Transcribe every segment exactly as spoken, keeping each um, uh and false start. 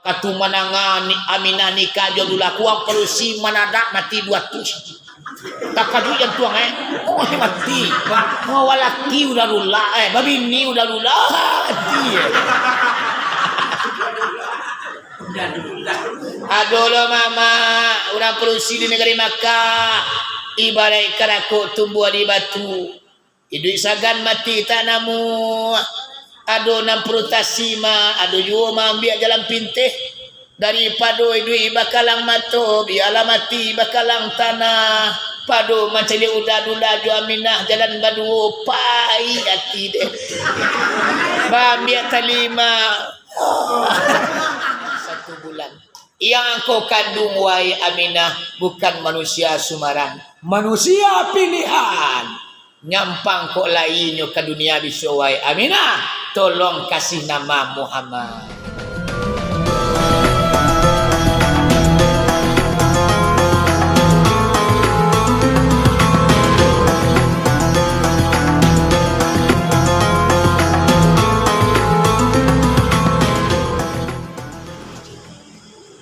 Katu mananga ni Aminah nikah jo Dullah, kuang padusi manadak mati duo ratuih. Takajuik jantuang, eh. Oh, mati. Oh, walaki udah Dullah, eh, babini udah Dullah, mati, eh. Ado lo mama, urang padusi di nagari Makkah, ibaraik karakok tumbuah di batu. Iduik sagan mati tak namuah. Ado nan purutasi ma, ado juo maambiak jalan pinteh. Daripado iduik bakalang mato, bialah mati bakalang tanah. Pado mancaliak udah Dullah jo Aminah jalan baduo, pai ati deh. Baambiak tali ma. Satu bulan. Yang angkau kandung, wahai Aminah, bukan manusia sumbarang, manusia pilihan. Nyampang kok lai nyo ka dunia bisuak, wahai Aminah, tolong kasih nama Muhammad.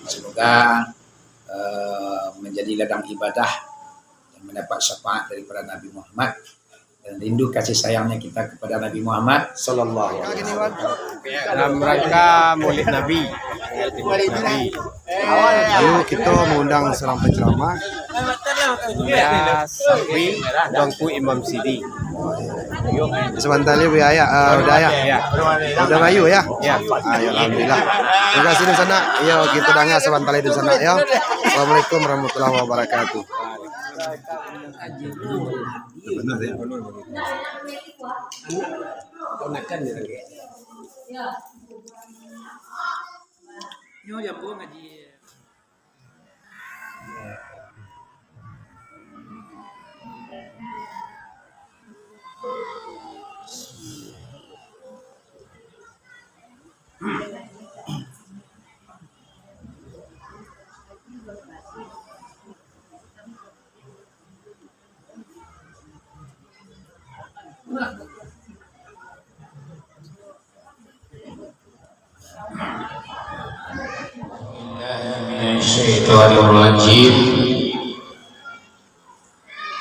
Semoga, eh, menjadi ladang ibadah dan mendapat syafaat daripada Nabi Muhammad dan rindu kasih sayangnya kita kepada Nabi Muhammad sallallahu alaihi wasallam. Dalam rangka Maulid Nabi, Maulid Nabi, dulu kita mengundang seorang penceramah, Buya Sabri, Tuanku Imam Sidi. Sabanta lai, Buya, ya? Ah, udah, ya? Ya. Udah bayu, ya? Ya. Ah, ya, alhamdulillah. Terima kasih di sana. Yo, kita danga sabanta lai di sana, yo. Assalamualaikum warahmatullahi wabarakatuh. Benar, ya?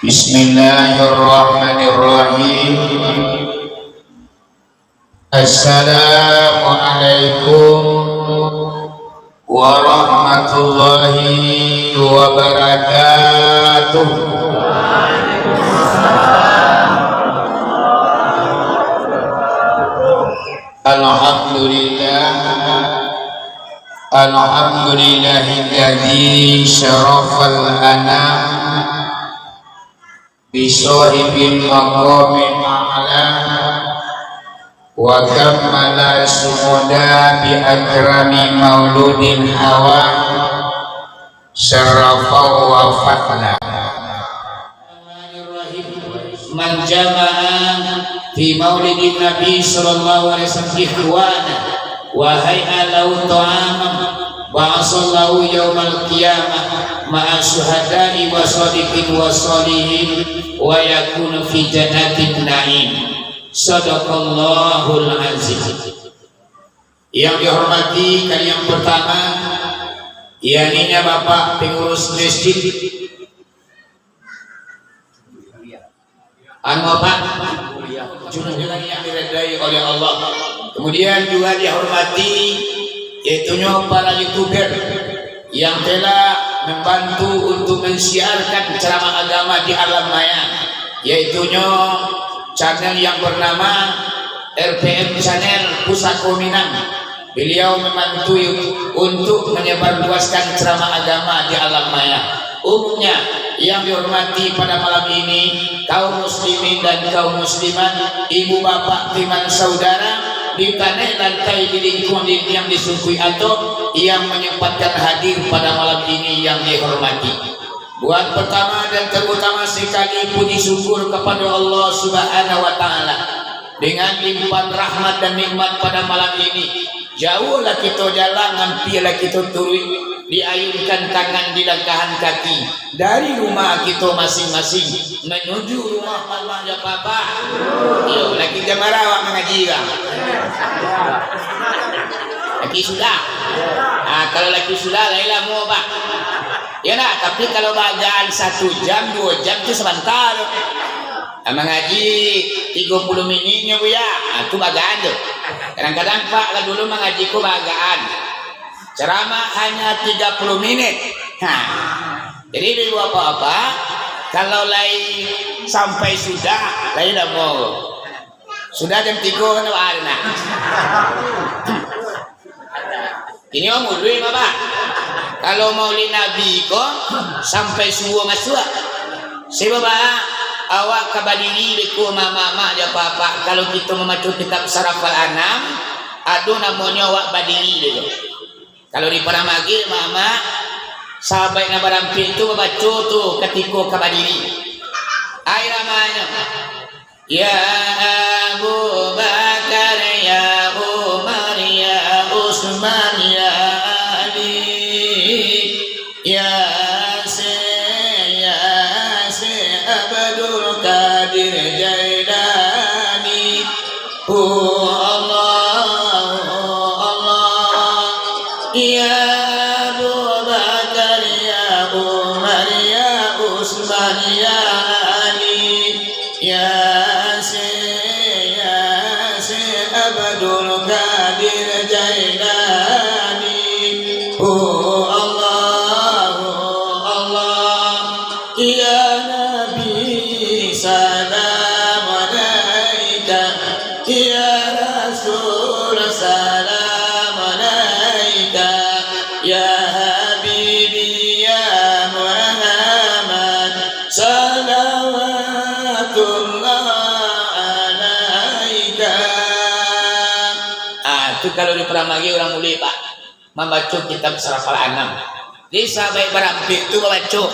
Bismillahirrahmanirrahim. Assalamualaikum warahmatullahi wabarakatuh. Alhamdulillah. Alhamdulillahilladzi syarafal anam bi sohibil maqamil a'la wa kammala sumuda bi akrami mauludin hawa syarafau wa fadla. Man jama'a fi maulidin Nabi sallallahu alaihi wasallam ikhwana wa hay'a lahu ta'aman ba'asallahu yaumal qiyamah ma'a syuhada'i wa shodiqin wa sholihin wa yakunu fi jannatin na'im. Sadaqallahul azim. Yang dihormati kali yang pertama, yakni Bapak Pengurus Masjid Anu apa? Junjungan yang diridai oleh Allah. Kemudian juga dihormati, yaitunyo para YouTuber yang telah membantu untuk mensiarkan ceramah agama di alam maya, yaitunyo channel yang bernama R P M Channel Pusako Minang. Beliau membantu untuk menyebarluaskan ceramah agama di alam maya. Umumnya, yang dihormati pada malam ini, kaum muslimin dan kaum muslimat, ibu bapak, teman saudara, di tanah lantai, di lingkuang dinding, di sungkuik atap, yang menyempatkan hadir pada malam ini yang dihormati. Buat pertama dan terutama sekali, puji syukur kepada Allah Subhanahu wa Ta'ala. Dengan limpahan rahmat dan nikmat pada malam ini, jauhlah kito jalan, ampialah kito turuik, diayunkan tangan, dilangkahan kaki, dari rumah kito masing-masing, menuju rumah mama dan papa. Iyo, laki jamaah awak mangaji, bang. Laki sudah. Ha, Sudah lah, lamo, Pak. Yo ndak? Tapi kalau baagaan satu jam, duo jam tu sabanta tu. Ah, mangaji tigo puluah miniknyo, Buya. Ah, tu baagaan tu. Kadang-kadang, Pak, lah dulu mangaji ko baagaan. Ceramah hanya tigo puluah minik. Ha. Jadi, ibu bapak-bapak, kalau lai sampai sudah, lai lamo. Sudah jam tigo kan, Pak, nah. Kini mah maulid, Bapak. Kalau maulid Nabi ko, sampai subuah masuak. Sebab, Bapak, awak ka badiri beko, mamak-mamak jo apak-apak, kalau kito mambaco kitab Sarafal Anam, ado namonyo awak badiri beko. Kalau di Padang Maghrib, mamak, sahabat nan barampek tu babaco tu katiko ka badiri. Ai ramanyo. Ya Abu Bakar, ya Umar, ya Utsman, ya Ali, ya Syekh, ya Syekh Abdul Qadir Jailani. Oh Allah, oh Allah, ya Abu Bakar, ya Umar, ya Utsman, ya Ali, ya Syekh, ya Syekh Abdul Qadir Jailani. Oh Allah, oh Allah, ya Nabi, salam alaika. Ya Rasul, salam alaika. Ya Habibi, ya Muhammad, salawatullah alaika. Ah, tu kalau di Padang Maghrib urang maulid, Pak. Mambaco kitab Sarafal Anam. Jadi, sahabat barampek tu babaco.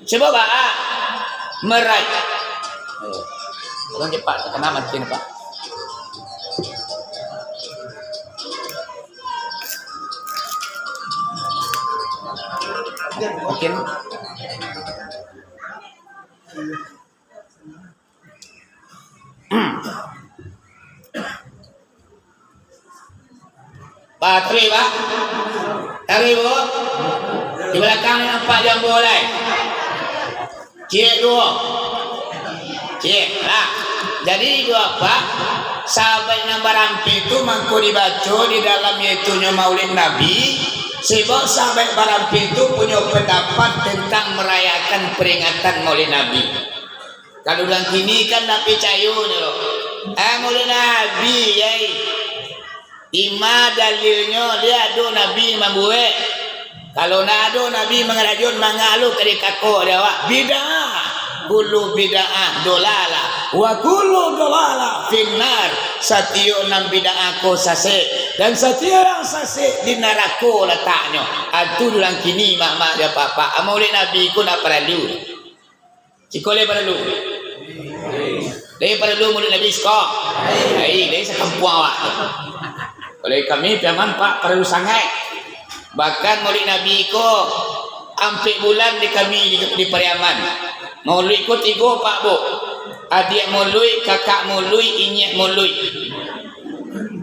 Cubo, Pak, merai. Urang cepat, takana mati ni, Pak. Mungkin. Pak, taruih, Pak. Taruih, Bu. Di balakang ni nampak jambo lai. Cek, duo. Cek, lah. Jadi, duo, Pak, sahabat nan barampek tu mangko dibaco di dalam, yaitunyo Maulid Nabi, sebab sahabat barampek tu punyo pandapat tantang marayakan paringatan Maulid Nabi. Kalau urang kini kan ndak picayo nyo. Ah, Maulid Nabi, ai. Di ma dalilnyo, lai ado Nabi mambuek? Kalau ndak ado Nabi mangarajoan, manga lo ka dikako dek awak? Bid'ah. Kullu bid'ah dolalah. Wa kullu dolalah finnar. Satiok nan bid'ah ko sasek. Dan satiok nan sasek di narako lataknyo. Atu urang kini, mak-mak jo apak-apak. Maulid Nabi ko ndak paralu. Siko lai paralu. Lai paralu Maulid Nabi siko. Lai, lai sakampuang awak tu. Kalau kami Piaman, Pak, paralu sangaik. Bahkan Maulid Nabi ko ampek bulan di kami di, di Pariaman. Maulid ko tigo, Pak, Bu. Adiak Maulid, kakak Maulid, inyiak Maulid.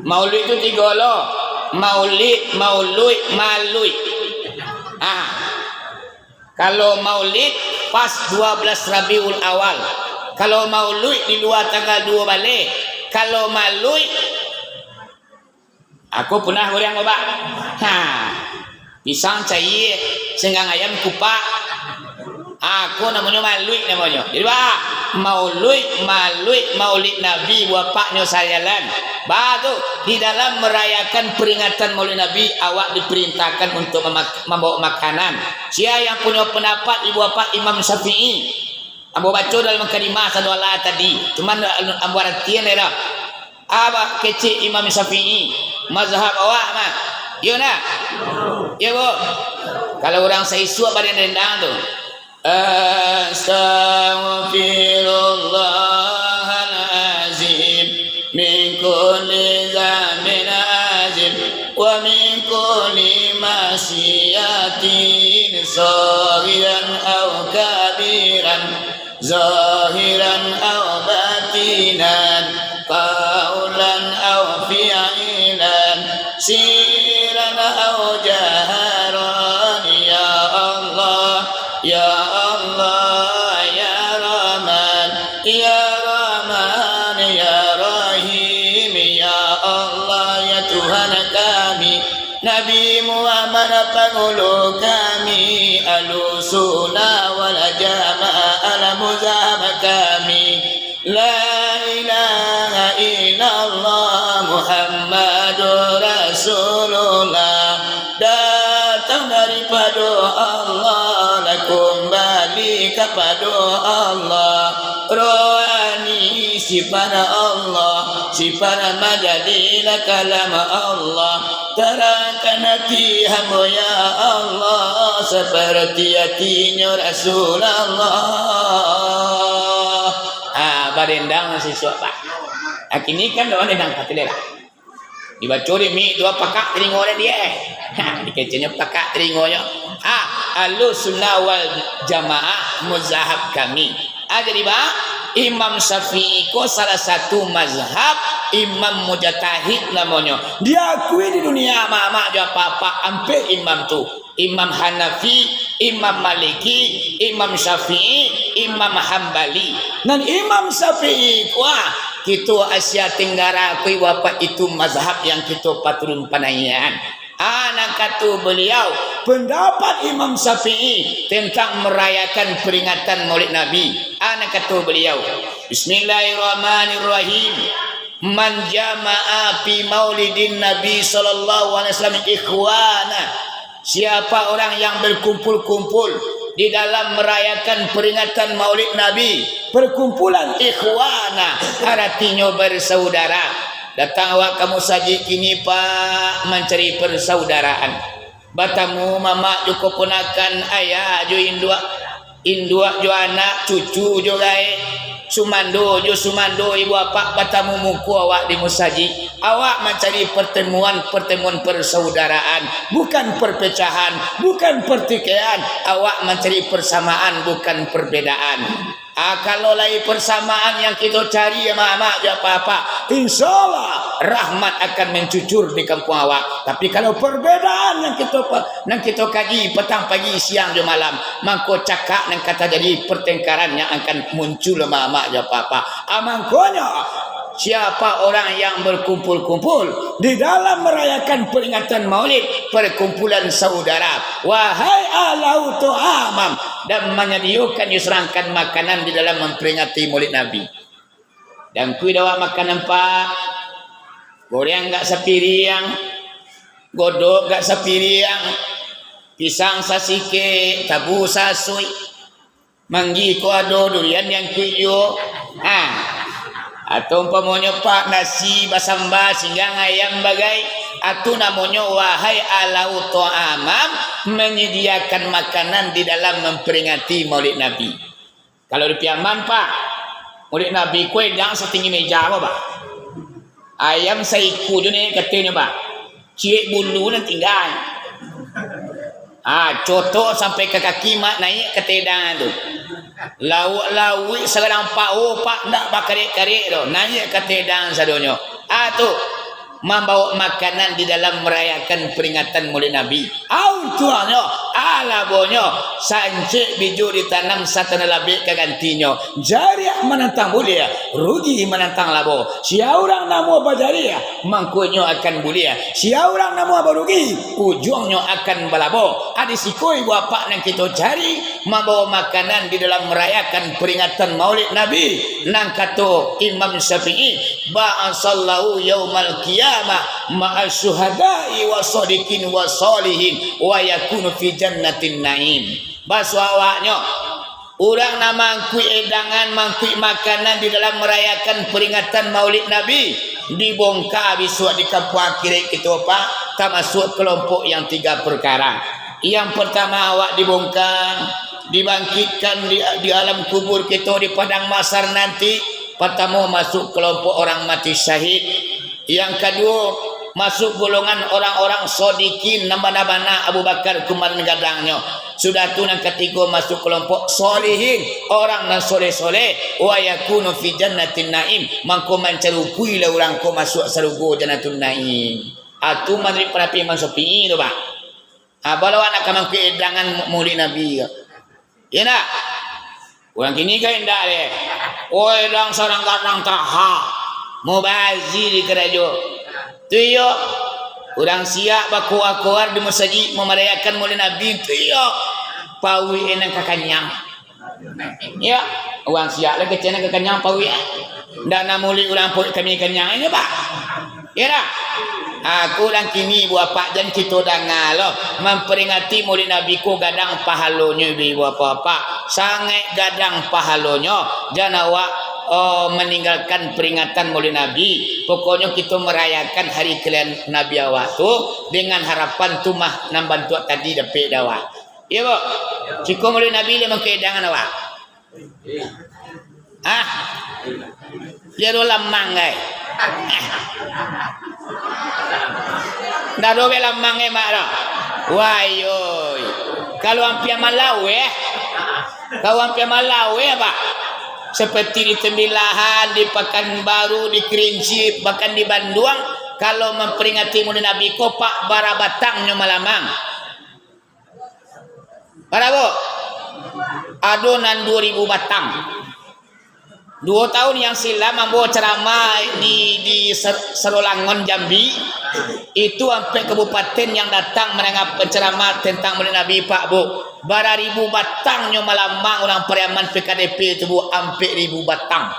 Maulid tu tigo lo. Maulid, Maulid, Maulid. Ah. Kalau Maulid, pas dua belas Rabiul Awal. Kalau Maulid di lua tanggal duo baleh. Kalau Maulid, aku punah urang, Bapak. Ha. Pisang cayie, singgang ayam kupak. Aku namonyo Maulid namonyo. Jadi, Pak, Maulid, Maulid, Maulid Nabi, bapaknyo sajalan. Ba tu, di dalam marayakan peringatan Maulid Nabi, awak diperintahkan untuk mamak-, mambawa makanan. Sia yang punyo pandapat, ibu bapak, Imam Syafi'i. Ambo baco dalam Mukadimah Sadu Alah tadi. Cuman ambo aratian dah. Abah kecek Imam Syafi'i. Mazhab awak mah. Iyo nah? Iyo, Bu? Kalau urang saisuak badan rendang tu. Astaghfirullahalazim min kulli dzambin azim wa min kulli ma'siyatin saghiran aw kabiran, zahiran aw batinan, qaulan aw fi'lan, sirran aw jahara. Muhammad pangulu kami, Ahlussunnah wal Jamaah, al-mazhab kami. La ilaha illallah Muhammadur Rasulullah. Datang daripado Allah, lah kumbali kapado Allah. Rohani sifat Allah, sifat manjadilah kalam Allah. Tarangkan ati hambo, ya Allah, saparati atinyo Rasulullah. Ah, barendang sisuak, Pak. Ah, kini kan dah barendang, Pak, tu lah. Dibaco di mik tu, pakak talingo dia. Ha, dikeceknyo pakak talingonyo. Ah, Ahlussunnah wal Jamaah mazhab kami. Ah, jadi, ba, Imam Syafi'i ko salah satu mazhab imam mujtahid namonyo. Diakui di dunia, amak-amak jo apak-apak, ampek imam tu. Imam Hanafi, Imam Maliki, Imam Syafi'i, Imam Hambali. Nan Imam Syafi'i ko, ah, kito Asia Tenggara ko, ibo apak, itu mazhab yang kito paturun panaian. Ah, nan kato baliau, pendapat Imam Syafi'i tentang merayakan peringatan Maulid Nabi. Ah, nan kato baliau, Bismillahirrahmanirrahim. Man jama'a fi maulidin Nabi sallallahu alaihi wasallam ikhwana. Siapa orang yang berkumpul-kumpul di dalam merayakan peringatan Maulid Nabi, perkumpulan ikhwana, aratinyo bersaudara. Datang awak ka musajik kini, Pak, mancari persaudaraan. Batamu mamak jo kaponakan, ayah jo induak, induak jo anak, cucu jo gaek, sumando jo sumando, ibu apak batamu muko awak di musajik. Awak mancari pertemuan-pertemuan persaudaraan, bukan perpecahan, bukan pertikaian. Awak mancari persamaan, bukan perbedaan. Ah, kalau lai persamaan yang kito cari, amak-amak jo apak-apak, insya Allah rahmat akan mencucur di kampuang awak. Tapi kalau perbedaan yang kito pa-, nan kito kaji patang, pagi, siang jo malam, mangko cakak nan ka tajadi, pertengkaran yang akan muncul, amak-amak jo apak-apak. Ah, mangkonyo, siapa orang yang berkumpul-kumpul di dalam merayakan peringatan Maulid, perkumpulan saudara, wahai ahlau ta'amam, dan manyadiyokan, diserahkan makanan di dalam mamperingati Maulid Nabi. Dangkui dawak makanan, Pak. Goreng agak sapiriang, godok agak sapiriang, pisang sasikek, tabu sasuik, manggih ko ado durian yang kuik juo. Ha. Atau umpamonyo, Pak, nasi basamba singgang ayam bagai, atu namonyo, wahai ahlau ta'amam, menyediakan makanan di dalam memperingati Maulid Nabi. Kalau di Piaman, Pak, Maulid Nabi ko edang satinggi meja ko, Pak. Ayam saikua jo naiak katonyo, Pak. Ciek bulu nan tingga. Ah, cotok sampai ka kaki, mak, naiak ka ateh edang tu. Lauak-lauak sagadang paho, Pak, ndak bakarek-karek doh, naiak ka ateh edang sadonyo. Ah, tu. Mambaok makanan di dalam marayakan peringatan Maulid Nabi. Untuangnyo, alabonyo, sancik bijo ditanam, satano labek ka gantinyo. Jariah manantang buliah, rugi manantang labo. Sia urang namuah bajariah, mangkonyo akan buliah. Sia urang namuah barugi, ujuangnyo akan balabo. Adi siko ibu apak nan kito cari, mambawa makanan di dalam marayakan peringatan Maulid Nabi. Nan kato Imam Syafi'i, "Ba'asallahu yaumal qiyamah ma'as syuhada'i wa sadiqin wa salihin wa yakunu fi jannatin na'im." Baso awaknyo, urang nan mangkuik edangan, mangkuik makanan di dalam marayakan peringatan Maulid Nabi, dibongka bisuak di kampuang akhirat kito, Pak, tamasuak kelompok yang tiga perkara. Yang pertama, awak dibongka, dibangkitkan di, di alam kubur kito di padang mahsyar nanti. Pertamo, masuk kelompok orang mati syahid. Yang kaduo, masuk golongan orang-orang sodikin, nan bana-bana Abu Bakar kumarin gadangnyo. Sudah tu, nan katigo, masuk kelompok solihin, orang nan soleh-soleh. Wa yakunu fi jannatin na'im, mangko mancarupuilah urang ko masuak sarugo Jannatun Na'im. Atu manurut pandapat Imam Syafi'i tu, Pak. Ah, baa lo awak nak ka mangkuik edangan Maulid Nabi ko? Iyo ndak? Urang kini kan indak deh. Oi, edang sadang gadang taha. Mubazir di karajo. Tu iyo. Urang Siak bakoar-koar di masajik mamarayakan Maulid Nabi tu, iyo, paruik nan ka kanyang. Iyo, urang Siak lah kecek nan ka kanyang paruik. Ndak nak Maulid urang paruik kami kanyang, iyo, Pak. Iyo dah. Aku urang kini, Ibu Apak, jan kito danga lo, mamperingati Maulid Nabi ko gadang pahalonyo, Ibu Apak-apak. Sangaik gadang pahalonyo. Jan awak, oh, maninggalkan peringatan Maulid Nabi. Pokoknyo kito marayakan hari kelahiran Nabi awak tu dengan harapan tu mah nan bantuak tadi dapek dek awak. Iyo, Bu? Siko Maulid Nabi lai mangkadangan awak. Ah. Iyo, ado lamang, ai. Ndak ado be lamang, ai, mak, dah. Wah, iyo. Kalau ampia malau, eh. Kalau ampia malau, eh, Pak. Seperti di Tembilahan, di Pakanbaru, di Kerinci, bahkan di Banduang, kalau memperingati Maulid Nabi ko, Pak, bara batangnyo malamang. Bara, Bu? Ado nan duo ribu batang. Duo tahun yang silam ambo ceramah di, di Ser-, Serolangon, Jambi. Itu ampek kabupaten yang datang mandanga penceramah tentang Maulid Nabi, Pak, Bu. Bara ribu batang nyo malamang urang Pariaman P K D P tu, Bu, ampek ribu batang.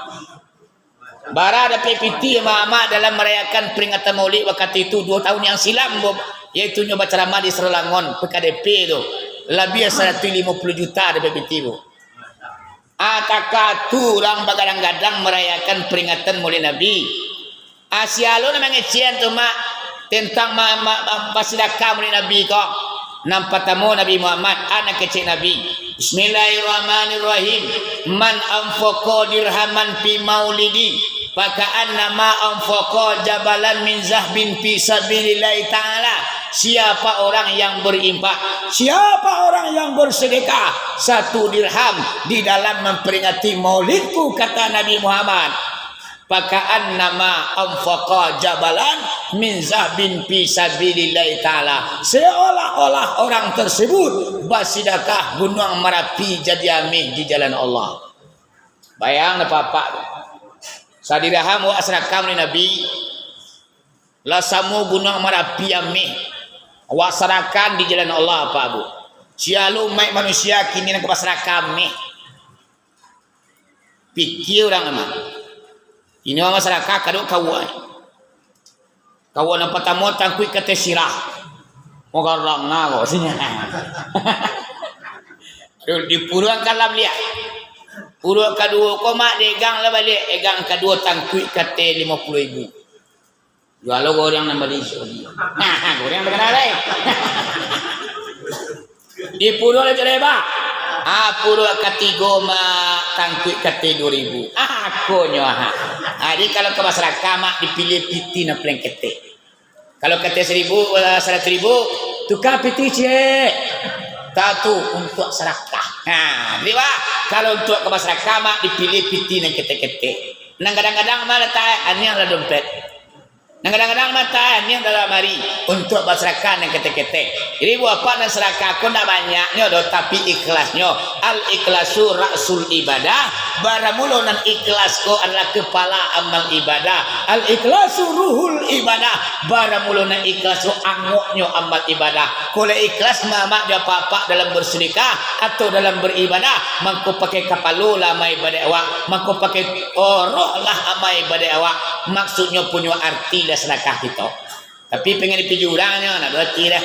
Bara dapek pitih amak-amak dalam marayakan peringatan Maulid wakatu itu, duo tahun yang silam, Bu, yaitu nyo bacaramah di Serolangon, P K D P tu. Labiah saratuih limo puluah juta dapek pitih, Bu. Ah, takah tu urang bagadang-gadang marayakan peringatan Maulid Nabi. Ah, sia lo nan mangecekan tu, Mak, tentang ma-, ma-, ma-, basadakah Maulid Nabi ko. Nan patamo Nabi Muhammad, ah, nan kecek Nabi. Bismillahirrahmanirrahim. Man anfaqa dirhaman fi maulidi, faka'annama anfaqa jabalan min zahbin fi sabilillahi ta'ala. Siapa orang yang berinfak, siapa orang yang bersedekah satu dirham di dalam memperingati maulidku, kata Nabi Muhammad, "Faka'annama anfaqa jabalan min zahbin fi sabilillahi ta'ala." Seolah-olah orang tersebut basidakah Gunuang Marapi jadi ameh di jalan Allah. Bayang dah, Bapak. Sadirham awak sadakah dek Nabi, lah samo Gunuang Marapi ameh. Awak sadakah di jalan Allah, Pak, Bu. Sia lo umaik manusia kini nan ka basadakah ameh. Pikia urang mah. Ino mah sadakah kadok kawai. Kawai nan patamo tangkuik kateh sirah. Magarang nah ko sinyo. Aduh, dipuruang kalam liak. Puruak kaduo ko, Mak, diegang lah baliak. Egang kaduo tangkuik kateh limo puluah ribu. Jua lo goreng nan bali isuak. Nah, goreng takana lai. Di puruak lah tu leba. Ah, puruak katigo, Mak, tangkuik kateh duo ribu. Ah, konyo, ah. Ah, jadi kalau ka basadakah, Mak, dipiliah pitih nan paling ketek. Kalau kateh saribu, eh, saratuih ribu, tuka pitih ciek. Tatu untuak sadakah. Nah, jadi, Mak, kalau untuak ka basadakah, Mak, dipiliah pitih nan ketek-ketek. Nan gadang-gadang mah latak aniang dalam dompet. Nan gadang-gadang mah latak aniang dalam lamari, untuak basadakah nan ketek-ketek. Jadi, buah apak nan sadakah ko ndak banyaknyo doh, tapi ikhlasnyo. Al-ikhlasu ra'sul ibadah, baramulo nan ikhlas ko adalah kepala amal ibadah. Al-ikhlasu ruhul ibadah, baramulo nan ikhlas ko angoknyo amal ibadah. Kok lah ikhlas, Mak, di apak-apak dalam bersedekah atau dalam beribadah, mangko pakai kapalo lah amal ibadah awak, mangko pakai, oh, roh lah amal ibadah awak. Maksudnyo punyo arti lah sadakah kito. Tapi pingin dipuji urangnyo, ndak ado arti dah.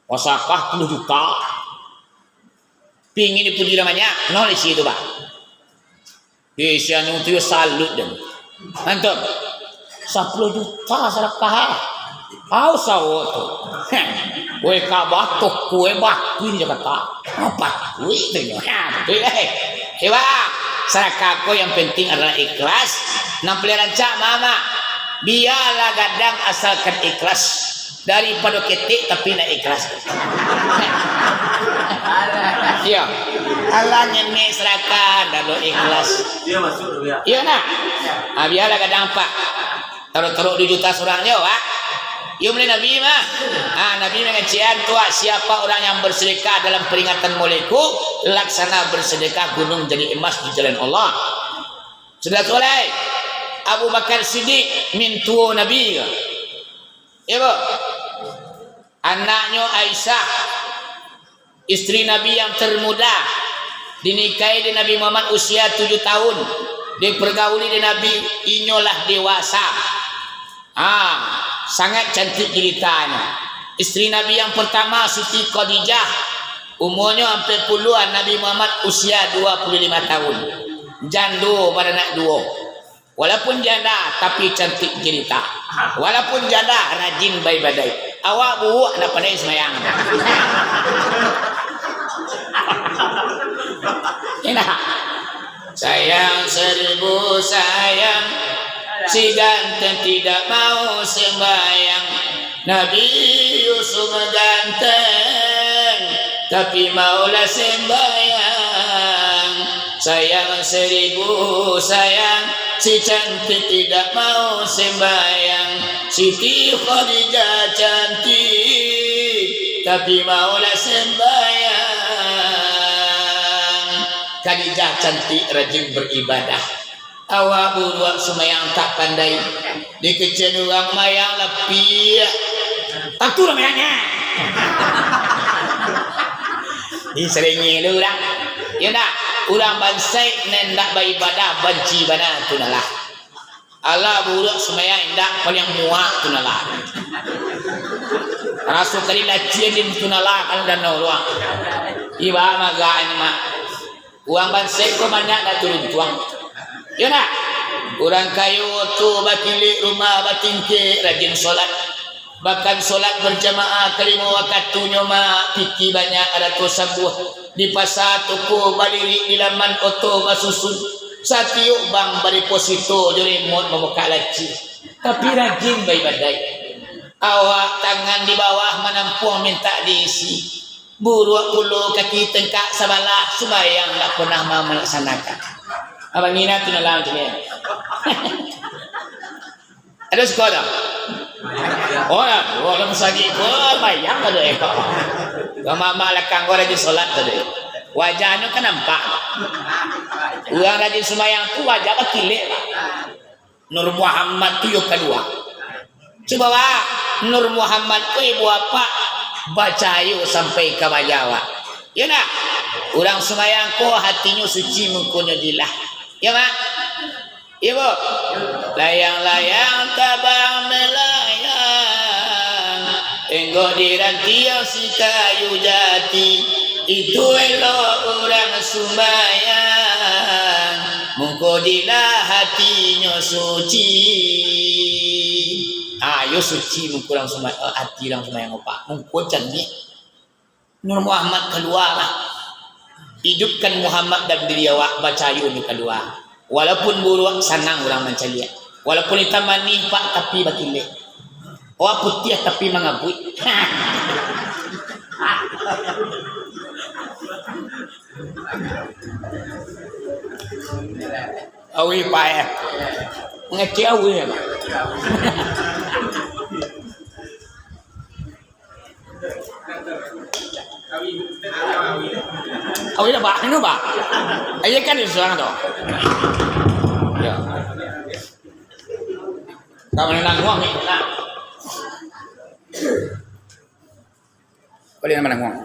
Sadakah sapuluah juta. Pingin dipuji urang banyak, nol isi tu, Pak. Eh, si anu tu yo salut den. Antum, sapuluah juta sadakah, ah. Au sawo tu. Heh. Weh, ka batok kue batu di Jakarta. Apa duit tu nyo? Ha, betul, eh. Coba, sadakah ko yang penting adalah ikhlas. Nan paling rancak, Mak, Mak. Bialah gadang asalkan ikhlas. Daripado ketek tapi ndak ikhlas. Iyo. Alah ngenek sadakah, ndak ado ikhlas. Iyo, masuk tu, ya. Iyo, nah. Ah, bialah gadang, Pak. Tarok-tarok duo juta surang jo, Pak. Iyo, mulai Nabi mah. Ah, Nabi mangecekan tu, ah, siapa orang yang bersedekah dalam peringatan Maulidku, laksana bersedekah gunung jadi emas di jalan Allah. Sudah tu lai, Abu Bakar Siddiq, mintuo Nabi. Iyo, Bu. Anaknyo Aisyah, istri Nabi yang termuda, dinikahi dek Nabi Muhammad usia tujuh tahun, dipergauli dek Nabi, inyo lah dewasa. Ah, sangat cantik jilitanyo. Istri Nabi yang pertama, Siti Khadijah, umurnyo ampek puluah, Nabi Muhammad usia dua puluh lima tahun. Jando baranak duo. Walaupun janda, tapi cantik jelita. Walaupun janda, rajin baibadaik. Awak buruak, ndak pandai sembahyang. Indak. Sayang seribu sayang, si ganteng tidak mau sembahyang. Nabi Yusuf ganteng, tapi maulah sembahyang. Sayang seribu sayang, si cantik tidak mau sembahyang. Siti Khadijah cantik, tapi maulah sembahyang. Khadijah cantik, rajin beribadah. Awak buruak sumbayang tak pandai. Dikecekan urang mayang lapiak. Tantu lah mayangnya. Diseringin dulu urang. Yo ndak? Urang bansaik nan ndak baibadah banci bana tu nah lah. Alah buruak sumbayang indak, paliang muak tu nah lah. Raso kali lacian tu nah lah, kalau danau tu ah. Iba magak ini mak. Urang bansaik ko banyak dak turun tuang. Yo ndak? Urang kayo tu bakilek rumah batingkek, rajin solat. Bahkan solat berjamaah kalimo wakatunyo mak, pitih banyak arato sambuah. Di pasa toko balirik, di laman oto basusun. Satiok bank badeposito jo remot mamukak laci. Tapi rajin baibadaik. Awak tangan di bawah manampuang mintak diisi. Buruak pulo kaki tengkak sabalah, sumbayang ndak pernah mau malaksanakan. Abang Ina tu dalam tu ni. Ado suko dak? Oh, dah, dua orang masajid ko, bayang ado eko. Mama lakang ko rajin solat tadi. Wajahnyo kan nampak. Urang rajin sumbayang tu wajah bakilek, Pak. Nur Muhammad tu yo kalua. Cubo, Pak, Nur Muhammad ko ibu apak bacahayo sampai ka baja, Pak. Yo ndak? Urang sumbayang ko hatinyo suci, mukonyo jilah. Yo, Pak? Iyo, Bu. Layang-layang tabang melayang, tenggok di rantiang si kayu jati, itu elok urang sumbayang, mangko jilah hatinyo suci. Ah, yo suci mangko urang sumba-, eh, hati urang sumbayang, Pak. Mangko candiak. Nur Muhammad kalua lah. Idupkan Muhammad dalam diri awak, bacahayo nyo kalua. Walaupun buruak, sanang urang mancaliak. Walaupun itam manih, Pak, tapi bakilek. Awak putiah, tapi mangabuik. Awi, Pak, eh. Mangecek awi, Pak. Awih dah, Pak. Anu, Pak. Ayo kan di surang tu. Ya. Kamu nang uang ni, nah. Boleh nama nang uang.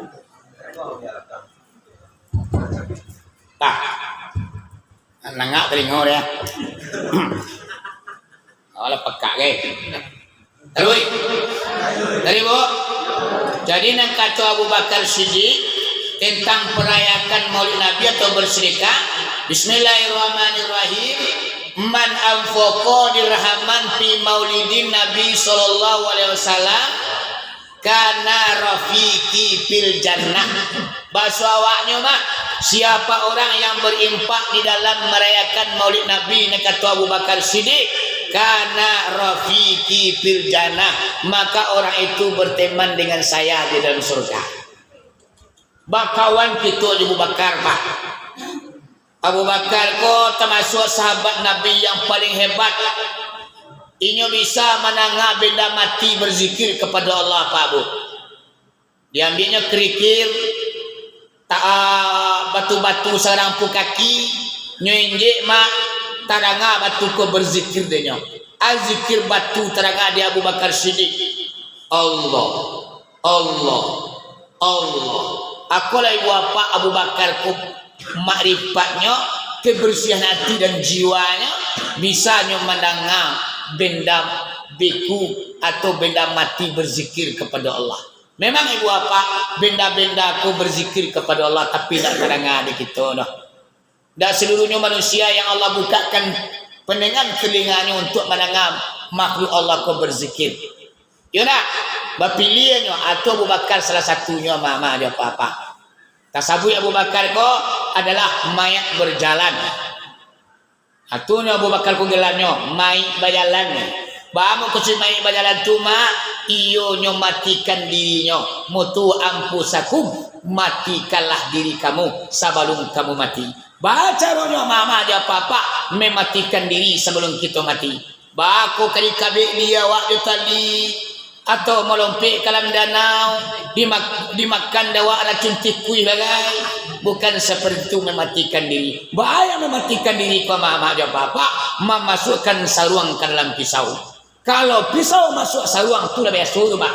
Tah. Nangak talingo dia. Alah pekak, gai. Taruih. Taruih, Bu. Jadi, nan kato Abu Bakar Siddiq tentang perayakan Maulid Nabi atau bersedekah, Bismillahirrahmanirrahim. "Man anfaqa dirhaman fi maulidin Nabi sallallahu alaihi wasallam, kana rafiqi fil jannah." Baso awaknyo mah, siapa orang yang berinfak di dalam merayakan Maulid Nabi, nan kato Abu Bakar Siddiq, kana rafiqi fil jannah, maka orang itu berteman dengan saya di dalam surga. Bakawan kito jo Abu Bakar, Pak. Abu Bakar ko tamasuak sahabat Nabi yang paling hebat. Inyo bisa mandanga benda mati berzikir kepada Allah, Pak, Bu. Diambiaknyo kerikil, ta-, batu-batu sarampu kaki, nyo injek, mak, tadanga batu ko berzikir dek nyo. Azikir batu tadanga di Abu Bakar Siddiq. Allah, Allah, Allah. Akolah ibu apak Abu Bakar ko makrifatnyo, kebersihan hati dan jiwanyo, bisanyo mandanga benda beku atau benda mati berzikir kepada Allah. Memang ibu apak, benda-benda ko berzikir kepada Allah, tapi indak tadanga di kito doh. Dak seluruhnyo manusia yang Allah bukakan pandangan talinganyo untuak mandanga makhluk Allah ko berzikir. Iyo ndak? Bapiliahnyo, atau Abu Bakar salah satunyo, mama jo papa. Tasabuik Abu Bakar ko adalah mayat berjalan. Atunyo Abu Bakar ko gelarnyo, mayik bajalan. Baa mukasuik mayik bajalan tu, Mak? Iyo nyo matikan dirinyo. Mutu anfusakum, matikanlah diri kamu sabalun kamu mati. Baa caronyo mama jo papa mematikan diri sabalun kito mati? Baa ko ka dikabek di awak jo tali, atau malompek ka dalam danau, dimak-, dimakan dek awak racun tikuih bagai? Bukan seperti itu mematikan diri. Baa yang mematikan diri ko mama jo papa? Mamasukkan saruang ka dalam pisau. Kalau pisau masuak saruang, tu lah biaso tu, Pak.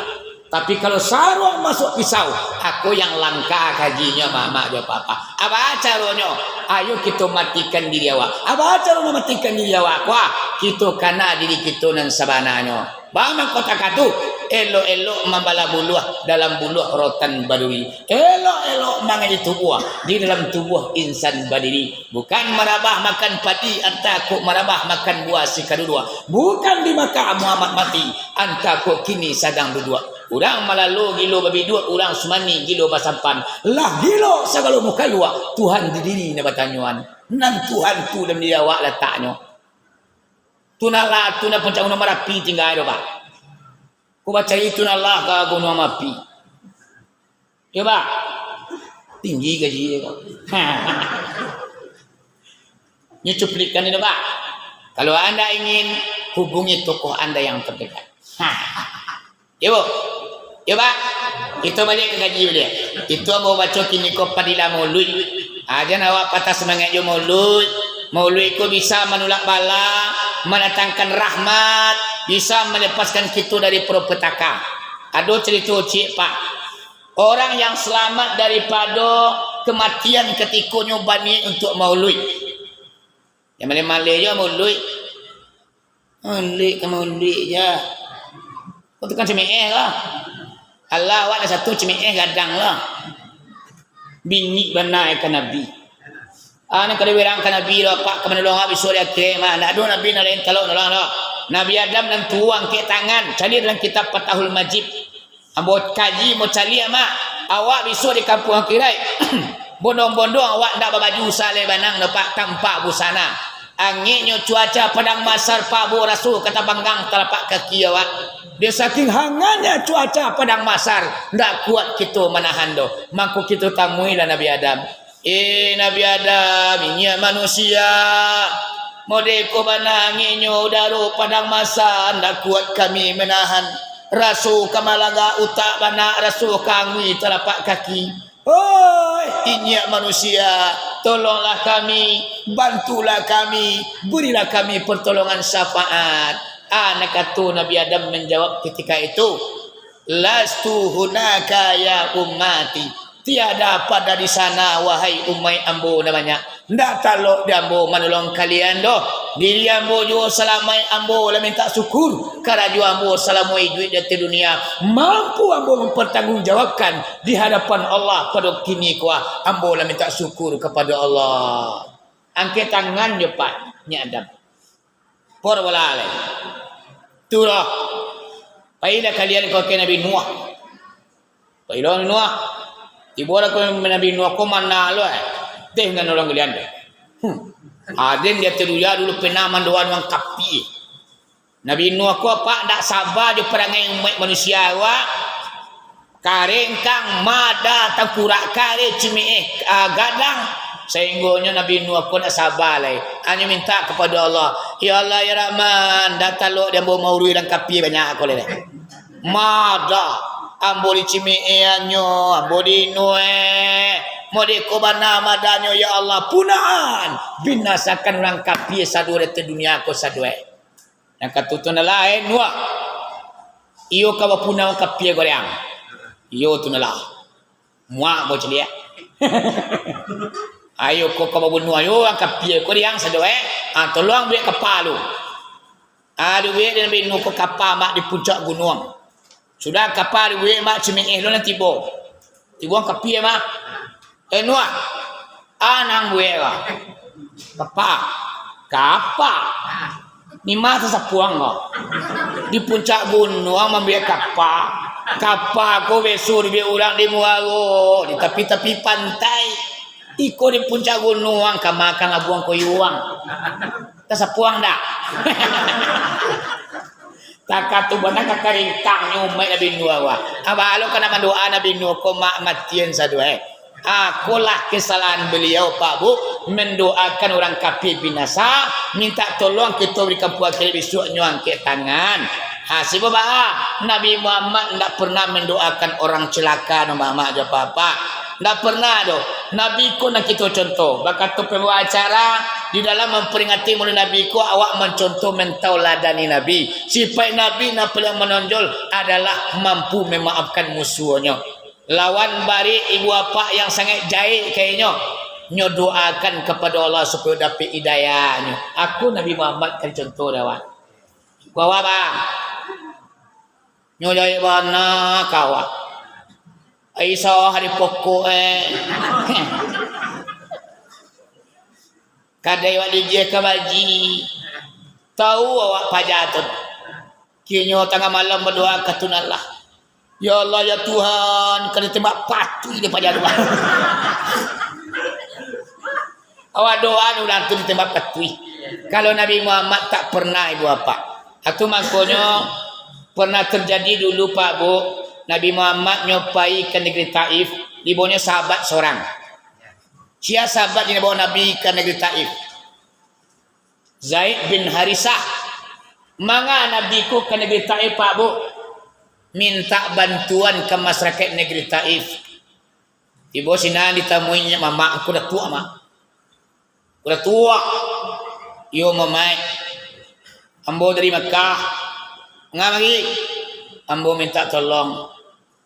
Tapi kalau saruang masuak pisau, ako yang langka kajinyo, mama jo papa. Baa caronyo? Ayo kito matikan diri awak. Baa caro mamatikan diri awak ko? Kito kana diri kito nan sabananyo. Baa mangko takah tu? Elok-elok mambalah buluah, dalam buluah rotan baduri. Elok-elok mangaji tubuah, di dalam tubuah insan badiri. Bukan marabah makan padi, antah kok marabah makan buah sikaduduak. Bukan di Makkah Muhammad mati, antah kok kini sadang duduak. Urang Malalo gilo babiduak, urang Sumani gilo basampan. Lah gilo sagalo mukaluak, Tuhan di diri nan batanyoan. Nan Tuhan tu dalam diri awak lataknyo. Tu nan lah, tu nan Puncak Gunung Marapi tingga tu, Pak. Ko bacari tu nan lah ka Gunung Marapi. Yo, Pak. Tinggi gaji ko. Nyo cuplikan ni, Pak. Kalau anda ingin, hubungi tokoh anda yang terdekat. Yo, Bu. Yo, Pak. Kito baliak ka kaji baliak. Itu ambo baco kini ko Fadilah Maulud. Ah, jan awak patah semangat jo Maulud. Maulud ko bisa manulak bala, mandatangkan rahmat, bisa malepaskan kito dari petaka. Ado carito ciek, Pak. Orang yang selamat daripado kamatian katikonyo baniaik untuak maulud. Yang maleh-maleh jo maulud. Maulud ka maulud ja. Kau tukang cemeh lah. Alah, awak nan satu cemeh gadang lah. Bingik bana ka Nabi. Ah, nan kada berang ka Nabi doh, Pak, ka manolong awak bisuak di akhirat mah. Ndak ado Nabi nan lain talok nolong doh. Nabi Adam nan tuo angkek tangan, caliak dalam kitab Fathul Majid. Ambo kaji, ambo caliak, Mak. Awak bisuak di kampuang akhirat. Bondong-bondong awak ndak babaju salai banang doh, Pak, tampak busana. Angeknyo cuaca Padang Mahsyar, Pak, Bu, raso ka tabanggang talapak kaki awak. Dek saking hangatnyo cuaca Padang Mahsyar, ndak kuat kito manahan doh. Mangko kito tamuilah Nabi Adam. Eh, Nabi Adam, inyiak manusia. Modeko bana angeknyo udaro Padang Mahsyar, ndak kuat kami manahan. Raso ka malaga utak bana, raso ka angui talapak kaki. Oi, inyiak manusia, tolonglah kami, bantulah kami, berilah kami pertolongan syafaat. Ah, nan kato Nabi Adam manjawab ketika itu, "Lastu hunaka ya ummati." Tiada pada di sana, wahai umaik ambo nan banyak. Ndak talok di ambo manolong kalian doh. Diri ambo juo salamaik, ambo lah mintak syukur. Karajo ambo salamo iduik di ateh dunia, mampu ambo mampartanggungjawabkan di hadapan Allah pado kini ko, ambo lah mintak syukur kapado Allah. Angkek tangan jo, Pak, nyiak Adam. Por bola lai. Tu lah. Pailah kalian ka Nabi Nuh. Pailah Nabi Nuh. Tibo lah ka Nabi Nuh ko, mana lo, eh. Teh nan urang galian tu. Hmm. Aden dia teruya dulu pernah mandoa urang kapie. Nabi Nuh ko, Pak, ndak saba jo parangai umaik manusia awak. Kareh kangkang, mada tangkurak, kareh cimeeh, ah, gadang. Sainggonyo Nabi Nuh ko ndak saba lai. Hanyo mintak kapado Allah, "Ya Allah, ya Rahman, ndak talok di ambo maurui urang kapie banyak ko lai. Mada ambo dicimeeh hanyo, ambo diinueh. Modeko bana madanyo, ya Allah, punahan, binasakan urang kapie sado di ateh dunia ko sado." Nan katutunan lain, Nuh. Iyo ka bapunau kapia ko dek ang. Iyo tu nah lah. Muak ko caliak. Ayo ko ka babunuah, ayo ang kapia ko dek ang sado, eh. Ah, tolong buek kapa lu. Ah, dibuek dek Nabi Nuh ko kapa, Mak, di puncak gunuang. Sudah kapa dibuek, Mak, cimeeh lo nan tibo. Tibo ang kapia, Mak. Eh, Nuh, ah. Ah, nan buek ko. Kapa. Kapa. Ni mah sasapuang ko. Di puncak gunuang mambuek kapa. Kapa ko biaso dibuek urang di muaro, di tapi-tapi pantai. Iko di puncak gunuang ka makan abuang koyuang. Tasapuang dak? Takah tu bana kakaringkangnyo umaik Nabi Nuh awak. Abalo ka nak mandoa Nabi Nuh ko, Mak, matian sado, eh. Akolah kesalahan beliau, Pak Bu, mendoakan orang kafir binasa, minta tolong kito di kampuang akhirat bisuak nyo angkek tangan. Ha, sibo baa, Nabi Muhammad ndak pernah mendoakan orang celaka, no, Mak, Mak, jo Bapak. Ndak pernah doh. Nabi ko nan kito contoh. Bakato pembawa acara, di dalam memperingati Maulid Nabi ko, awak mencontoh, mentauladani Nabi. Sipaik Nabi nan paling menonjol adalah mampu memaafkan musuahnyo. Lawan barek ibu apak yang sangaik jahek ka inyo, nyo doakan kapado Allah supayo dapek hidayahnyo. Aku Nabi Muhammad kan contoh dek awak. Ku awak, Bang. Nyo jahek bana ka awak. Aisyah di pokok, eh. Kadai awak digiah ka baji. Tahu awak paja tu. Kinyo tangah malam badoa ka Tuhan lah. "Ya Allah, ya Tuhan, ka ditembak patuih dek paja tu." Awak doa ni urang tu ditembak patuih. Kalau Nabi Muhammad tak pernah, ibu apak. Atu mangkonyo pernah terjadi dulu, Pak Bu, Nabi Muhammad nyo pai ka negeri Taif, dibawonyo sahabat sorang. Sia sahabat yang dibawa Nabi ka negeri Taif? Zaid bin Harisah. Manga Nabi ko ka negeri Taif, Pak Bu? Minta bantuan ka masyarakat negeri Taif. Tibo sinan ditamui nyo mamak, "Angku Datuak, Mak." "Angku Datuak." "Iyo, mamaik. Ambo dari Makkah." "Manga mari?" "Ambo minta tolong."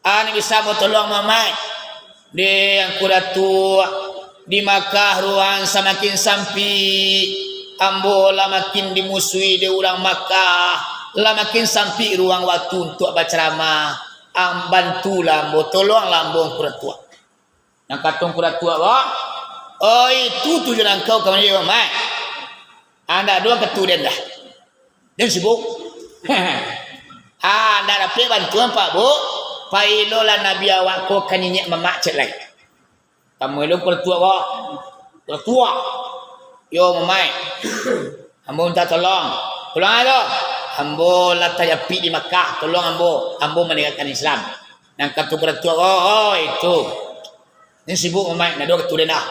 "Anu bisa ambo tolong, mamaik?" "Deh, Angku Datuak, di Makkah ruang samakin sampik. Ambo lah makin dimusuhi dek urang Makkah. Lah makin sampik ruang waktu untuak bacaramah. Ang bantulah ambo, tolonglah ambo, Angku Datuak." Nan kato Angku Datuak ko, "Oh, itu tujuan angkau ka Madinah, mamaik? Andak doang ka tu den dah. Den sibuk." "Ah, ndak dapek bantuan, Pak Bu. Pailolah Nabi awak ko ka niniak mamak cek lai." Tamu elok Angku Datuak ko. "Angku Datuak." "Iyo, mamaik." "Ambo minta tolong." "Tolong apo?" "Ambo lah tajapik di Makkah. Tolong ambo. Ambo maninggakan Islam." Nan kato Angku Datuak ko, "Oh, itu. Ni sibuk, mamaik, ndak doh ka tu den dah."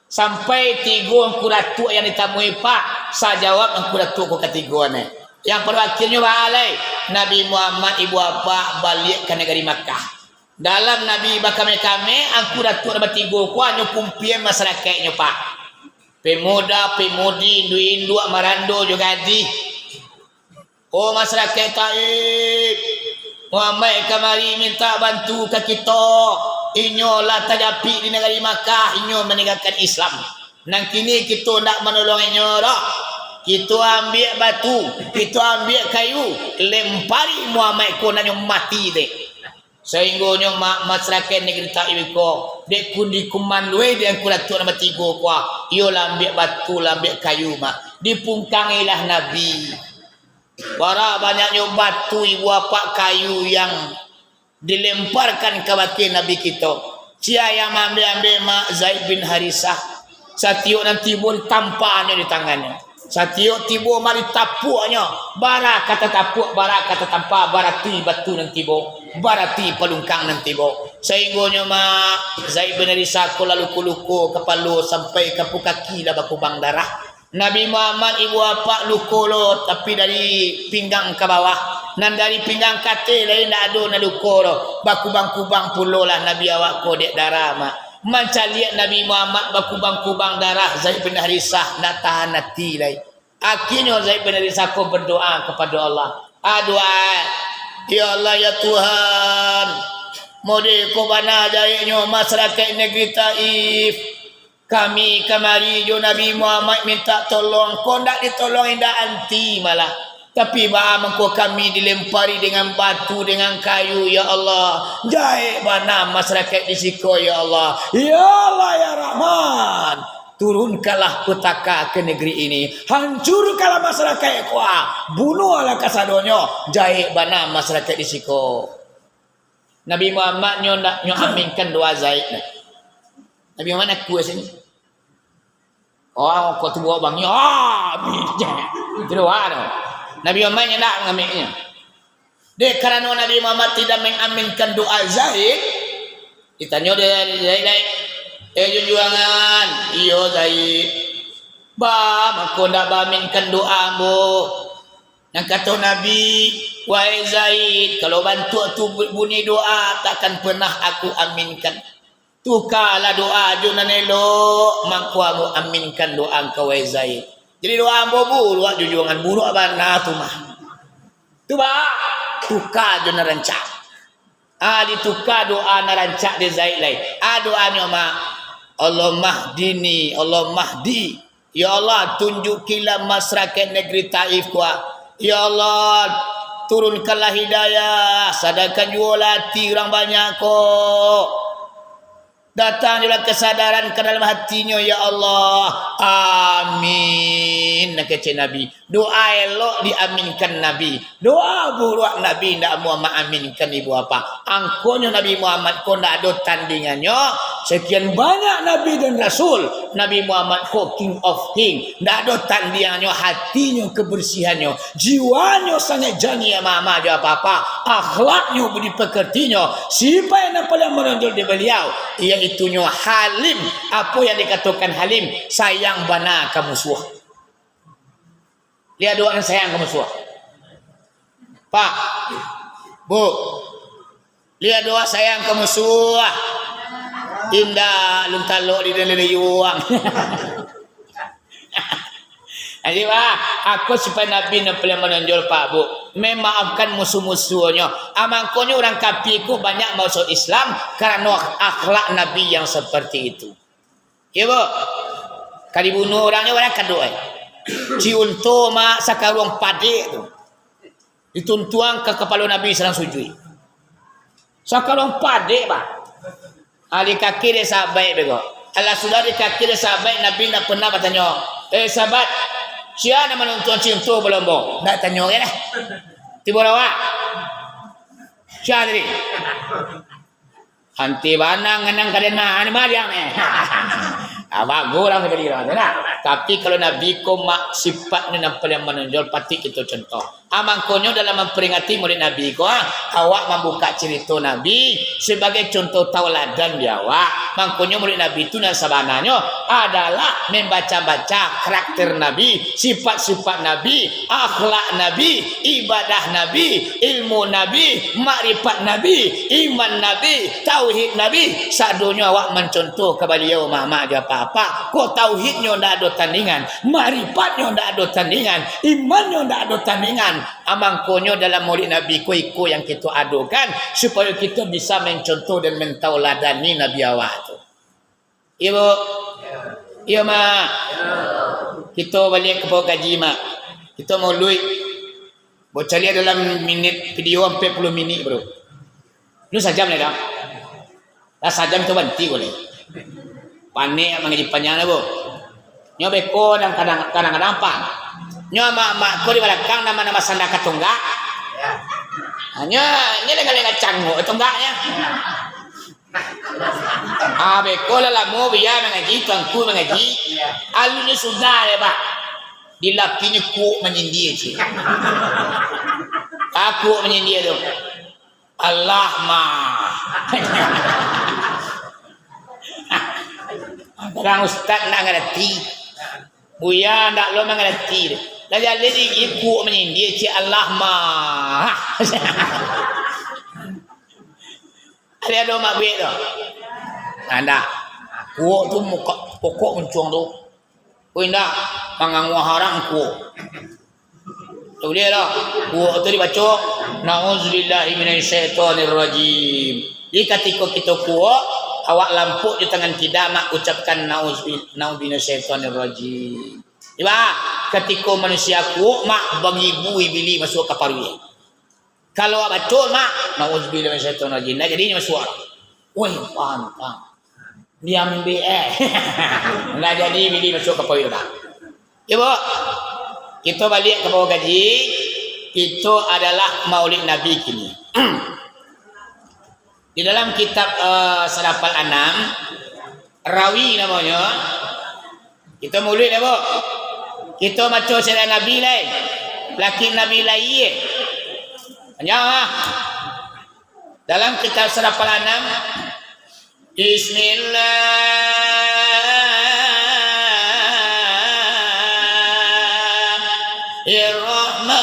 Sampai tigo Angku Datuak yang ditamui, Pak. Sajawab Angku Datuak ko katigo ne. Yang pado akhirnyo baa lai? Nabi Muhammad, ibu apak, baliak ka nagari Makkah. Dalam Nabi bakame-kame, Angku Datuak nan batigo ko hanyo kumpian masarakaiknyo, Pak. Pemuda, pemudi, induak-induak, marando jo gadih. "Oh, masarakaik Taif, Muhammad kamari minta bantu ka kito. Inyo lah tajapik di nagari Makkah, inyo maninggakan Islam. Nan kini kito ndak manolong inyo doh. Kito ambiak batu, kito ambiak kayu, lempari Muhammad ko, nak nyo mati dek." Sainggonyo ma-, masarakaik nagari Taif ko, dek kun dikumandoi dek Angku Datuak nan batigo ko, iyo lah ambiak batu, lah ambiak kayu, Mak. Dipungkangilah Nabi. Bara banyaknyo batu, ibu apak, kayu yang dilemparkan kabake Nabi kito. Sia yang maambiak-ambiak, Mak? Zaid bin Harisah. Satiok nan tibo ditampahnyo di tangannyo. Satiok tibo mari tapuaknyo. Bara ka tatapuak, bara ka tatampa, barati batu nan tibo, barati palungkang nan tibo. Sainggonyo, Mak, Zaid bin Harisah ko lah luko-luko kapalo sampai ka pungkaki lah bakubang darah. Nabi Muhammad, ibu apak, luko lo, tapi dari pinggang ka bawah. Nan dari pinggang ka ateh lai ndak ado nan luko lo. Bakubang-kubang pulo lah Nabi awak ko dek darah, Mak. Mancaliak Nabi Muhammad bakubang-kubang darah, Zaid bin Harisah ndak tahan ati lai. Akhirnyo Zaid bin Harisah ko berdoa kepada Allah. Ah, doa, Ya Allah, ya Tuhan, modeh ko bana jaheknyo masyarakaik negeri Taif. Kami kamari jo Nabi Muhammad mintak tolong, ko ndak ditolong indak anti malah. Tapi baa mangko kami dilempari dengan batu, dengan kayu, ya Allah. Jahek bana masyarakaik di siko, ya Allah. Ya Allah, ya Rahman. Turunkanlah petaka ke negeri ini. Hancurkanlah masyarakaik ko. Bunuhlah kasadonyo. Jahek bana masyarakaik di siko. Nabi Muhammad nyo ndak nyo aminkan doa Zaid. Nabi Muhammad nak kuat sini. Oh, kok tu buat bang, amin. Itu doa tu. Nabi Muhammad nyo ndak ngamiknyo. Dek karano Nabi Muhammad tidak mengaminkan doa Zaid, ditanyo dek Zaid, "Eh, junjuangan, iyo Zaid. Ba, mangko ndak baaminkan doa ambo?" Nan kato Nabi, "Wahai Zaid, kalau bantuak tu bu-, bunyi doa, takkan pernah aku aminkan. Tukalah doa jo nan elok, mangko ambo aminkan doa angkau, wahai Zaid." Jadi doa ambo buruak, junjuangan, buruak bana tu mah. Tu ba, tuka jo nan rancak. Ah, dituka doa nan rancak dek Zaid lai. Ah, doanyo mah, "Allahummahdini, Allahummahdini. Ya Allah, tunjukilah masyarakat negeri Taif ko. Ya Allah, turunkanlah hidayah, sadarkan juolah ati urang banyak ko. Datang juolah kesadaran ka dalam hatinyo, ya Allah. Amin." Nah, kecek Nabi. Doa elok diaminkan Nabi. Doa buruak Nabi indak amuah maaminkan, Ibu Bapak. Angkonyo Nabi Muhammad ko ndak ado tandingannyo. Sekian banyak Nabi dan Rasul, Nabi Muhammad ko King of King. Ndak ado tandingannyo, hatinyo, kebersihannyo. Jiwanyo sangat janiah, mama jo apa-apa. Akhlaknyo, budi pekertinyo. Sifat yang paling menonjol di beliau, yaitunyo halim. Apo yang dikatokan halim? Sayang bana ka musuah. Liek doa nan sayang ka musuah. Pak, Bu, liek doa sayang ka musuah. Indak, alun talok di dalam leyuang. Jadi, Pak, ako sifat Nabi nan paling manonjol, Pak, Bu. Memaafkan musuh-musuhnyo. Amangkonyo urang kafir ko banyak masuk Islam karano akhlak Nabi yang seperti itu. Iyo, Bu. Ka dibunuah urang nyo, barangkek doh, eh. Ciunto ma sakaruang padek tu. Dituntuang ka kapalo Nabi sadang sujuik. Sakaruang padek, Pak. Ah, dikaki dek sahabat beko. Alah sudah dikaki dek sahabat, Nabi ndak pernah batanyo, "Eh, sahabat, sia nan manuntuang ciunto balombo?" Ndak tanyo ge lah. Tibo awak. Sia tadi? Anti banang nganang kadena, ni maliang ni. Ah, bagus lah sakali lah, nah. Tapi kalau Nabi ko mak sifatnyo nan paling manonjol, patik kito contoh. Ah, mangkonyo dalam mamperingati Maulid Nabi ko, ah, awak mambukak carito Nabi sabagai contoh tauladan di awak. Mangkonyo Maulid Nabi tu nan sabananyo adalah mambaca-baca karakter Nabi, sifat-sifat Nabi, akhlak Nabi, ibadah Nabi, ilmu Nabi, makrifat Nabi, iman Nabi, tauhid Nabi, sadonyo awak mancontoh ka baliau, mamak jo apak-apak. Ko tauhidnyo ndak ado tandingan, makrifatnyo ndak ado tandingan, imannyo ndak ado tandingan. Amangkonyo dalam Maulid Nabi ko iko yang kito adokan, supayo kito bisa mancontoh dan mantauladani Nabi awak tu. Iyo, Bu? Iyo, Mak. Kito baliak ka pokok kaji, Mak. Kito mauluik. Bocaliak dalam minit video ampek puluah minit, Bro. Lu sajam lai, dah. Lah sajam tu banti ko lai. Panek mangaji panjang dah, Bu. Nyo beko nan kadang, kadang-kadang pang. Nyo amak-amak ko di balakang nama-nama sanda ka tonggak. Ha, nyo, nyo lengah-lengah cangok tonggaknyo. Ah, beko lah lamo bia mangaji, tuanku mangaji. Alun nyo sudah deh, Pak. Dilakinyo kuok manyindia, cik. Ah, kuok manyindia tu. Allah mah. Kadang ustaz ndak ngarati. Buya ndak lo mangarati. Lah jaleh di kuok manyindia, cik, Allah mah. Ari ado mak buek tu? Ndak. Kuok tu muka, pokok muncuang tu. Ko indak, manganguah urang kuok. Tak buliah lah. Kuok tu dibaco, Na'udzubillahi minasyaitonirrajim. Jadi, katiko kito kuok, awak lampuak jo tangan kida, mak ucapkan, "Na'udzubi-, na'udzubillahi minasyaitonirrajim." Iba, katiko manusia kuok, mak baribu ibili masuak ka paruik. Kalau awak baco, mak, "Na'udzubillahi minasyaitonirrajim." Ndak jadinyo masuak. Woi, pantang. Diambiak, eh. Ndak jadi ibili masuak ka paruik, mak. Ibu, kito baliak ka pokok kaji. Kito adalah Maulid Nabi kini. Di dalam kitab, eh, Sarapal Anam, rawi namonyo. Kito maulid lah, Bu. Kito maco sirah Nabi lai. Laki Nabi lai, eh. Panjang, ah. Dalam kitab Sarapal Anam, Bismillahirrahmanirrahim.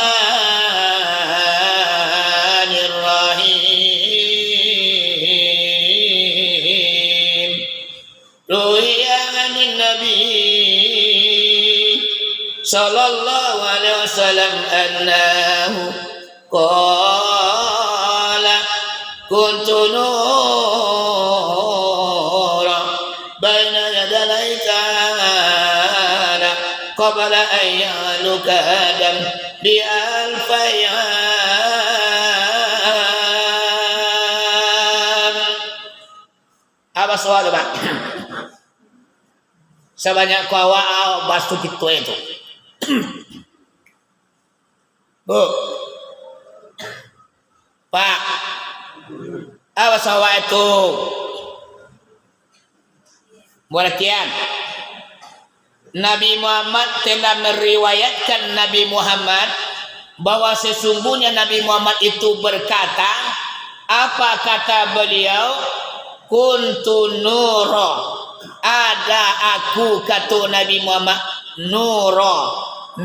Ruwiya anin Nabi sallallahu alaihi wasallam annahu qala, "Kuntu nuran baina yadayil Adam qabla an yakhluqa Adam bi alfi 'am." Apa soal tu, Pak? Sabanyak ko awak, awak baso kito tu. Bu. Pak. Apa soal tu? Buat latihan. Nabi Muhammad telah meriwayatkan Nabi Muhammad, bahwa sesungguhnya Nabi Muhammad itu berkata, apa kata beliau? "Kuntu nura." Ada aku, kato Nabi Muhammad, nura,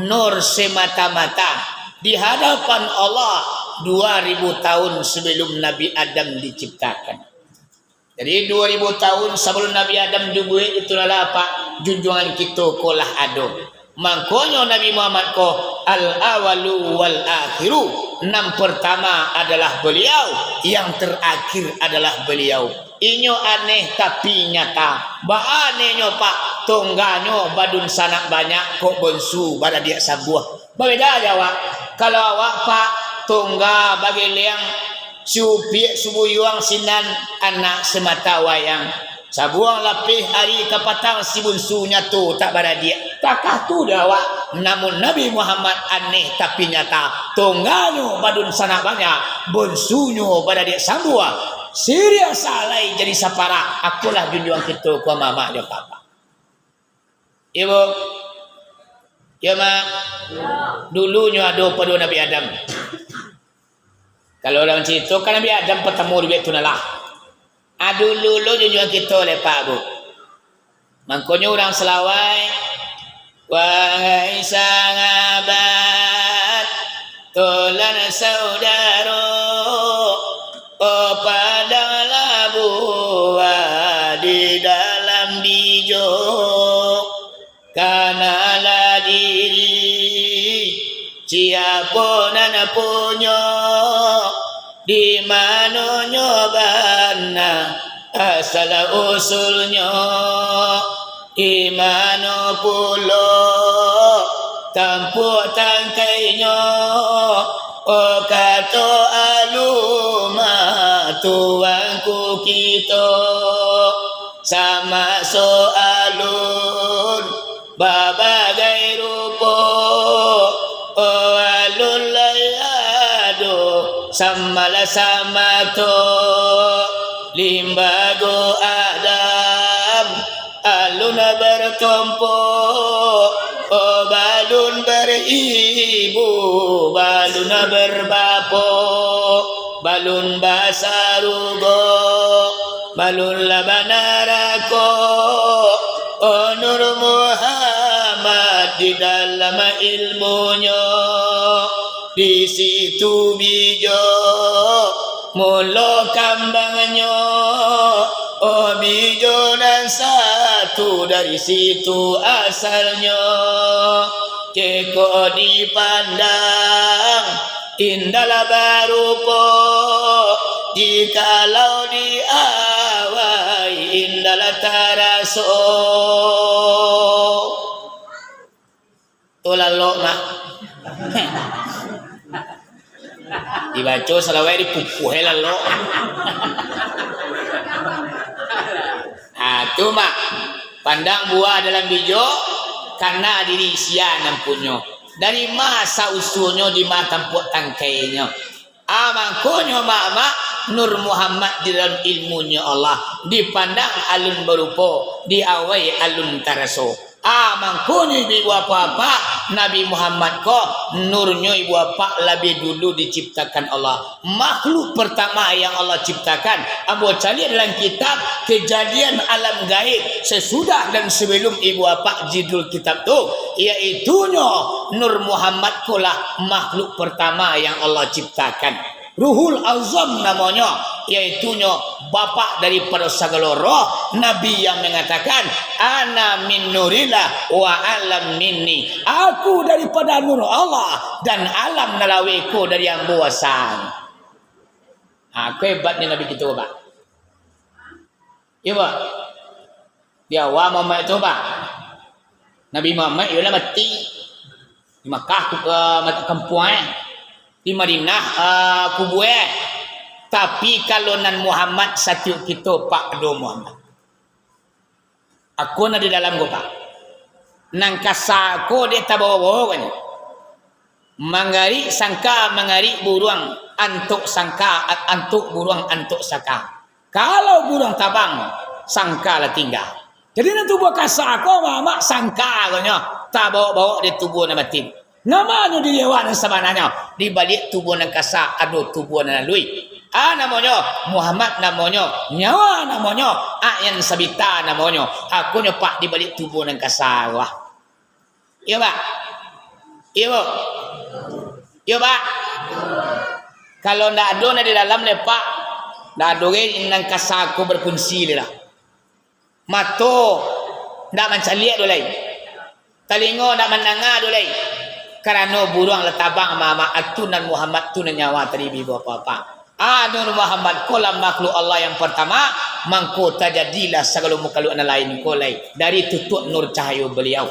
nur semata-mata di hadapan Allah dua ribu tahun sebelum Nabi Adam diciptakan. Jadi, dua ribu tahun sabalun Nabi Adam dibuek, itu lah, Pak, junjuangan kito ko lah ado. Mangkonyo Nabi Muhammad ko al-awalu wal-akhiru, nan pertama adalah beliau, yang terakhir adalah beliau. Inyo aneh tapi nyata. Baa anehnyo, Pak? Tongganyo badunsanak banyak, kok bonsu baradiak sambuah. Babeda jo awak. Kalau awak, Pak, tongga bageleang, siupiak subuyuang sinan, anak semata wayang. Sabuang lapeh ari ka patang, si bunsu nyato tak baradiak. Takah tu dek awak. Namun Nabi Muhammad aneh tapi nyata. Tongganyo badunsanak banyak, bunsunyo baradiak sambuah. Siriah salai jadi saparak. Akolah junjuang kito ko mamak jo papa. Ibu. Yo, Mak. Dulunyo ado pado Nabi Adam. Kalau urang caritokan Nabi Adam partamo dibuek tu nah lah. Ah, dulu lo junjuang kito lepak, Bu. Mangkonyo urang Salawai, wahai sahabat, tulan saudaro, o padang labuah di dalam bijo. Kanalah diri, siapo nan punyo, di manonyo bana asal usulnyo, di mano pulo tampuak tangkainyo, o kato alun mah tuanku kito. Samaso alun babagai rupo, o alun lai ado samala samato. Limbago Adam alun bartompo, o balun baribu, balun barbapo, balun basarugo, balun lah banarako. O Nur Muhammad di dalam ilmunyo, di situ bijo mulo kambangnyo. O bijo nan satu dari situ asalnyo. Ceko dipandang Indak lah barupo, jikalau diawai, indak lah taraso. Tu lalok, Mak. Dibaco salawat, dipupuah lalok. Ha, tu, Mak. Pandang buah dalam bijo, kana diri sia nan punyo. Dari ma asa usuanyo, di ma tampuak tangkainyo. Ah, mangkonyo, Mak-mak, Nur Muhammad di dalam ilmunyo Allah, dipandang alun barupo, diawai alun taraso. Ah, mangkonyo ibu-ibu apak-apak, Nabi Muhammad ko, nurnyo ibu apak labiah dulu diciptakan Allah. Makhluk pertama yang Allah ciptakan, ambo caliak dalam kitab Kejadian Alam Gaib sesudah dan sebelum ibu apak judul kitab tu, yaitunyo Nur Muhammad ko lah makhluk pertama yang Allah ciptakan. Ruhul Azam namonyo, yaitunyo bapak daripado sagalo roh, Nabi yang mangatakan, "Ana min nurillah wa alam minni." Aku daripada nur Allah, dan alam nan laweh ko dari ambo asanyo. Ha, ko hebatnyo Nabi kito, Pak. Iyo, Pak. Di awal Muhammad tu, Pak. Nabi Muhammad, iyo lah mati. Di Makkah, ku-, eh, mati kampuang, eh. Di Madinah, eh, kubua, eh. Tapi, kalau nan Muhammad satiok kito, Pak, ado Muhammad. Aku nan di dalam ko, Pak. Nan kasa ko dek tabawa-bawa ko nyo. Manggarik sangka, manggarik buruang, antok sangka, antok buruang, antok sangka. Kalau buruang tabang, sangka lah tingga. Jadi, nan tubuah kasa ko, Mak, sangka ko nyo, tabawa-bawa di tubuah nan batin. Namonyo diri awak nan sabananyo, di baliak tubuah nan kasa, ado tubuah nan aluih. A namonyo, Muhammad namonyo, nyawa namonyo, a nan sabita namonyo, a ko nyo, Pak, di baliak tubuah nan kasa ko. Iyo, Pak? Iyo, Bu? Iyo, Pak? Kalau ndak ado nan di dalam, lai, Pak, ndak ado gai nan kasa ko bafungsi lai lah. Mato ndak mancaliak doh lai. Talingo ndak mandanga doh lai. Karano buruang lah tabang, Mak-mak, atu nan Muhammad tu nan nyawa tadi, ibu-ibu apak-apak. A, Nur Muhammad ko lah makhluk Allah yang partama, mangko tajadilah sagalo makhluk nan lain ko lai dari tutuak nur cahayo Baliau.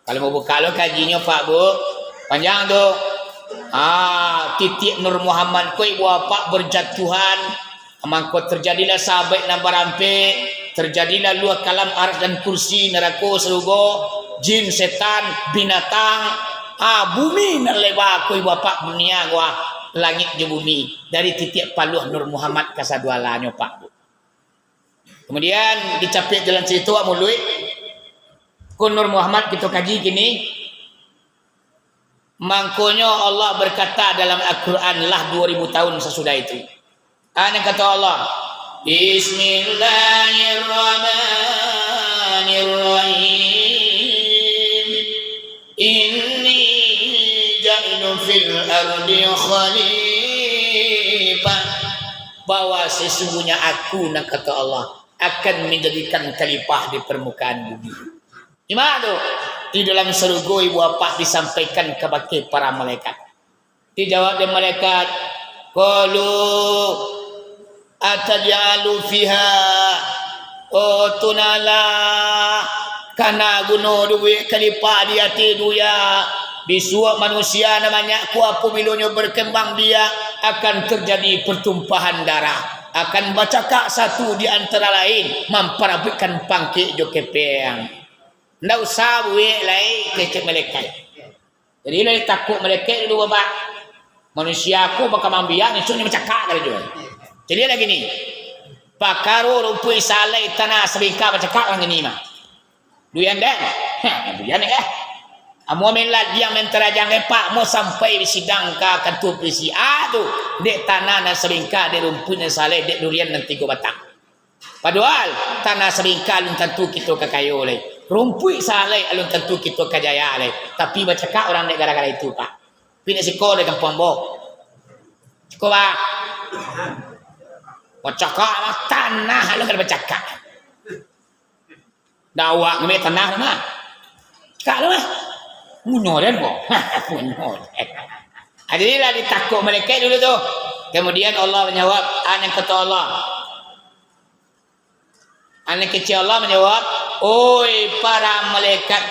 Kalau mau buka lo kajinyo, Pak, Bu, panjang tu. Ah, titiak Nur Muhammad ko, ibu apak, berjatuhan, mangko terjadilah sabaik nan barampek, terjadilah luah kalam, aras dan kursi, narako, sarugo, jin, setan, binatang, ah, bumi nan leba ko, ibu apak, dunia ko, ah, langik jo bumi, dari titiak paluah Nur Muhammad kasadoalahnyo, Pak, Bu. Kemudian dicapiak jalan situ, ah, muluik. Ko Nur Muhammad kito kaji kini. Mangkonyo Allah berkata dalam Al-Quran lah dua ribu tahun sasudah itu. Anu kata Allah, "Bismillahirrahmanirrahim. Inni ja'ilun fil ardi khalifah." Bahwa sesungguhnya Aku, nan kato Allah, akan manjadikan khalifah di parmukaan bumi. Di ma tu? Di dalam sarugo, ibu apak, disampaikan kabake para malaikat. Dijawab dek malaikat, "Qalu ataj'alu fiha, oh Tuhan Allah, kana guno dibuek khalifah di ateh dunia. Bisuak manusia nan banyak ko, apabilo nyo berkembang biak, akan terjadi pertumpahan darah, akan bacakak satu di antara lain, mamparabuikkan pangkek jo kepeng." Ndak usah buek lai, kecek malaikat. Jadi, lai takuik malaikat dulu, Bapak. Manusia ko bakambang biak, isuak nyo bacakak, kali juo. Jadi, lagi ni, pakaro rumpuik sahalai, tanah sabingka bacakak urang kini mah. Duyan den? Heh, duyan dek eh. Amuah main ladiang, main tarajang, eh, Pak, mau sampai sidang ka kantua polisi. Ah, tu, dek tanah nan sabingka, dek rumpuik nan sahalai, dek durian nan tigo batang. Padohal, tanah sabingka alun tantu kito ka kayo lai. Rumpuik sahalai alun tantu kito ka jaya lai. Tapi bacakak urang dek gara-gara itu, Pak. Pi dek siko dek kampuang ambo. Siko, Pak. Bacakak lah, tanah alun kada bacakak. Dak awak ngambil tanah tu mah. Cakak tu mah. Punyo den ko. Punyo den. Ah, jadi lah ditakuik malaikat dulu tu. Kemudian Allah manjawab, ah, nan kato Allah. Ah, nan kecek Allah manjawab, "Oi para malaikat,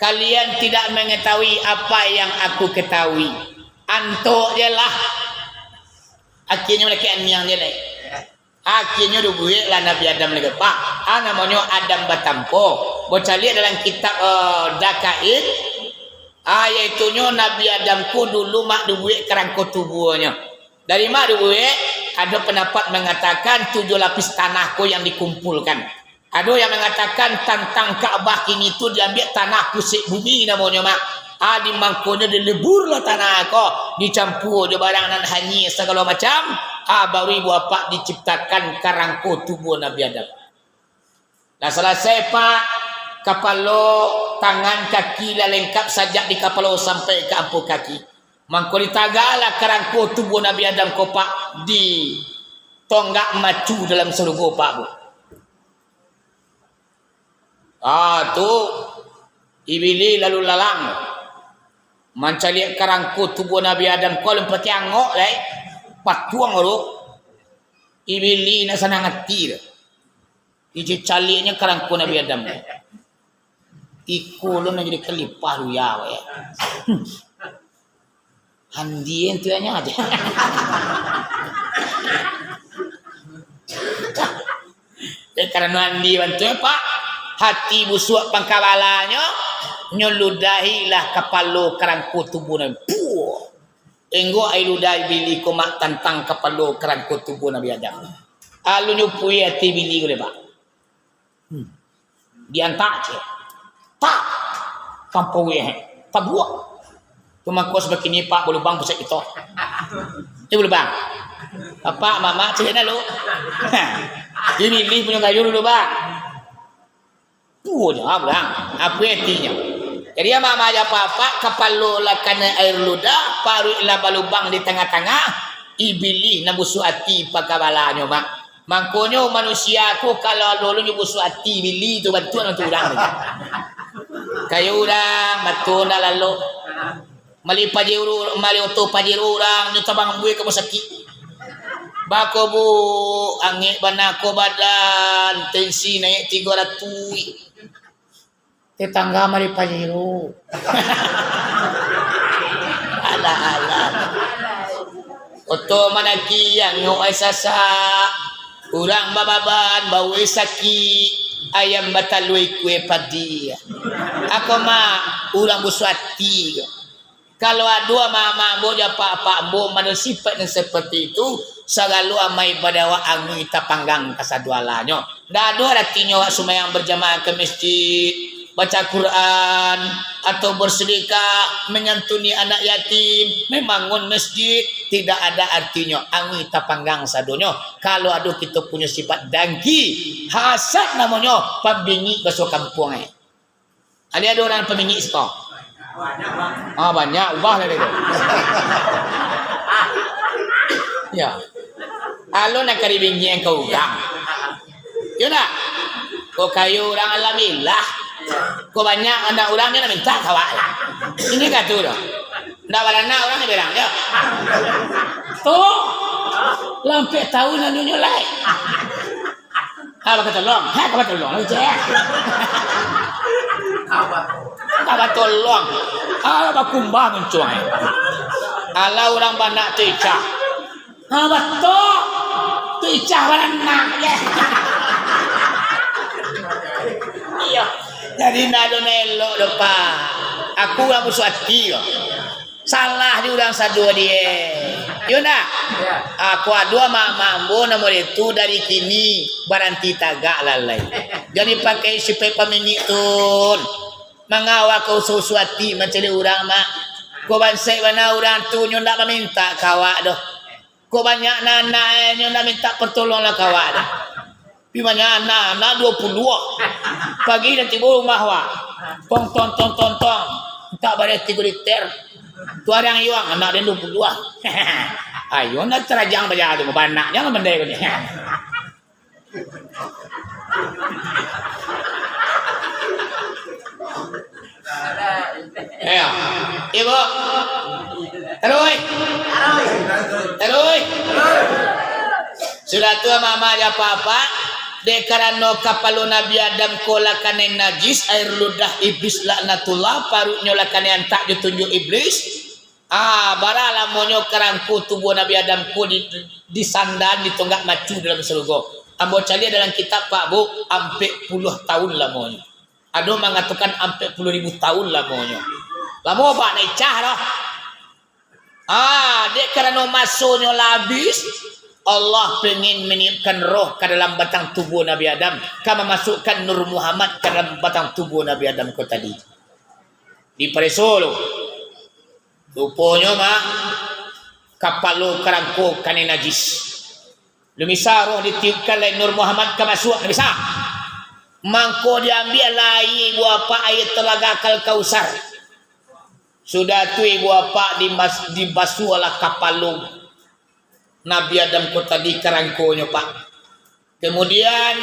kalian tidak mengetahui apa yang aku ketahui. Antok je lah." Akhirnyo malaikat aniang je lai. Akhirnyo dibueklah Nabi Adam lagi, Pak. Ah, namonyo Adam batampo. Bacaliak dalam kitab, eh, Dakaik, ah, yaitunyo Nabi Adam ko dulu mak dibuek karangko tubuahnyo. Dari ma dibuek? Ado pandapat mangatakan tujuah lapis tanah ko yang dikumpulkan. Ado yang mangatakan tantang Ka'bah kini tu diambiak tanah pusek bumi namonyo, mak. Ah, di mangkonyo dileburlah tanah ko, dicampua jo barang nan hanyia sagalo macam, ah, baru ibu apak diciptakan karangko tubuah Nabi Adam. Lah salasai, Pak, kapalo, tangan, kaki lah lengkap sajak di kapalo sampai ka ampuah kaki. Mangko ditagaklah karangko tubuah Nabi Adam ko, Pak, di tonggak macu dalam sarugo, Pak, Bu. Ah, tu, Ibilih lalu lalang mancaliak karangko tubuah Nabi Adam ko, alun pakai angok lai, patuang tu. Ibilih nak sanang ati tu. Ije caliaknyo karangko Nabi Adam tu. Iko lo nak jadi kalipah luya, weh. Andi tu nyo aja. Ya, karano andi bantuak, Pak. Hati busuak pangkabalanyo, nyo ludahilah kapalo karangko tubuah Nabi. Puah. Enggo ai ludah Ibilih ko mak tantang kapalo karangko tubuah Nabi Adam. Alun nyo puih ati Ibilih ko deh, Pak. Hmm. Diantak cek. Tak. Tampauik, tabuak. Tu mangko sabakini, Pak, balubang pusat kito. Eh, balubang. Apak, mamak, cek nak lu. Ibilih punyo kayu dulu, Pak. Puo nyo, pulang. Apo artinyo? Jadi, amak-amak jo apak-apak, kapalo lah kanai aia ludah, paruik lah balubang di tangah-tangah, Ibilih nan busuak ati pakabalanyo, Mak. Mangkonyo manusia ko kalau ado nyo busuak ati, Ibilih tu bantuak tu urang tu. Kayo urang, batua ndak lalok. Mali Pajero, mali oto Pajero urang, nyo tabang ambuih ka rumah sakik. Bako, Bu, angek bana ko badan, tensi naiak tigo ratuih. Tetangga mali Pajero. Alah, alah. Oto manaki, angok ai sasak. Urang bababan, bau ai sakik. Ayam batalua ikua padi. Ako, Mak, urang busuak ati ko. Kalau ado amak-amak ambo jo apak-apak ambo mano sipaik nan saparti itu, sagalo amal ibadah awak angui tapanggang kasadoalahnyo. Ndak ado aratinyo awak sumbayang bajamaah ka masjid, baca Quran, atau basadakah, manyantuni anak yatim, mambangun masjid, tidak ada artinyo, angui tapanggang sadonyo. Kalau ado kito punyo sipaik dangki, hasad namonyo, pambingik baso kampuang ai. Ado, ado urang pamingik siko? Ah, banyak, ubah lah dia tu. Ya. Alun nak kari bingik ka urang. Yo ndak? Ko kayo urang, alhamdulillah. Ko banyak anak urang, nyo nak mintak ka awak lah. Ini ka tu doh. Ndak baranak urang ni berang, yo. Tu. Lah ampek taun anunyo lai. Ha, bakatolong. Ha, ka batolong lai, cek. Ka batolong. Ha, bakumbah muncuang. Alah urang banak tu icah. Ha, batua. Tu icah baranak, cek. Iyo. Jadi, ndak ado nan elok doh, Pak. Aku urang busuak ati ko. Salah di urang sado, die. Iyo ndak? Aku ado amak-amak ambo namo dia tu dari kini baranti tagak lah lai. Jan dipakai sipaik pamingik tu. Mangawa ka usuak-usuak ati mancaliak urang, Mak. Ko bansaik bana urang tu, nyo ndak mamintak ka awak doh. Ko banyak nan anak, eh, nyo ndak mintak partolongan ka awak doh. Pi banyak anak, anak duo puluah. Pagi lah tibo rumah awak. Tong, tong, tong, tong, tong. Mintak bareh tigo liter. Tu ari ang iyo ang, anak den duo puluah. Ayo, nak tarajang bajalan tu, banak, jangan mandai ko ni. Ya. Ibu. Tu mama ja apa-apa, dek karano kapalo Nabi Adam ko lah kanai najis, air ludah iblis laknatullah, paruiknyo lah kanai antak jo tunjuak iblis. Ah, bara lamonyo karangko tubuah Nabi Adam ko di, disandaan di tonggak macu dalam sarugo. Ambo caliak dalam kitab, Pak, Bu, ampek puluah taun lamonyo. Ado mangatokan ampek puluah ribu taun lamonyo. Lamo, Pak, nak icah doh. Ah, dek karano masonyo lah abih, Allah pengen meniupkan roh ka dalam batang tubuah Nabi Adam, ka mamasukkan Nur Muhammad ka dalam batang tubuah Nabi Adam ko tadi. Dipareso lo. Ruponyo, Mak, kapalo karangko kanai najis. Lun bisa roh ditiupkan lai Nur Muhammad ka masuak, lun bisa. Mangko diambiak lah aia ibu apak, aia talaga Al-Kausar. Sudah tu ibu apak dimas-, dibasuahlah kapalo Nabi Adam ko tadi karangkonyo, Pak. Kemudian,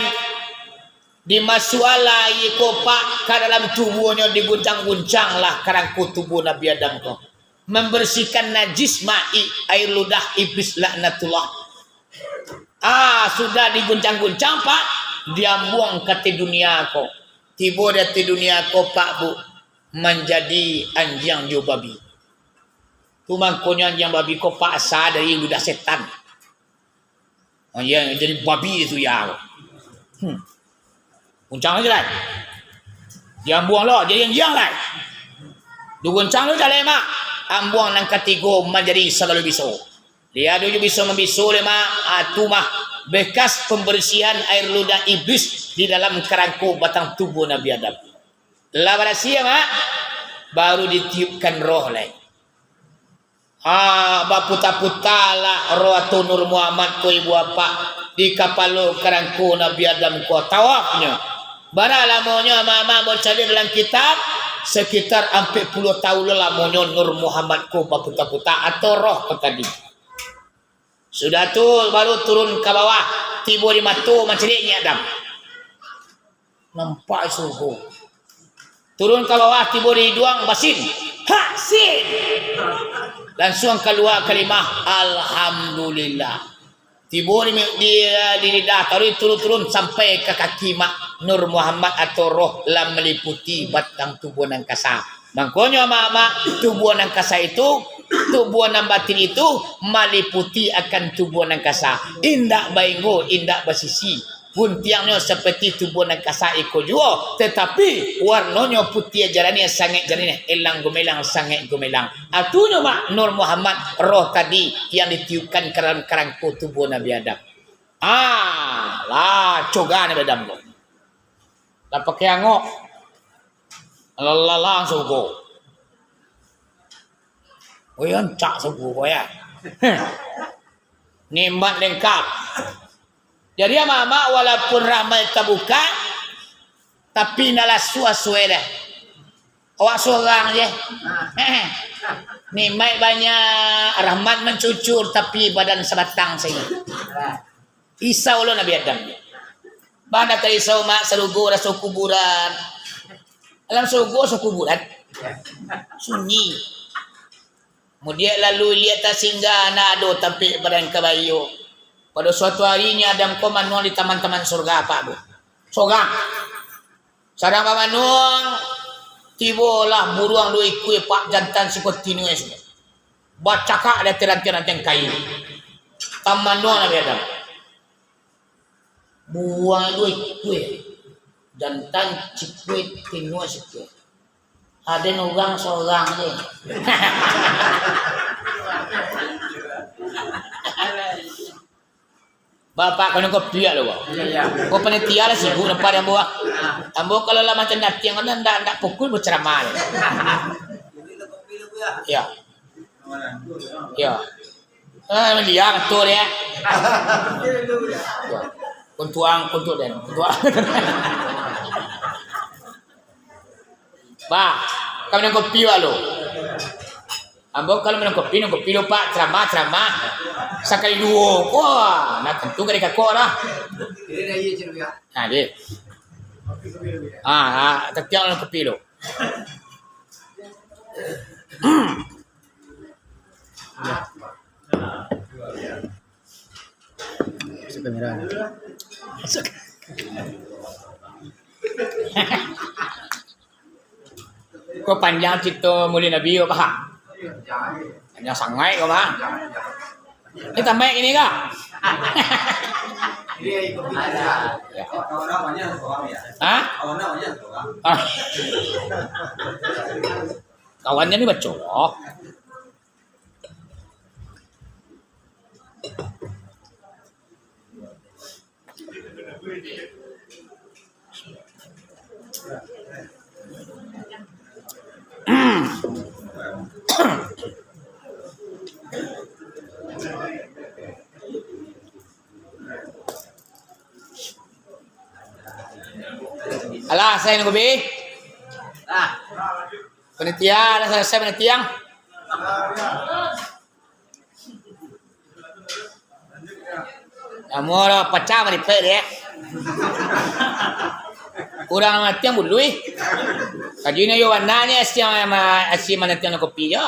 dimasuaklah aia ko, Pak, ka dalam tubuahnyo, diguncang-guncanglah karangko tubuah Nabi Adam ko. Membersihkan najis ma'i, air ludah iblis laknatullah. Ah, sudah diguncang-guncang, Pak, diambuang ka ateh dunia ko. Tibo di ateh dunia ko, Pak, Bu, manjadi anjiang jo babi. Tu mangkonyo anjiang babi ko, Pak, asa dari ludah setan. Oh, iyo, jadi babi tu, yo. Hmm. Guncang aja lah. Diambuang lo, jadi anjiang lah. Diguncang lo, jaleh, Mak. Ambuang nan katigo manjadi sagalo biso. Dia dulu bisa mambiso, leh, Mak. Ah, tu mah bekas pembersihan air ludah iblis di dalam karangko batang tubuah Nabi Adam. Lah barasiah, Mak. Baru ditiupkan roh lai. Ah, baputa-putalah roh atau Nur Muhammad ko ibu apak di kapalo karangko Nabi Adam ko tawafnyo. Bara lamonyo, amak-amak, bacaliak dalam kitab, sekitar ampek puluah taun lah lamonyo Nur Muhammad ko baputa-puta atau roh ko tadi. Sudah tu, baru turun ka bawah, tibo di mato, mancaliak nyo Adam. Nampak surugo. Turun ka bawah, tibo di iduang, basin. Hak sin. Lansuang kalua kalimah, Alhamdulillah. Tibo di, di, di lidah, taruih turun-turun sampai ka kaki, Mak. Nur Muhammad atau roh lah maliputi batang tubuah nan kasa. Mangkonyo, amak-amak, tubuah nan kasa itu, tubuah nan batin itu maliputi akan tubuah nan kasa. Indak bainggo, indak basisi. Guntiangnyo saperti tubuah nan kasa iko juo, tatapi warnonyo putiah jaraniah, sangaik jaraniah, elang gumelang, sangaik gumelang. Atunyo, Mak, Nur Muhammad, roh tadi yang ditiupkan ka dalam karangko tubuah Nabi Adam. Ah, lah, coga Nabi Adam ko. Lah pakai angok. Lalang surugo. Woi, rancak surugo ko, yo. Nikmat lengkap. Jadi, amak-amak, walaupun rahmat tabuka, tapi ndak lah suah-suah dah. Awak surang je. Nikmat banyak, rahmat mancucur, tapi badan sabatang sajo. Risau lo Nabi Adam. Bana ka risau, Mak, sarugo raso kuburan. Alam sarugo raso kuburan. Sunyi. Mudiak lalu liak tasinggah, ndak ado tampek badan ka baiyo. Pado suatu ari nyo Adam ko manuang di taman-taman surga, Pak, Bu. Surang. Sadang bamanuang, tibolah buruang duo ikua, Pak, jantan siko tino es. Bacakak di ateh rantiang-rantiang kayu. Tamanuang Nabi Adam. Buruang duo ikua. Jantan sikua, tino sikua. Aden urang surang je. Bapak, kau ni kopi lo, Bang. Iya, iya. Kau panitia lah sibuk nampak dek ambo, ah. Ambo kalau lah macam natiang kan ndak, ndak fokus berceramah. Iya. Iya. Ah, dia betul ya. Iya. Kuntuang, kuntuang den. Kuntuang. Bah, kami minum kopi, Wak, lo. Ambo kalau minum kopi, minum kopi lo, Pak. Ceramah, ceramah. Sakali duo. Wah, nah, tentu ka dikakok lah. Nah, deh. Ah, ah, tetiak minum kopi lo. Kamera. Ko panjang carito Maulid Nabi ko, Pak. Panjang sangaik ko, Pak. Ni tambah gini ko? Ya. Hah? Ah. Kawannya ni baco. Alah, salasai nan kubi. Panitia, lah salasai panitia. Namo lah pacah maripek deh. Urang manatiang buluih. Kajinyo yo warnanyo asi ma-, asi manatiang kopi yo.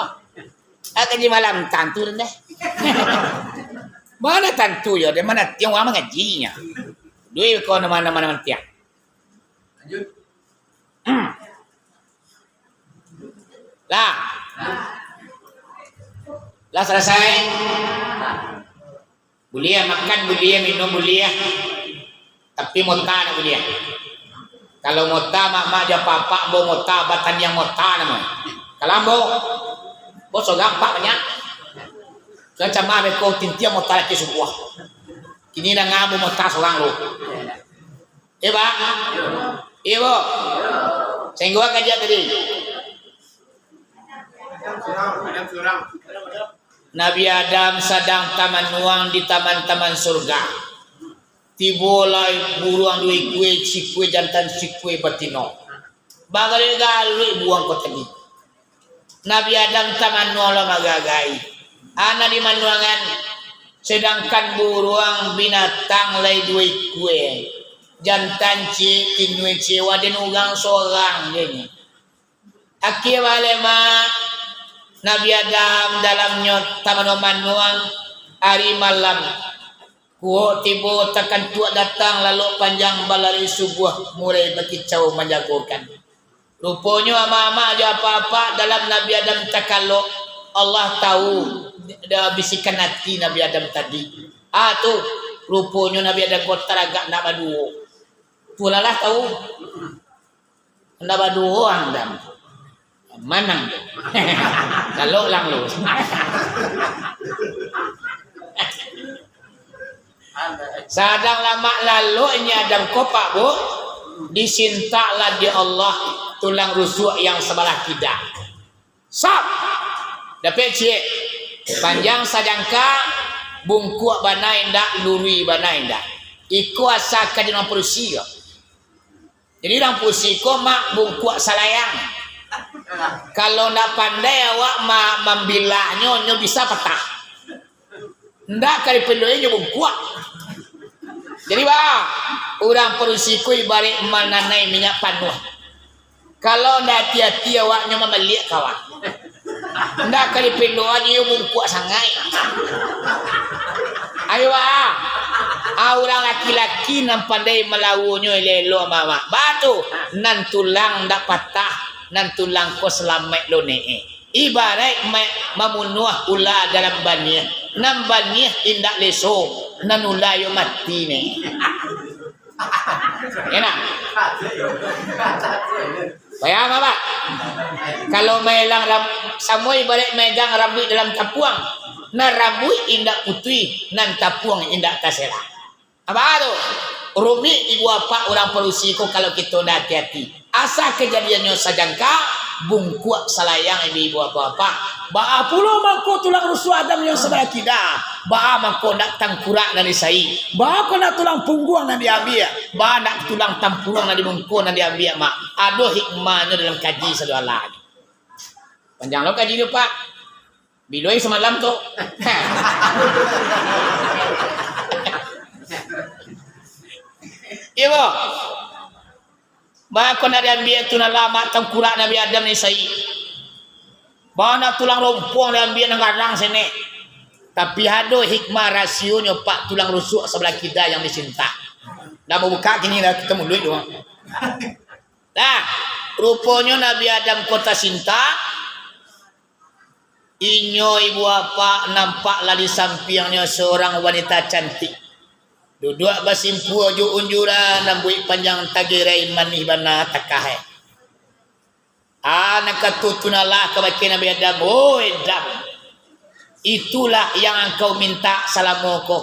Ah, kaji malam tantu deh. Mana tantu yo, deh manatiang urang mangajinyo. Duit ko nama-nama manatiang. Lah. Lah salasai. Buliah makan, buliah minum, buliah. Tapi mota ndak buliah. Kalau mota, mak-mak jo apak-apak, ambo mota, bataniang mota namo. Kalau ambo, ambo sorang apak banyak. Macam mah beko tintiang mota laki subuah. Kini danga ambo mota sorang lu. Iyo, Pak? Iyo, Bu? Sainggo ka dia tadi. Nabi Adam sadang tamanuang di taman-taman surga. Tibolah buruang duo ikua, sikua jantan, sikua batino. Bagaluik-galuik buruang ko tadi. Nabi Adam tamanuang lah magagai. Anak dimanuangan, sadangkan buruang binatang lai duo ikua. Jantan ciek, tinua ciek, waden urang sorang je nyo. Akhia baleh mah, Nabi Adam dalamnyo tamanuang-manuang ari malam. Kuok tibo takantuak datang, lalok panjang balari subuah, mulai bakicau manjagokan. Ruponyo amak-amak jo apak-apak dalam Nabi Adam takalok, Allah tahu bisikan ati Nabi Adam tadi. Ah, tu, ruponyo Nabi Adam ko taragak ndak baduo. Tu lah, lah tahu. Ndak baduo ang Adam. Manang tu. Lalok lang lu. Sadang lamak laloknyo Adam ko, Pak, Bu, disintaklah di Allah tulang rusuk yang sabalah kida. Sap! Dapek ciek. Panjang sajangka, bungkuak bana indak, lurui bana indak. Iko asa ka di urang padusi ko. Jadi, urang padusi ko, Mak, bungkuak salayang. Kalau ndak pandai awak ma-, mambilahnyo, nyo bisa patah. Ndak ka dipiloi nyo bungkuak. Jadi, ba, urang padusi ko ibaraik mananai minyak panuah. Kalau ndak ati-ati awak, nyo mambaliak ka awak. Ndak ka dipindoan iyo bungkuak sangaik. Ayo, ah. Ah, urang laki-laki nan pandai malawonyo elok-elok, mamak. Batu, nan tulang ndak patah, nan tulang ko salamaik lo ne. Ibaraik ma-, mamunuah ula dalam baniah. Nan baniah indak leso, nan ula yo mati ne. Enak. Bayang, Pak? Kalau maelang ram-, samo ibaraik maegang rambuik dalam tapuang. Nan rambuik indak putuih, nan tapuang indak tasela. Apa tu? Rumik ibu apak urang padusi ko kalau kito ndak ati-ati. Asa kajadiannyo sajangka, bungkuak salayang ibu-ibu apak-apak. Baa pulo mangko tulang rusuk Adam yang sabalah kida? Baa mangko ndak tangkurak nan disai? Baa ko ndak tulang pungguang nan diambiak? Baa ndak tulang tampuruang nan dibungkuang nan diambiak, Mak? Ado hikmahnyo dalam kaji sado alah. Panjang lo kaji tu, Pak. Bilo samalam tu. Iyo, Pak. Baa ko ndak diambiak tu nan lamak tangkurak Nabi Adam ni sai. Baa ndak tulang rompuang diambiak nan gadang sene. Tapi ado hikmah rasionyo, Pak, tulang rusuk sabalah kida yang di Sinta. Dah mau buka kini dah, kita muluik doang. Nah, ruponyo Nabi Adam kota Sinta, inyo ibu apak nampaklah di sampiangnyo seorang wanita cantik. Duduak basimpua jo unjuran, rambuik panjang tagerai, manih bana takah, eh. Ah, nan kato tu nalah kabake Nabi Adam, "Oi Adam, itulah yang angkau minta salamo ko,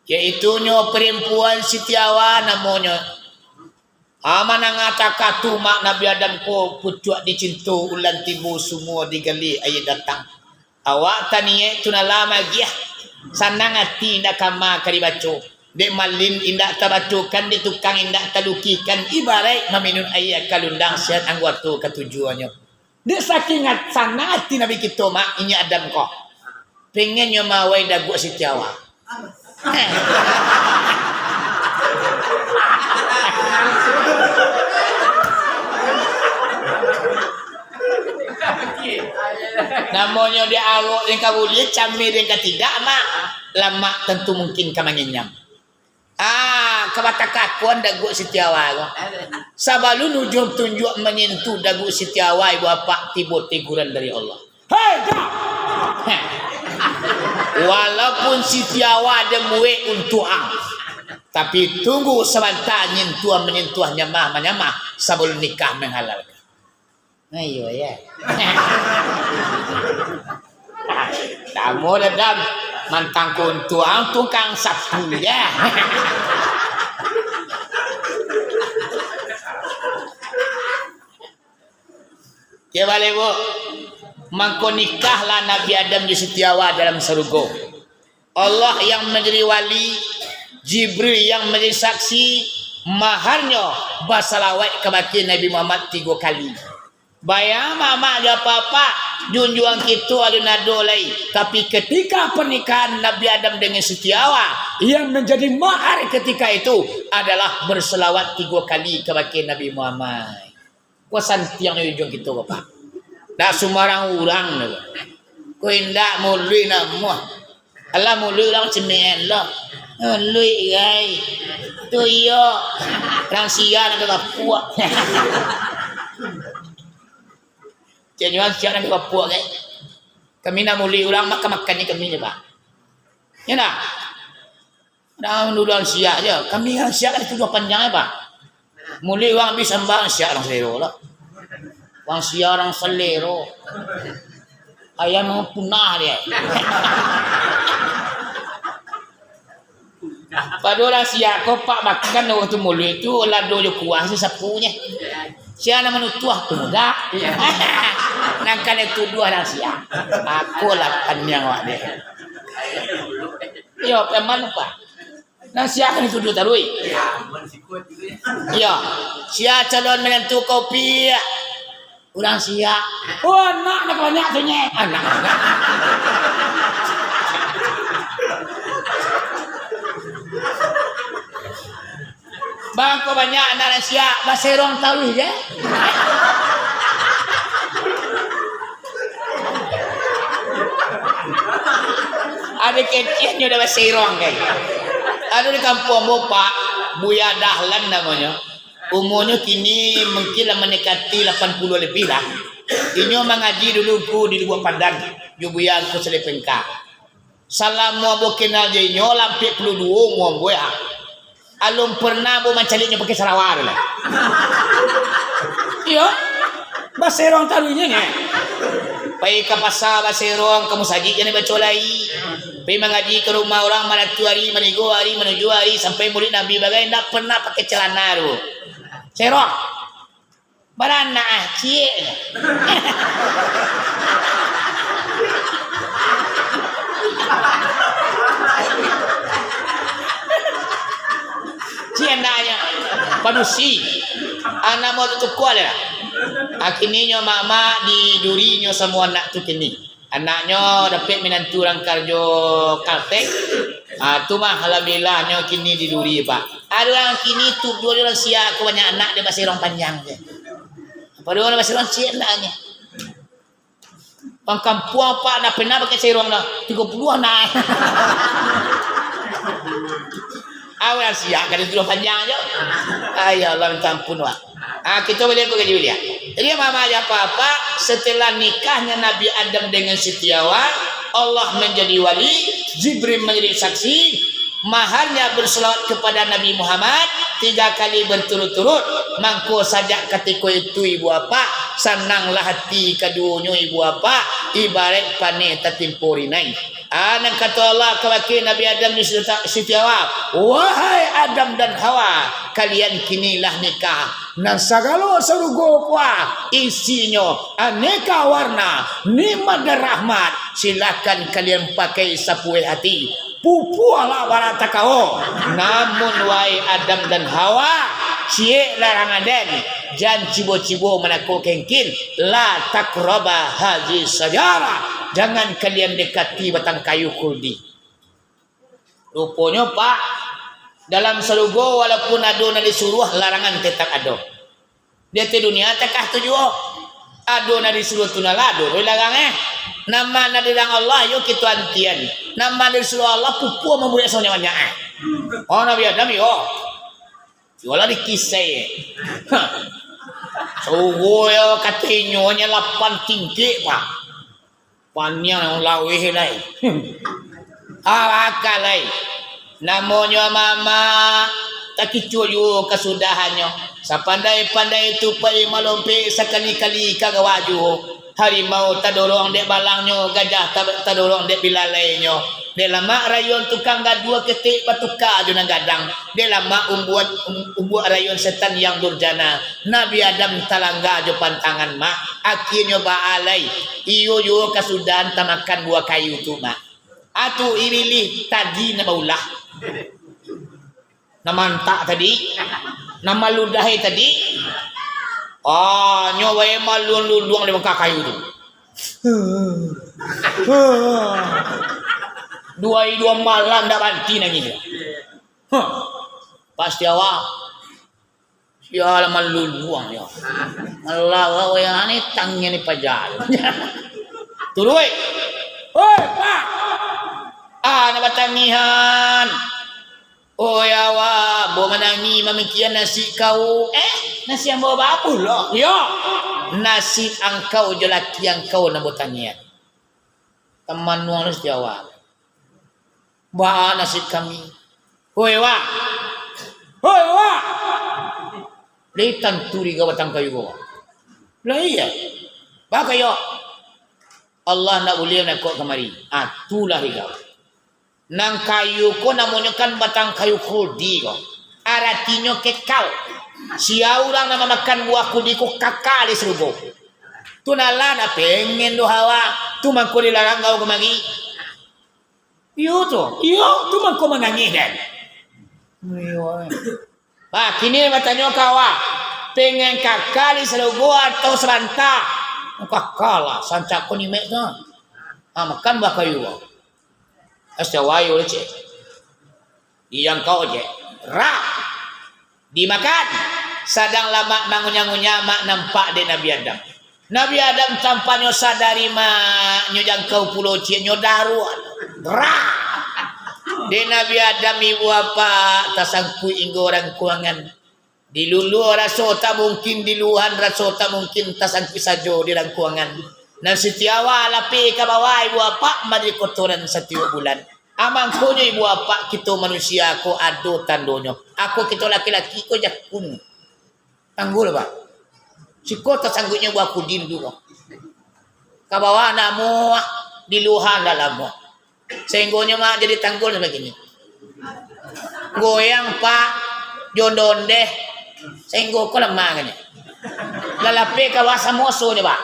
yaitunyo parampuan Siti Hawa namonyo." Ah, mandanga takah tu, mak, Nabi Adam ko pucuak dicinto, ulam tibo sumua digali aia datang. Awak taniek tu nalah magiah, sanang ati indak kama ka dibaco. Dek malin indak tabacokan, dek tukang indak talukihkan, ibaraik maminun aia kalundang, sihat angguato katujuahnyo. Dek saking at-, sanang ati Nabi kito, mak, inyo Adam ko. Pengennyo mawai daguak Siti Hawa. Namonyo diarok den ka buliah, cameh den ka tidak, mak, lamak tantu mungkin ka mangenyam. Ah, ka batakakuan daguak Siti Hawa ko. Sabalun ujuang tunjuak manyentuh daguak Siti Hawa, ibu apak, tibo teguran dari Allah. Hei, Adam! Heh. Walaupun Siti Hawa den buek untuak ang, tapi tunggu sabanta, nyentuah-manyentuah, nyamah-manyamah, sabalun nikah manghalalkan. Nah, iyo, ya. Namo Adam, mantang ko untuak ang tukang sapu, ya. Ya, baleh, Bu. Mangko nikahlah Nabi Adam jo Siti Hawa dalam sarugo. Allah yang manjadi wali, Jibril yang manjadi saksi, maharnyo basalawaik kabake Nabi Muhammad tigo kali. Bayang, mamak jo apak-apak, junjuang kito alun ado lai. Tapi, ketika pernikahan Nabi Adam dengan Siti Hawa, yang menjadi mahar ketika itu adalah berselawat tigo kali kabake Nabi Muhammad. Ko santiang di ujuang kito, Bapak. Dak sumbarang urang tu. Ko indak muluik namuah. Alah, muluik urang cemeh lo. Muluik, gai. Tu iyo. Urang sia nak kapuak. Cek nyo urang sia nak kapuak, gai. Kami nak muluik urang, makan-makan ni kami ni, Pak. Ya nak? Nah, urang siak je. Kami urang siak kan tujuah panjang, ya, Pak. Muluik urang abih sambah, urang siak urang salero lah. Urang siak urang salero. Ayam punah dia. Pado urang siak ko, Pak, makan urang tu muluik tu, lado jo kuah tu sapunyo. Sia nan manutuah tu mudah. Nan kanai tuduah urang siak. Akolah paniang awak dia. Iyo, preman, Pak. Nan sia kan itu duo taruih. Iyo. Sia calon manantu kopi. Urang sia. Oh, anak nak banyak tu, nyeh. Anak. Bang, kok banyak anak nan sia, baserong taruih je. Ado keceknyo dah baserong, kan. Ado di kampuang ambo, Pak, Buya Dahlan namonyo. Umurnyo kini mungkin lah mandekati lapan puluh lebih lah. Inyo mangaji dulu ngku di Lubuak Pandan, jo Buya ngku Saleh Pengka. Salamo ambo kenal jo inyo, lah ampek puluah duo umua ambo, ya. Alun pernah ambo mancaliak inyo pakai sarawa tu lai. Iyo. Baserong taruih inyo, nyo. Pai ka pasa baserong, ka musajik jan dibaco lai. Pai mangaji ka rumah urang, manatu ari, manigo ari, manuju ari, sampai Maulid Nabi bagai, ndak pernah pakai calana tu. Serong. Baranak, ah, ciek. Ciek andaknyo. Padusi. Anak mau tutukua lah. Ah, kininyo mak-mak di duri nyo samo anak tu kini. Anaknyo dapek minantu urang karajo Kalteng. Ah, tu mah, alhamdulillahnyo kini di duri, Pak. Ado urang kini tu, duo urang sia ko banyak anak, dek baserong panjang je. Pado urang baserong ciek andaknyo. Urang kampuang, Pak, ndak pernah pakai serong dah. Tigo puluah nah. Awak siap kada tuduah panjang je. Ai Allah, minta ampun, Pak. Ah, kita boleh apa kaji beliau? Jadi, mama aja apa-apa, setelah nikahnya Nabi Adam dengan Siti Hawa, Allah menjadi wali, Jibril menjadi saksi, maharnya berselawat kepada Nabi Muhammad tiga kali berturut-turut. Mangko sajak katiko itu, ibu apak, sananglah hati kaduonyo, ibu apak, ibarat paneh tatimpo rinai. Ah, nan kato Allah kabake Nabi Adam di Siti Hawa, "Wahai Adam dan Hawa, kalian kini lah nikah. Nan sagalo sarugo ko isinyo aneka warna, nikmat dan rahmat. Silakan kalian pakai sapueh hati. Pupualah bara takao. Namun, wahai Adam dan Hawa, ciek larangan den, jan cibo-cibo manakok kengkin, la taqraba hadhihi syajarah. Jangan kalian dekati batang kayu khuldi." Ruponyo, Pak, dalam sarugo walaupun ado nan disuruah, larangan tetap ado. Di ateh dunia takah tu juo. Ado nan disuruah tu nan lah, ado doh dilarang, eh. Nan ma nan dilarang Allah, yo kito antian. Nan ma nan disuruah Allah, pupua mambuek sabanyak-banyak, eh. Oh, Nabi Adam, yo. Yo lah dikisai, eh. Ha. Suruah yo katonyo nyo lapan tingkik, Pak. Paniang laweh lai. Awakah lai. Namonyo mama, takicuah juo kasudahannyo. Sapandai-pandai tupai malompek, sakali-kali ka gawak juo. Harimau tadorong dek balangnyo, gajah ta-, tadorong dek bilalainyo. Dek lamak rayuan tukang gaduah, ketek batuka jo nan gadang. Dek lamak umbuak, um-, umbuak rayuan setan yang durjana. Nabi Adam talangga jo pantangan, Mak. Akhianyo baa lai. Iyo juo kasudahan tamakan buah kayu tu, Mak. Atu ibilih tadi nan baulah. Nan mantak tadi, nan maludahai tadi. Ah, nyo bae maluluang-luluang di bangka kayu tu. Duo ari duo malam ndak banti nangih. Huh. Pasti awak. Sia lah maluluang yo. Malarau yang aneh, tangian ni paja. Turuik. Oi, Pak. Ah, nak batangihan. Oi, awak, bo manangih mamikian nasib kau. Eh, nasib ambo baa pulo? Yo. Nasib angkau jo laki angkau nan bo tangian. Tamanuang lah setiap awak. Baa nasib kami? Hoi, Wak! Hoi, Wak! Lai tantu di batang kayu ko. Lah iya. Baa kayo? Allah ndak buliah nakok kamari. Ah, tulah di kau. Nan kayu ko namonyo kan batang kayu khuldi ko. Aratinyo kekal. Sia urang nan mamakan buah khuldi ko kakal di sarugo. Tu nan lah ndak pengen doh awak. Tu mangko dilarang kau kamari. Iyo tu. Iyo, tu mangko mangangih den. Iyo. Bah, kini batanyo ka awak, pengen kakal di sarugo atau saranta? Kakal lah, sancak ko nimek tu. Ha, makan buah kayu ko. Astawayu cek. Dijangkau cek. Rak. Dimakan. Sadang lamak mangunyah-ngunyah, mak nampak dek Nabi Adam. Nabi Adam tampaknyo sadari, mak, nyo jangkau pulo ciek, nyo daruak. Rak. Dek Nabi Adam, ibu apak, tasangkuik inggo rangkuangan. Diluluah raso tak mungkin, diluahan raso tak mungkin, tasangkuik sajo di rangkuangan. Nan Siti Hawa lapeh ka bawah, ibu apak, manjadi kotoran satiok bulan. Amangkonyo ibu apak, kito manusia ko ado tandonyo. Ako kito laki-laki ko jakun. Tanggul, Pak. Siko tasangguiknyo buah kudin tu, Pak. Ka bawah nak muah, di luhan dalam muah. Sehinggonyo mak jadi tanggul sampai kini. Goyang, Pak, jondo ondeh, sehinggo ko lamah kan. Lalape ka bawah samo sonyo, Pak.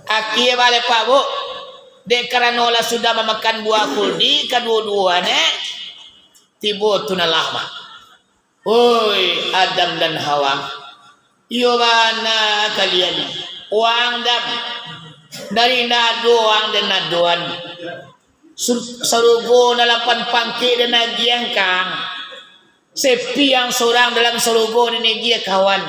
Akhia baliak, Pak, Bu. Dek karano lah sudah mamakan buah khuldi kaduo-duonyo, tibo tu nan lah, Mak. Oi, Adam dan Hawa. Iyo bana kalian. Wang Adam. Dari nado wang dan nadoan. Sur-, sarugo nan lapan pangkek dan agiah kang. Sepi ang sorang dalam sarugo nan agiah kawan.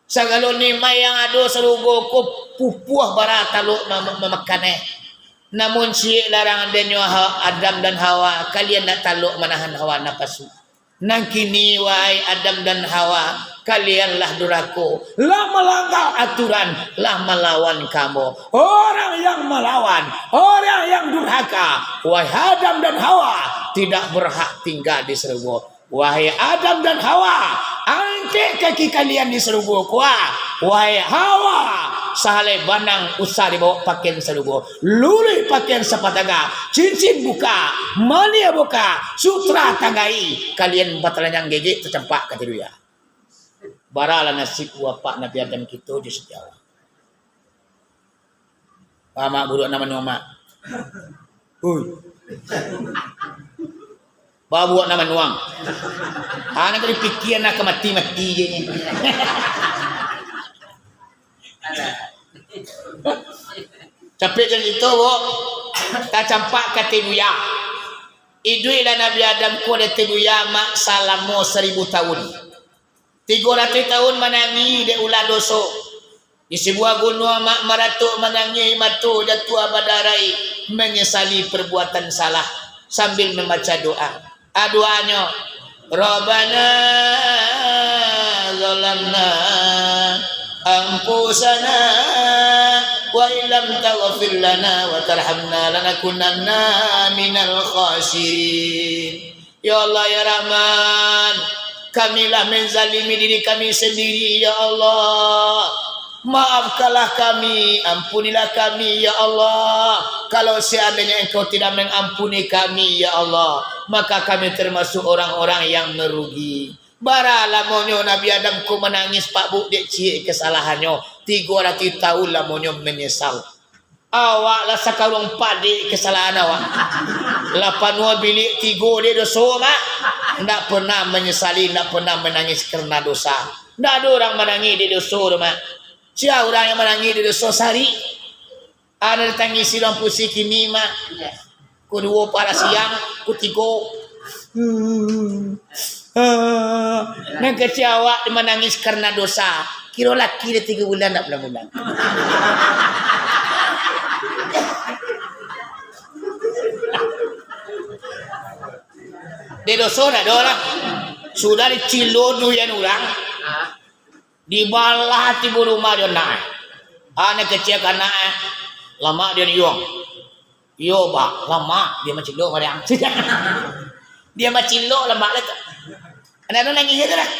Sagalo nikmat yang ado sarugo ko pupuah bara talok ma-, ma-, mamakannyo. Namun ciek larang adonyo Ha-, Adam dan Hawa, kalian ndak talok manahan hawa napasu. Nan kini, wahai Adam dan Hawa, kalian lah durako, lah malanggar aturan, lah malawan ka Ambo. Orang yang malawan, orang yang durhaka, wahai Adam dan Hawa, tidak berhak tinggal di sarugo. Wahai Adam dan Hawa, angkek kaki kalian di sarugo ko. Wahai Hawa, sahalai banang usah dibawok pakaian sarugo. Luluih pakaian sapataga, cincin buka, maniah buka, sutra tanggai, kalian batalanyang gegek tacampak ka ateh duya. Baralah nasib wapak Nabi Adam kito jo Siti Hawa. Ba mak buruak nan manuang, Mak. Hui. Ba buruak nan manuang. Anak ka dipikia, nak ka mati-mati je ni. Capek jan kito, Bu. Tacampak ka ateh duya. Iduiklah Nabi Adam ko di ateh duya, Mak, salamo saribu tahun. Tigo ratuih tahun manangih dek ulah doso. Di sabuah gunuang, Mak, maratok manangih, mato jatuah badarai, manyasali parbuatan salah, sambil mambaca doa. A, doanyo, "Rabbana zalamna anfusana wa illam taghfir lana wa tarhamna lanakunanna minal khasirin." Ya Allah, ya Rahman, kami lah menzalimi diri kami sendiri, ya Allah. Maafkanlah kami, ampunilah kami, ya Allah. Kalau seandainya Engkau tidak mengampuni kami, ya Allah, maka kami termasuk orang-orang yang merugi. Bara lamonyo Nabi Adam ko manangih, Pak Bu, dek ciek kasalahannyo. Tigo ratuih tahun lamonyo manyasal. Awak lah sakaruang padek kasalahan awak. Lah panuah bilik tigo dek doso, Mak. Ndak pernah manyasali, ndak pernah manangih karena dosa. Ndak ado urang manangih dek doso tu, Mak. Sia urang yang manangih dek doso sahari? Ado tangih si urang pusi kini, Mak. Ko duo parak siang, ko tigo. Hmm. Ah, nan kecek awak manangih karena dosa. Kiro laki dia tiga bulan, ndak bulan-bulan. Dek doso ndak ado lah. Sudah dicilo durian urang. Dibalah tibo rumah jo anak. Anak kecek ka anak, eh. Lamak dia niuang. Iyo, Bak, lamak dia macilok kadang. Dia macilok lamak lah tu. Anak tu nangih je tu lah.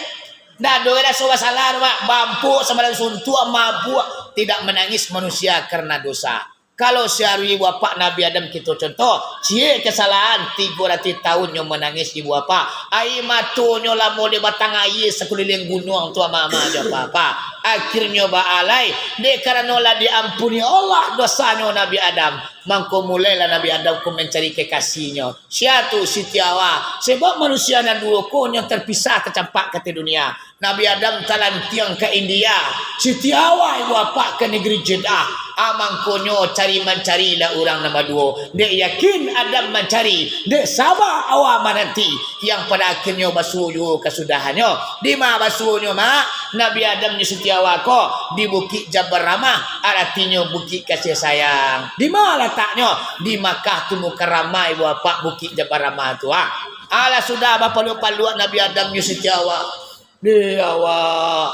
Ndak ado raso basalah tu, Bak. Bampuk sambalang suntuak, mabuak. Tidak menangis manusia karena dosa. Kalau sahari ibu apak Nabi Adam kito contoh, ciek kesalahan, tigo ratuih tahun nyo manangih ibu apak. Aia matonyo lamo dek batang aia sakuliliang gunuang tu, ama-ama jo apa-apa. Akhirnyo baalai, dek karano lah diampuni Allah dosanyo Nabi Adam. Mangko mulailah Nabi Adam ko mancari kekasihnyo. Sia tu? Siti Hawa. Sebab manusia nan duo ko nyo terpisah, tacampak ka ateh dunia. Nabi Adam talantiang ka India. Siti Hawa ibu apak ka negeri Jeddah. Ah, mangkonyo cari mancarilah urang nan baduo. Dek yakin Adam mancari, dek saba Hawa mananti. Yang pada akhirnyo basuo juo kasudahannyo. Dima basuonyo, Mak? Nabi Adam jo Siti Hawa ko di Bukik Jabal Rahmah, aratinyo Bukik Kasih Sayang. Dima lataknyo? Di Makkah tu Mukarramah, ibu apak, Bukik Jabal Rahmah tu, ah. Alah sudah bapaluak-paluak Nabi Adam jo Siti Hawa. Deh, awak.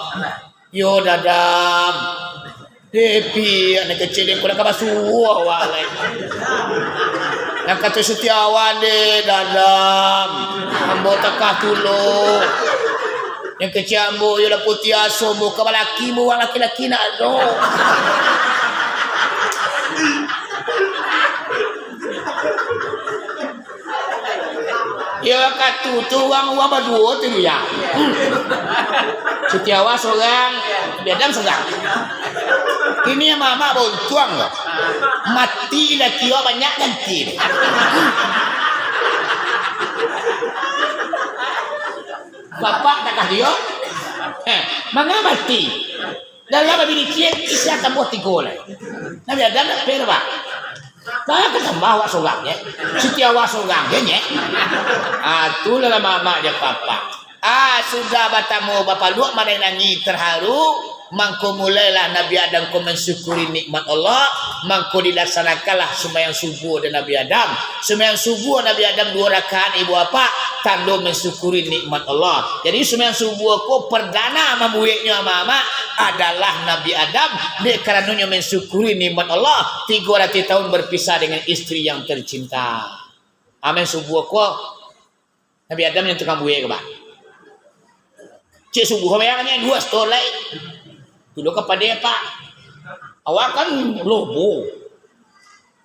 Yo, Dadam. Deh, pi, anak kecek deh, kurang ka basuo awak lai. Nan kato Siti Hawa deh, Dadam. Ambo takah tu lo. Nan kecek ambo, yo lah putiah aso, ambo ka balaki, ambo urang laki-laki nak tu. Yo, wakatu tu urang, urang baduo tu, yo. Hmm. Siti Hawa sorang, Nabi Adam sorang. Kini mamak bauntuang ko. Mati laki awak banyak ganti. Bapak takah dio. Eh, manga mati? Dalam babini ciek, isi tambah tigo lai. Nabi Adam ndak fair, Pak. Baa ka tambah awak sorang, ye? Siti Hawa sorang, ye, nye? Ah, tu lah mamak jo papa. Ah, sudah batamu bapaluak manangih terharu, Mangko mulailah Nabi Adam ko mansyukuri nikmat Allah, mangko dilaksanakanlah sumbayang subuah dek Nabi Adam. Sumbayang subuah Nabi Adam duo rakaat, ibu apak, tando mansyukuri nikmat Allah. Jadi sumbayang subuah ko pardana mambueknyo amak-amak adalah Nabi Adam, dek karanonyo mansyukuri nikmat Allah, tigo ratuih tahun berpisah dengan istri yang tercinta. Amen subuah ko, Nabi Adam nan tukang buek ko, Pak. Cek subuah, bayangkan, duo sato lai. Duduak ka padeh, Pak. Awak kan lobo.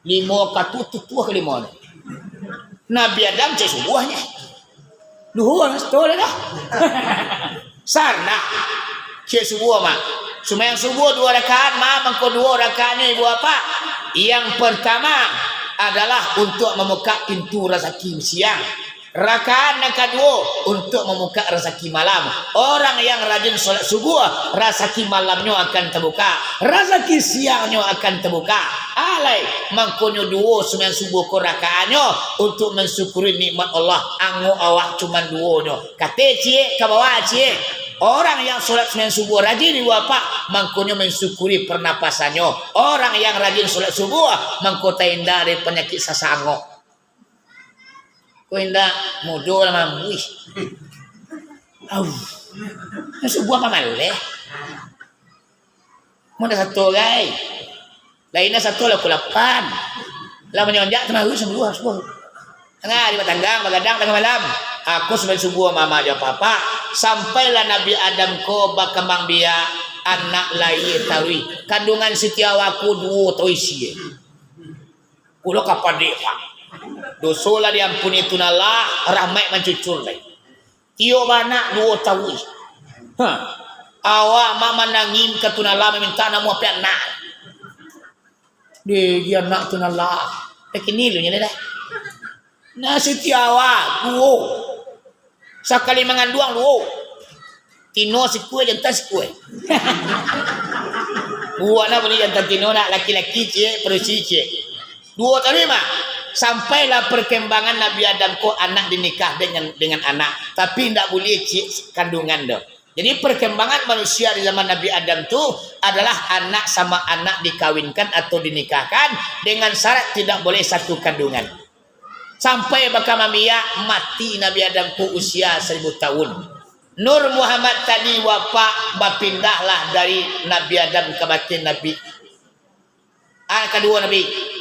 Limo katu tutuah ka limo. Nabi Adam cek subuahnyo. Duo sato lai dah. Sarna. Cek subuah, Mak. Sumbayang subuah duo rakaat, Mak. Mangko duo rakaatnyo, ibu apak. Yang pertama adalah untuk membuka pintu rezeki siang. Rakaat nan kaduo untuk membuka rezeki malam. Orang yang rajin solat subuah, rezeki malamnyo akan terbuka. Rezeki siangnyo akan terbuka. Alai, mangkonyo duo sumbayang subuah ko rakaatnyo untuk mensyukuri nikmat Allah. Angok awak cuman duonyo. Kato ciek ka bawah ciek. Orang yang solat sumbayang subuah rajin, ibu apak, mangkonyo mensyukuri pernapasannyo. Orang yang rajin solat subuah, mangko tahinda dari panyakik sasak angok. Ko indak mudo lah mambuih. Au. Nan subuah pamaleh. Mun dah sato, gai. Lain dah sato lah pukul lapan. Lah manyonjak tamaru sambuah subuah. Tangah hari batanggang, bagadang tangah malam. Aku sampai subuah mama jo papa. Sampailah Nabi Adam ko bakambang biak, anak lahia taruih. Kandungan Siti Hawa ko duo taruih isi. Kulo ka padeh, Pak. Doso lah diampuni Tuhan Allah, rahmat mancucur lai. Tiok baanak duo taruih. Ha. Awak mak manangih ka Tuhan Allah maminta namuah anak. Deh, di anak Tuhan Allah. Dah kini lu nyala dah. Nah, Siti Hawa, duo. Sakali manganduang duo. Tino sikua, jantan sikua. Buruak nah bunyi jantan tino nak, laki-laki ciek, padusi ciek. Duo tadi mah. Sampailah perkembangan Nabi Adam ko anak dinikah dengan, dengan anak. Tapi ndak buliah ciek kandungan doh. Jadi perkembangan manusia di zaman Nabi Adam tu adalah anak sama anak dikawinkan atau dinikahkan dengan syarat tidak boleh satu kandungan. Sampai bakambang biak, mati Nabi Adam ko usia saribu tahun. Nur Muhammad tadi wafat, bapindahlah dari Nabi Adam kabake Nabi. Ah, kaduo Nabi.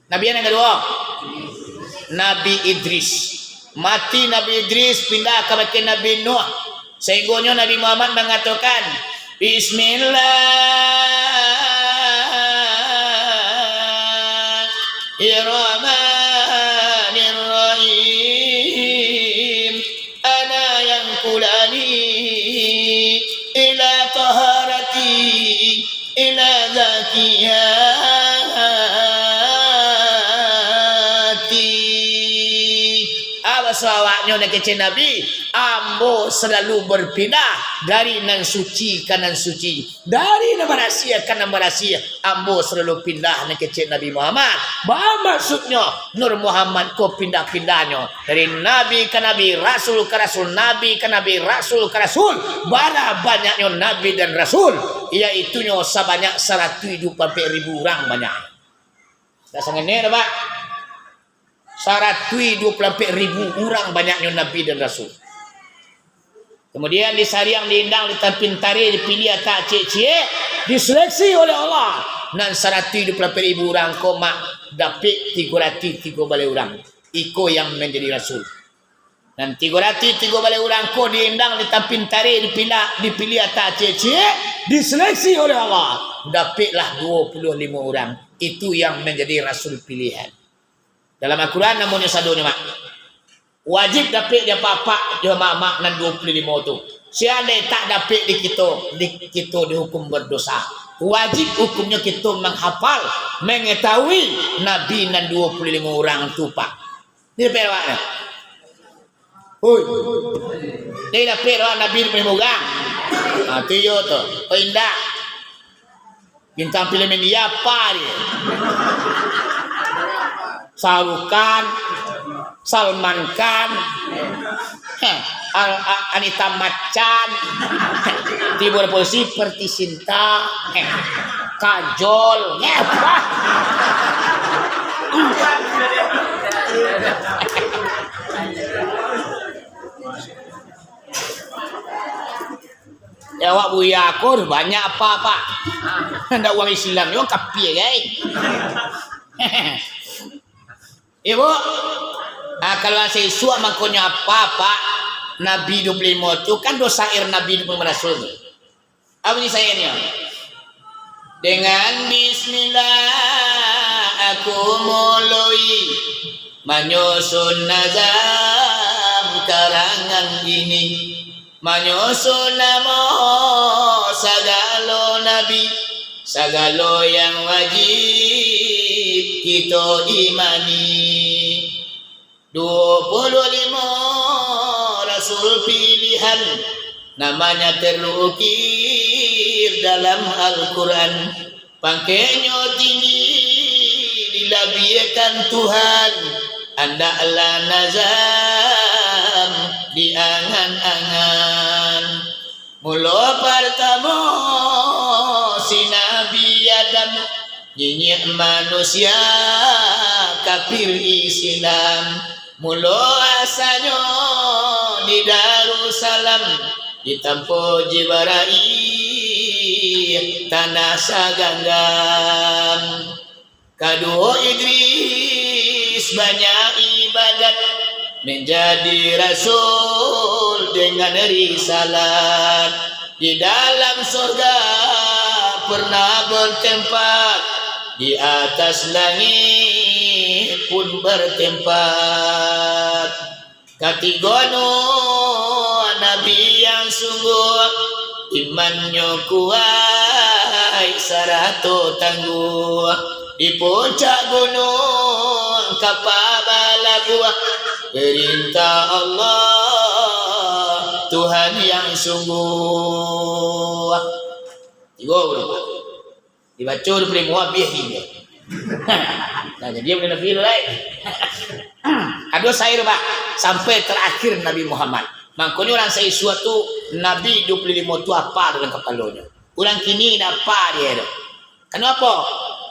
Nabi nan kaduo, Nabi Idris. Mati Nabi Idris, pindah kabake Nabi Nuh. Sahinggonyo Nabi Muhammad mangatokan, "Bismillahirrahmanirrahim. Ana yanqulani ila taharati, ila zakiyati." Apo awaknyo nan kecek Nabi, ambo salalu bapindah dari nan suci ka nan suci, dari nan barasiah ka nan barasiah, ambo salalu pindah, nan kecek Nabi Muhammad. Baa maksudnyo, Nur Muhammad ko pindah-pindahnyo dari nabi ka nabi, rasul ka rasul, nabi ka nabi, rasul ka rasul. Bara banyaknyo nabi dan rasul, yaitunyo sabanyak saratuih duo puluah ampek ribu urang banyak. Dak sangenek dah, Pak. Saratuih duo puluah ampek ribu urang banyaknyo nabi dan rasul. Kemudian disariang, diindang, ditampintareh, dipiliah atak ciek-ciek, diseleksi oleh Allah. Nan saratuih duo puluah ampek ribu urang ko mak dapek tigo ratuih tigo baleh urang. Iko yang manjadi rasul. Nan tigo ratuih tigo baleh urang ko diindang, ditampintareh, dipiliah, dipiliah atak ciek-ciek, diseleksi oleh Allah. Dapeklah duo puluah limo urang. Itu yang manjadi rasul pilihan. Dalam Al-Quran namonyo sadonyo, Mak. Wajib dapek di apak-apak jo amak-amak nan duo puluah limo tu. Sia andai tak dapek di kito, di kito dihukum berdosa. Wajib hukumnyo kito manghapal, mangatahui nabi nan duo puluah limo urang tu, Pak. Di dapek awak ni. Hui. Di dapek awak nabi duo puluah limo urang. Ha, tu iyo tu. Oh, indak. Bintang filem India apa dia? Shah Rukh Khan, Salman Khan. Heh, A-, A-, Anita Macan. Tibo di polisi, Preity Zinta. Eh, Kajol. Eh, apa? Ya, awak Buya ko banyak apa, Pak? Ndak urang Islam, urang kapia, gai. Iyo, Bu. Ah, kalau asa isuak, mangkonyo apa, Pak? Nabi duo puluah limo tu kan do syair Nabi duo puluah limo Rasul tu. Apa bunyi syairnyo? Dengan bismillah aku muloi manyusun nazam karangan ini. Manyusun namo sagalo nabi, sagalo yang wajib kito imani. Duo puluah limo rasul pilihan, namanya terukir dalam Al-Quran. Pangkeknyo tinggi dilabiahkan Tuhan, andaklah nazam diangan-angan. Mulo partamo si Nabi Adam, nyinyik manusia kafir Islam. Mulo asanyo di Darussalam, ditampo Jibrail tanah saganggam. Kaduo Idris banyak ibadat, menjadi rasul dengan risalat. Di dalam surga pernah bertempat, di atas langit pun bertempat. Katigo Nuh, nabi yang sungguh, imannyo kuaik sarato tangguh. Di puncak gunuang kapa balabuah, perintah Allah, Tuhan yang sungguh. Tigo urang. Dibaco duo puluah limo, abih inyo. Nah, jadi buliah nabi lai. Ado syair, Pak, sampai terakhir Nabi Muhammad. Mangkonyo urang saisuak tu, Nabi duo puluah limo tu apa dalam kapalonyo. Urang kini ndak apa dia tu. Kenapa?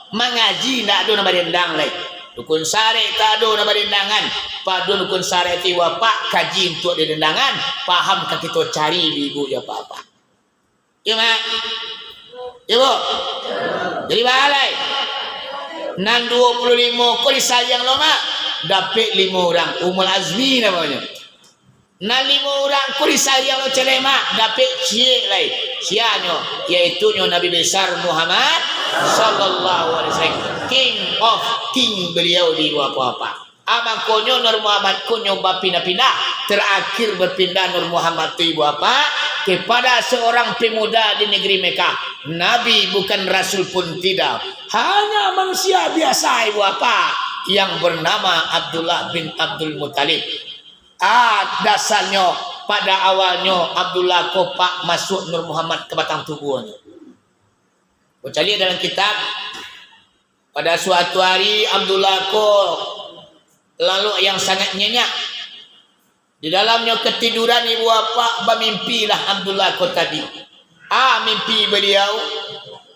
Mangaji ndak ado nan badendang lai. Rukun syarek tak ado nan badendangan. Pado rukun syarek ti wapak kaji untuak didendangan. Paham ka kito cari di ibu jo apak-apak. Iyo, Mak? Iyo, Bu? Jadi, baa lai? Nan duo puluah limo ko disayang lo, Mak? Dapek limo urang. Ulul azmi namonyo. Nan limo urang ko disayang lo ciek, Mak? Dapek ciek lai. Sianyo? Yaitunyo Nabi Besar Muhammad sallallahu alaihi wasallam. King of king beliau di ibu apak-apak. Ah, mangkonyo Nur Muhammad ko nyo bapindah-pindah. Terakhir berpindah Nur Muhammad tu, ibu apak, kepada seorang pemuda di negeri Mekah. Nabi bukan rasul pun tidak. Hanya manusia biasa, ibu apak, yang bernama Abdullah bin Abdul Muttalib. Ah, dasarnyo, pada awalnyo, Abdullah ko, Pak, masuak Nur Muhammad ka batang tubuahnyo. Bacaliak dalam kitab, pada suatu hari, Abdullah ko lalok yang sangat nyenyak. Di dalamnyo ketiduran, ibu apak, bamimpilah Abdullah ko tadi. Ah, mimpi baliau,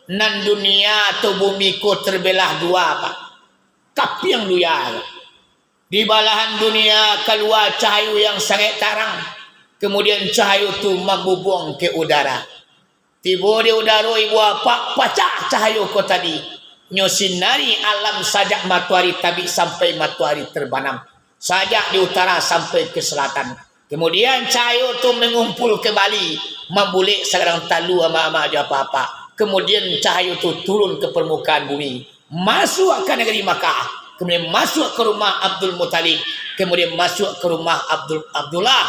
nan dunia atau bumi ko terbelah dua, Pak. Kapiang dunia. Di balahan dunia kalua cahayo yang sangat tarang, kemudian cahayo tu mambubuang ke udara. Tibo di udaro, ibu apak, pacah cahayo ko tadi. Nyo sinari alam sajak matoari tabik sampai matoari terbanam. Sajak di utara sampai ke selatan. Kemudian cahayo tu mangumpul kembali, mambulek sagadang talu, amak-amak jo apak-apak. Kemudian cahayo tu turun ke permukaan bumi. Masuak ka nagari Makkah, kemudian masuak ka rumah Abdul Muttalib, kemudian masuak ka rumah Abdul, Abdullah,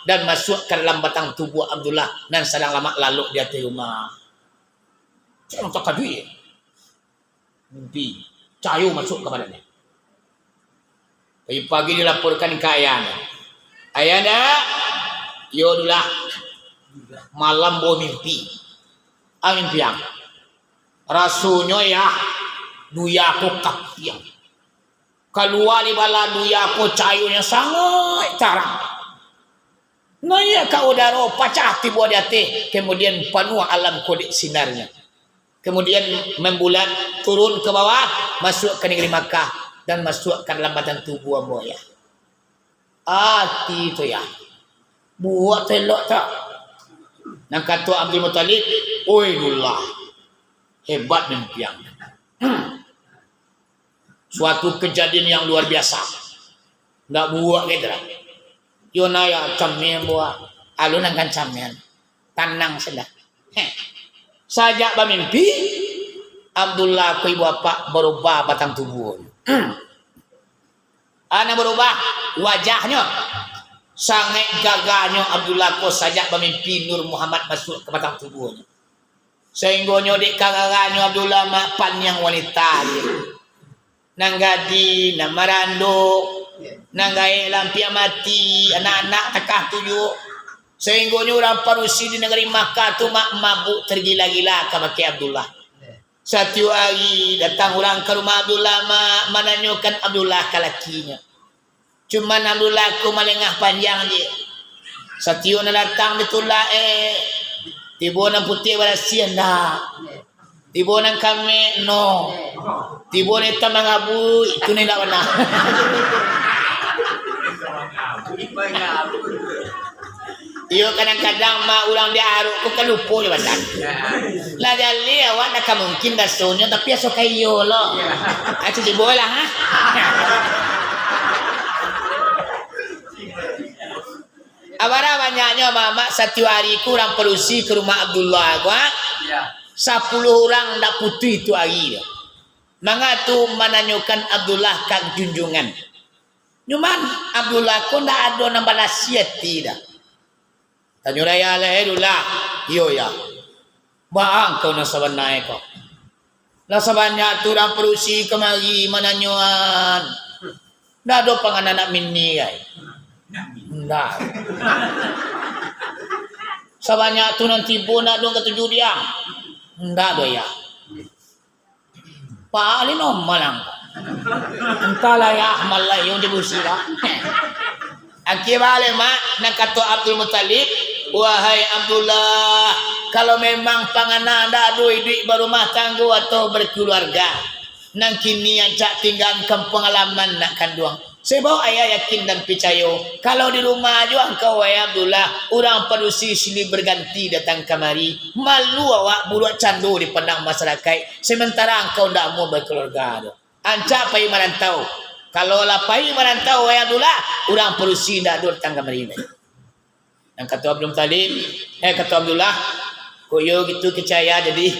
dan masuak ka dalam batang tubuah Abdullah nan sadang lamak lalok di ateh rumah. Cak urang takajuik. Mimpi. Cahayo masuak ka badannya. Pagi-pagi dilaporkan ka ayahnya. "Ayahanda, iyo dulah, malam ambo mimpi." "Ah, mimpi apo?" "Rasonyo, Yah, dunia ko kapiang. Kalua di balahan dunia ko cahayo nan sangaik tarang. Naiak ka udaro, pacah tibo di ateh, kemudian panuah alam ko dek sinarnyo. Kemudian mambulat, turun ka bawah, masuak ka nagari Makkah, dan masuak ka dalam badan tubuah ambo, Yah. Ati tu, Yah. Buek tu elok tu. Nan kato Abdul Muttalib, "Oi, Dullah, hebat mimpi ang." Suatu kejadian yang luar biasa. Ndak buek gitu lah. Yo na yo camin buek. Alun angkan camin. Tanang sudah. Heh. Sajak bamimpi, Abdullah ko ibu apak barubah batang tubuahnyo. Ana barubah wajahnyo. Sangaik gagahnyo Abdullah ko sajak bamimpi Nur Muhammad masuak ka batang tubuahnyo. Sainggonyo dek kagagannyo Abdullah mak paniang wanita dia. Nan gadih, nan marando, nan gaek lampiang mati, anak-anak takah tujuak. Sainggonyo urang padusi di nagari Makkah tu mak mabuk tergila-gila kabake Abdullah. Satiok ari datang urang ka rumah Abdullah mak mananyokan Abdullah ka lakinyo. Cuman Abdullah ko malengah panjang je. Satiok nan datang ditulak, eh. Tibo nan putiah barasiah, ndak. Tibo nan kamek, no. Tibo nan itam mangabuik, itu nan indak bana. Iyo, kadang-kadang mah urang di arok ko kan lupo jo badan. Lah jaleh awak ndak ka mungkin rasonyo, tapi aso ka iyo lo. Ah, cubo lah, ha? Abara banyaknyo mamak satiok ari ko urang padusi ka rumah Abdullah ko, ha? Sapuluah urang ndak putuih tu ari tu. Manga tu mananyokan Abdullah ka junjuangan. Cuman Abdullah ko ndak ado nan balasi ati doh. Tanyo dek ayah, "Eh, Dullah." "Iyo, Yah." "Baa angkau nan sabananyo ko? Lah sabanyak tu urang padusi kamari mananyoan. Ndak ado pangana nak mini, kai?" "Ndak." "Sabanyak tu nan tibo ndak ado nan katuju diam?" "Ndak ado, Yah." Paling normal ang. Entahlah, Yah, malah iyo dibusi lah. Akhir balik, mak, nan kato Abdul Muttalib, "Wahai Abdullah, kalau memang pangana ndak ado iduik barumah tanggo atau berkeluarga, nan kini ancak tinggaan kampuang halaman nak kanduang." Sebab ayah yakin dan picayo, kalau di rumah ajo angkau, wahai Abdullah, urang padusi silih berganti datang kamari, malu awak buruak cando dipandang masarakaik, sementara angkau ndak amuah bakeluarga doh. Ancak pai marantau. Kalau lah pai marantau, wahai Abdullah, urang padusi ndak ado datang kamari lai. Nan kato Abdul Muttalib, eh, kato Abdullah, "Kok iyo gitu kecek ayah, jadi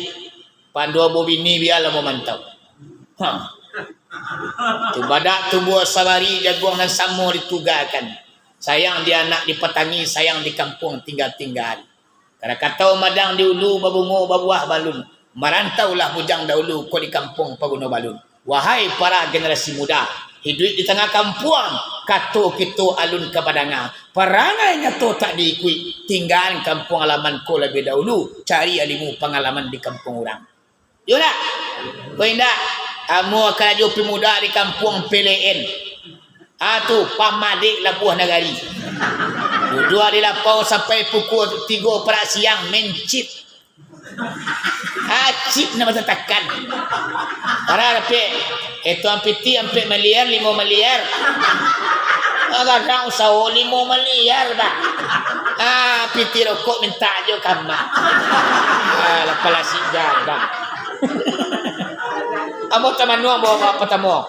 pando ambo bini bialah mamantau." Ha. Tu badak tumbuah sabari jaguang nan samo ditugakan. Sayang di anak dipatangi, sayang di kampuang tingga-tingga. Krakatau madang di ulu, babungo babuah balun. Marantaulah bujang dahulu, ko di kampuang paguno balun. Wahai para generasi muda, hiduik di tangah kampuang, kato kito alun ka badanga. Parangai nyato tak diikuik, tinggaan kampuang halaman ko labiah dahulu, cari ilimu pangalaman di kampuang urang. Iyo ndak? Ko indak, amuah karajo pemuda di kampuang P L N. Ah tu, pamadek labuah nagari. Duduak di lapau sampai pukul tigo parak siang, main chip. Ah, chip nan batatakan. Bara dapek? Itu ampiti ampek miliar, limo miliar. Ah, gadang usaho limo miliar dah. Ah, piti rokok mintak jo ka amak. Ah, lapeh lasik gadang. Ambo tamanuang bawa patamo.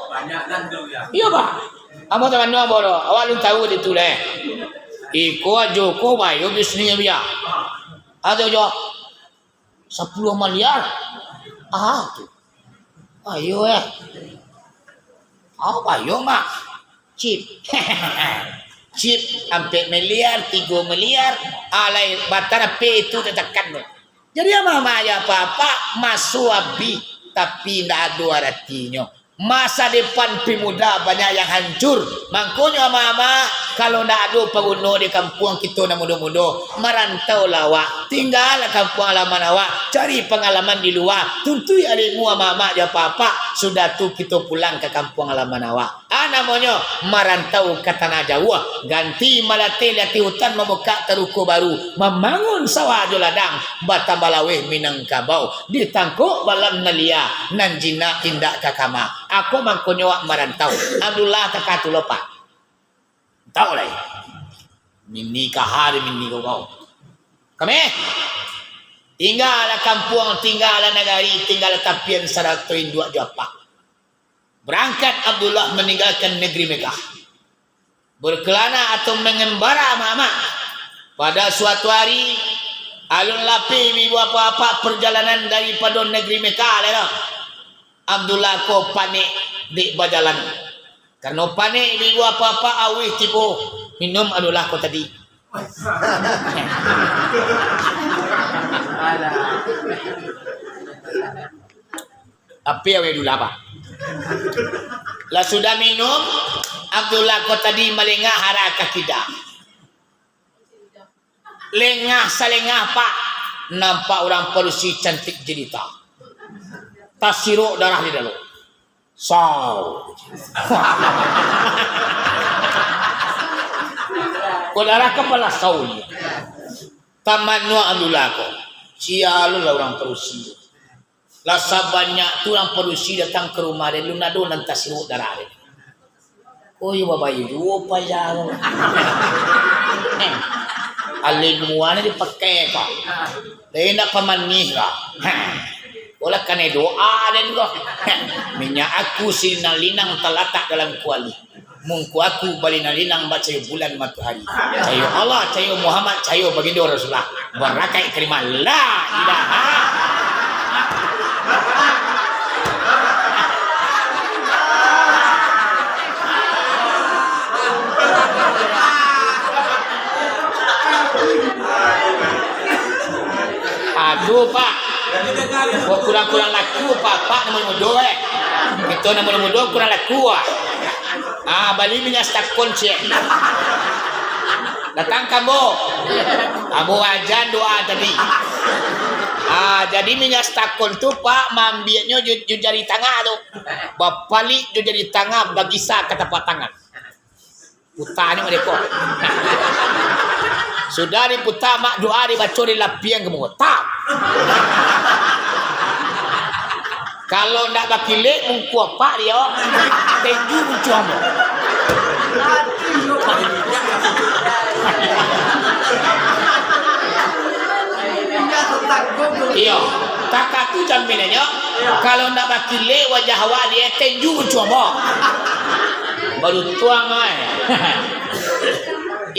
Iyo, bah. Ambo tamanuang bawa. Awak alun tahu di tu leh. Iko ajo ko bayo bisnisnyo biak. Ado jo. Sapuluah miliar. Ah, tu. Ayo, eh. Ah, ayo, mak. Chip. Chip ampek miliar, tigo miliar. Alai batang ape itu tatakan tu. Jadi, ama-ama, ya, apa-apa, maso abih, tapi ndak ado aratinyo. Masa depan pemuda banyak yang hancur. Mangkonyo, ama-ama, kalau ndak ado paguno di kampuang kito nan mudo-mudo, marantaulah awak. Tinggalah kampuang halaman awak, cari pangalaman di lua, tuntuik alikmu amak-amak jo apak-apak, sudah tu kito pulang ka kampuang halaman awak. Ah, namonyo marantau ka tanah jauah, ganti malatih-latih hutan, mambukak taruko baru, mambangun sawah jo ladang, batambah laweh Minangkabau, ditangkok balam nan lia, nan jinak indak ka kama. Ako mangkonyo awak marantau. Alhamdulillah, takah tu lo, Pak. Tahu lai. Mini kahari, mini gogau. Kami, tinggalah kampuang, tinggalah nagari, tinggalah tapian sarato induak jo apak. Berangkat Abdullah meninggalkan negeri Mekah. Berkelana atau mengembara amak-amak. Pada suatu hari, alun lapeh ibu-ibu apak-apak perjalanan daripado negeri Mekah lai doh. Abdullah ko panek dek bajalan. Karano panek ibu-ibu apak-apak, auih tibo, minum Abdullah ko tadi. Tapi auih Abdullah, Pak. Lah sudah minum, Abdullah ko tadi malengah arah ka kida. Lengah salengah, Pak, nampak urang padusi cantik jelita. Tasirok darah di dalam. Sau. Ko darah kapalo sau ni. Taman nuak Abdullah ko. Sia lo lah urang padusi. Lah sabanyak tu urang padusi datang ka rumah den, alun ado nan tasirok darah den. Oh, iyo, babayo juo payah ko. Alim mua ni dipakai ko. Lai indak pamanih ko. Ko lah kanai doa den ko. Minyak aku silinang-linang talatak dalam kuali. Mungko aku balinang-linang bacayo bulan matoari. Cayo Allah, cayo Muhammad, cayo bagindo Rasulullah. Barakaik kalimah la ilaha. Aduh, Pak. Kok kurang-kurang laku, Pak, Pak, namonyo mudo, eh. Kito namonyo mudo kurang laku, ah. Ah, bali minyak stakon, ciek. Datang ka ambo. Ambo ajan doa tadi. Ah, jadi minyak stakon tu, Pak, maambiaknyo jo, jo jari tangah tu. Bapalik jo jari tangah, bagisa ka tapak tangan. Putanyo mode ko. Sudah diputa, mak, doa dibaco, dilapiang ka muko. Tak. Kalau ndak bakilek, mungko apak dio, tenju muncuang mo. Iyo, takah tu jaminannyo. Kalau ndak bakilek wajah awak, dio tenju muncuang mo. Baru tuang, ai.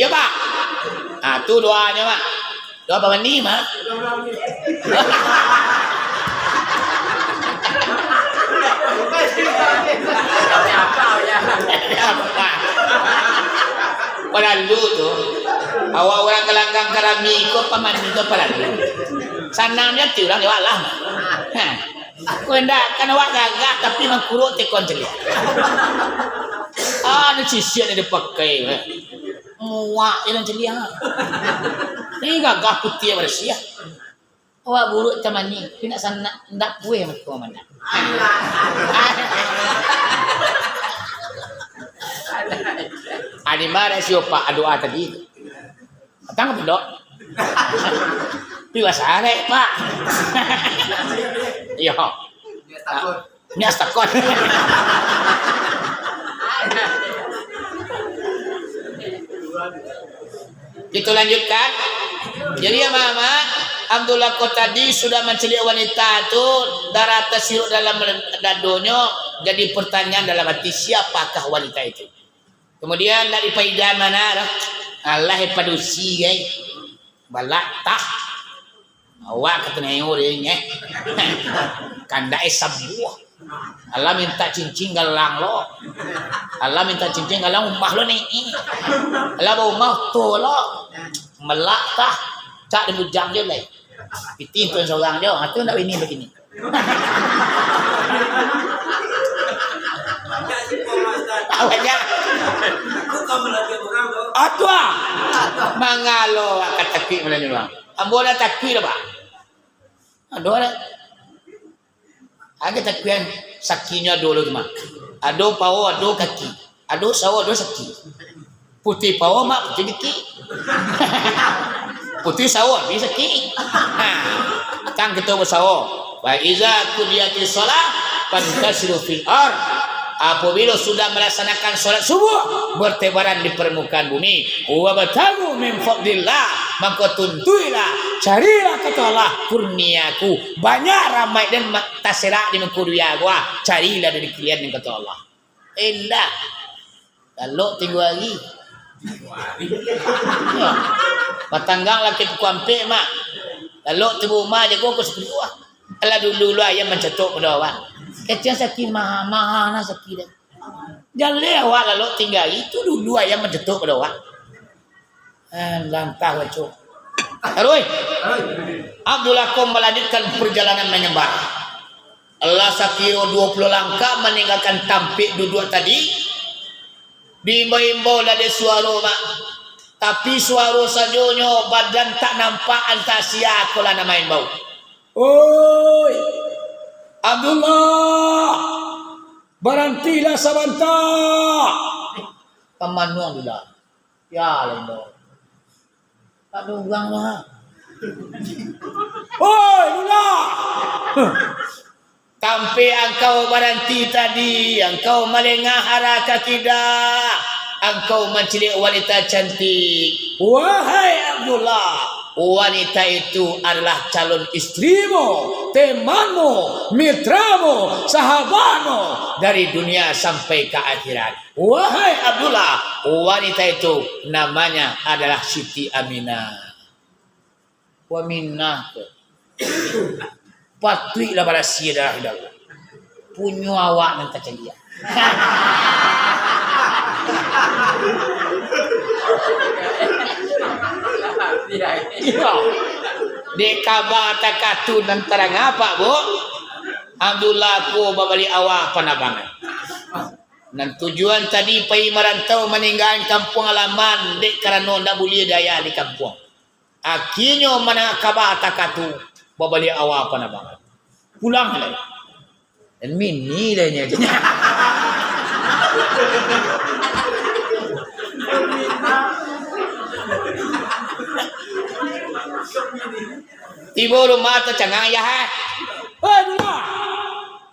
Iyo, Pak. Ah, tu doanyo, Pak. Doa pamandi, Mak. Paralu tu. Awak urang galanggang karami ko pamandi tu paralu. Sanang nyo ti urang lewat lah. Ha. Ko indak, kan awak gagah tapi mangkuruk teko nan caliak. Ah, ni sisiak ni dipakai, eh. Muak je nan caliak. Ni gagah putiah barasiah. Awak buruak tamani, tapi nak sanak, ndak pueh mako mandak. Adi marah si opak doa tadi. Datang ka pondok. Pi basarek, Pak. Iyo. Minyak stakon. Kita lanjutkan. Jadi, amak-amak, Abdullah ko tadi sudah mancaliak wanita tu, darah tasirok dalam dadonyo, jadi pertanyaan dalam hati, siapakah wanita itu? Kemudian, nak dipaidahan mano doh? Alah, padusi, gai. Balak tah. Awak kato nyo deh, nyeh. Kandak eh sabuah. Alah mintak cincin galang lo. Alah mintak cincin galang umah lo ni. Alah baumah tu lo. Balak tah. Cak di bujang je lai. Pitih tuan sorang je. Ha, tu ndak bini bagini. Banyak. Atua! Mangalo awak ka takuik malam ni, bang? Ambo lah takuik lah, bang. Ado lah. Agak takuik, sakinyo ado lo tu, mak. Ado pawo, ado kaki. Ado sawo, ado saki. Putih pawo, mak, putih dikik. Putih sawo, habis saki. Ha. Tang kito basawo. Fa iza qudiyatis shalah, fantashiru fil ard. Apabila sudah melaksanakan salat subuh, bertebaran di permukaan bumi. Wabtagu min fadlillah, mako tuntuilah, carilah, kato Allah, kurnia-Ku. Banyak ramai den ma-, taserak di muko dunia ko, ah. Carilah dari kalian, kato Allah. Indak. Lalok tigo ari. Yo. Batanggang laki pukua ampek, mak. Lalok tibo rumah, jago ko sapuluah. Alah, dulu-dulu ayam mancatok pado awak. Kecil sakik, maha-maha nah sakik deh. Jaleh awak lalok tingga ari tu, dulu ayam mancatok pado awak. Eh, lantah baco. Taruih. Abdullah ko melanjutkan perjalanan mengembara. Lah sakiro duo puluah langkah maninggakan tampek duduak tadi, diimbau-imbau lah dek suaro, mak. Tapi suaro sajonyo, badan tak nampak, antah sia ko lah nan maimbau. "Oi, Abdullah, barantilah sabanta!" Ka mano Abdullah? Yo lah, imbau. Tak ado urang tu, ha. "Oi, Abdullah! Tampek angkau baranti tadi, angkau malengah arah ka kida, angkau mancaliak wanita cantik. Wahai Abdullah, wanita itu adalah calon istrimu, temanmu, mitramu, sahabatmu dari dunia sampai ka akhirat. Wahai Abdullah, wanita itu namanya adalah Siti Aminah." Aminah ko. Patuiklah barasiah darah di dalam. Punyo awak nan tacaliak. Iyo. Dek kaba takah tu nan tarang apak, Bu. Abdullah ko babaliak awak panabangan. Nan tujuan tadi pai marantau maninggakan kampuang halaman, dek karano ndak buliah di ayah di kampuang. Akinyo mandanga kaba takah tu, babaliak awak panabangan. Pulang lai. Dan mini lai nyo. Tibo rumah tacangang ayah, eh. "Oi, Abdullah!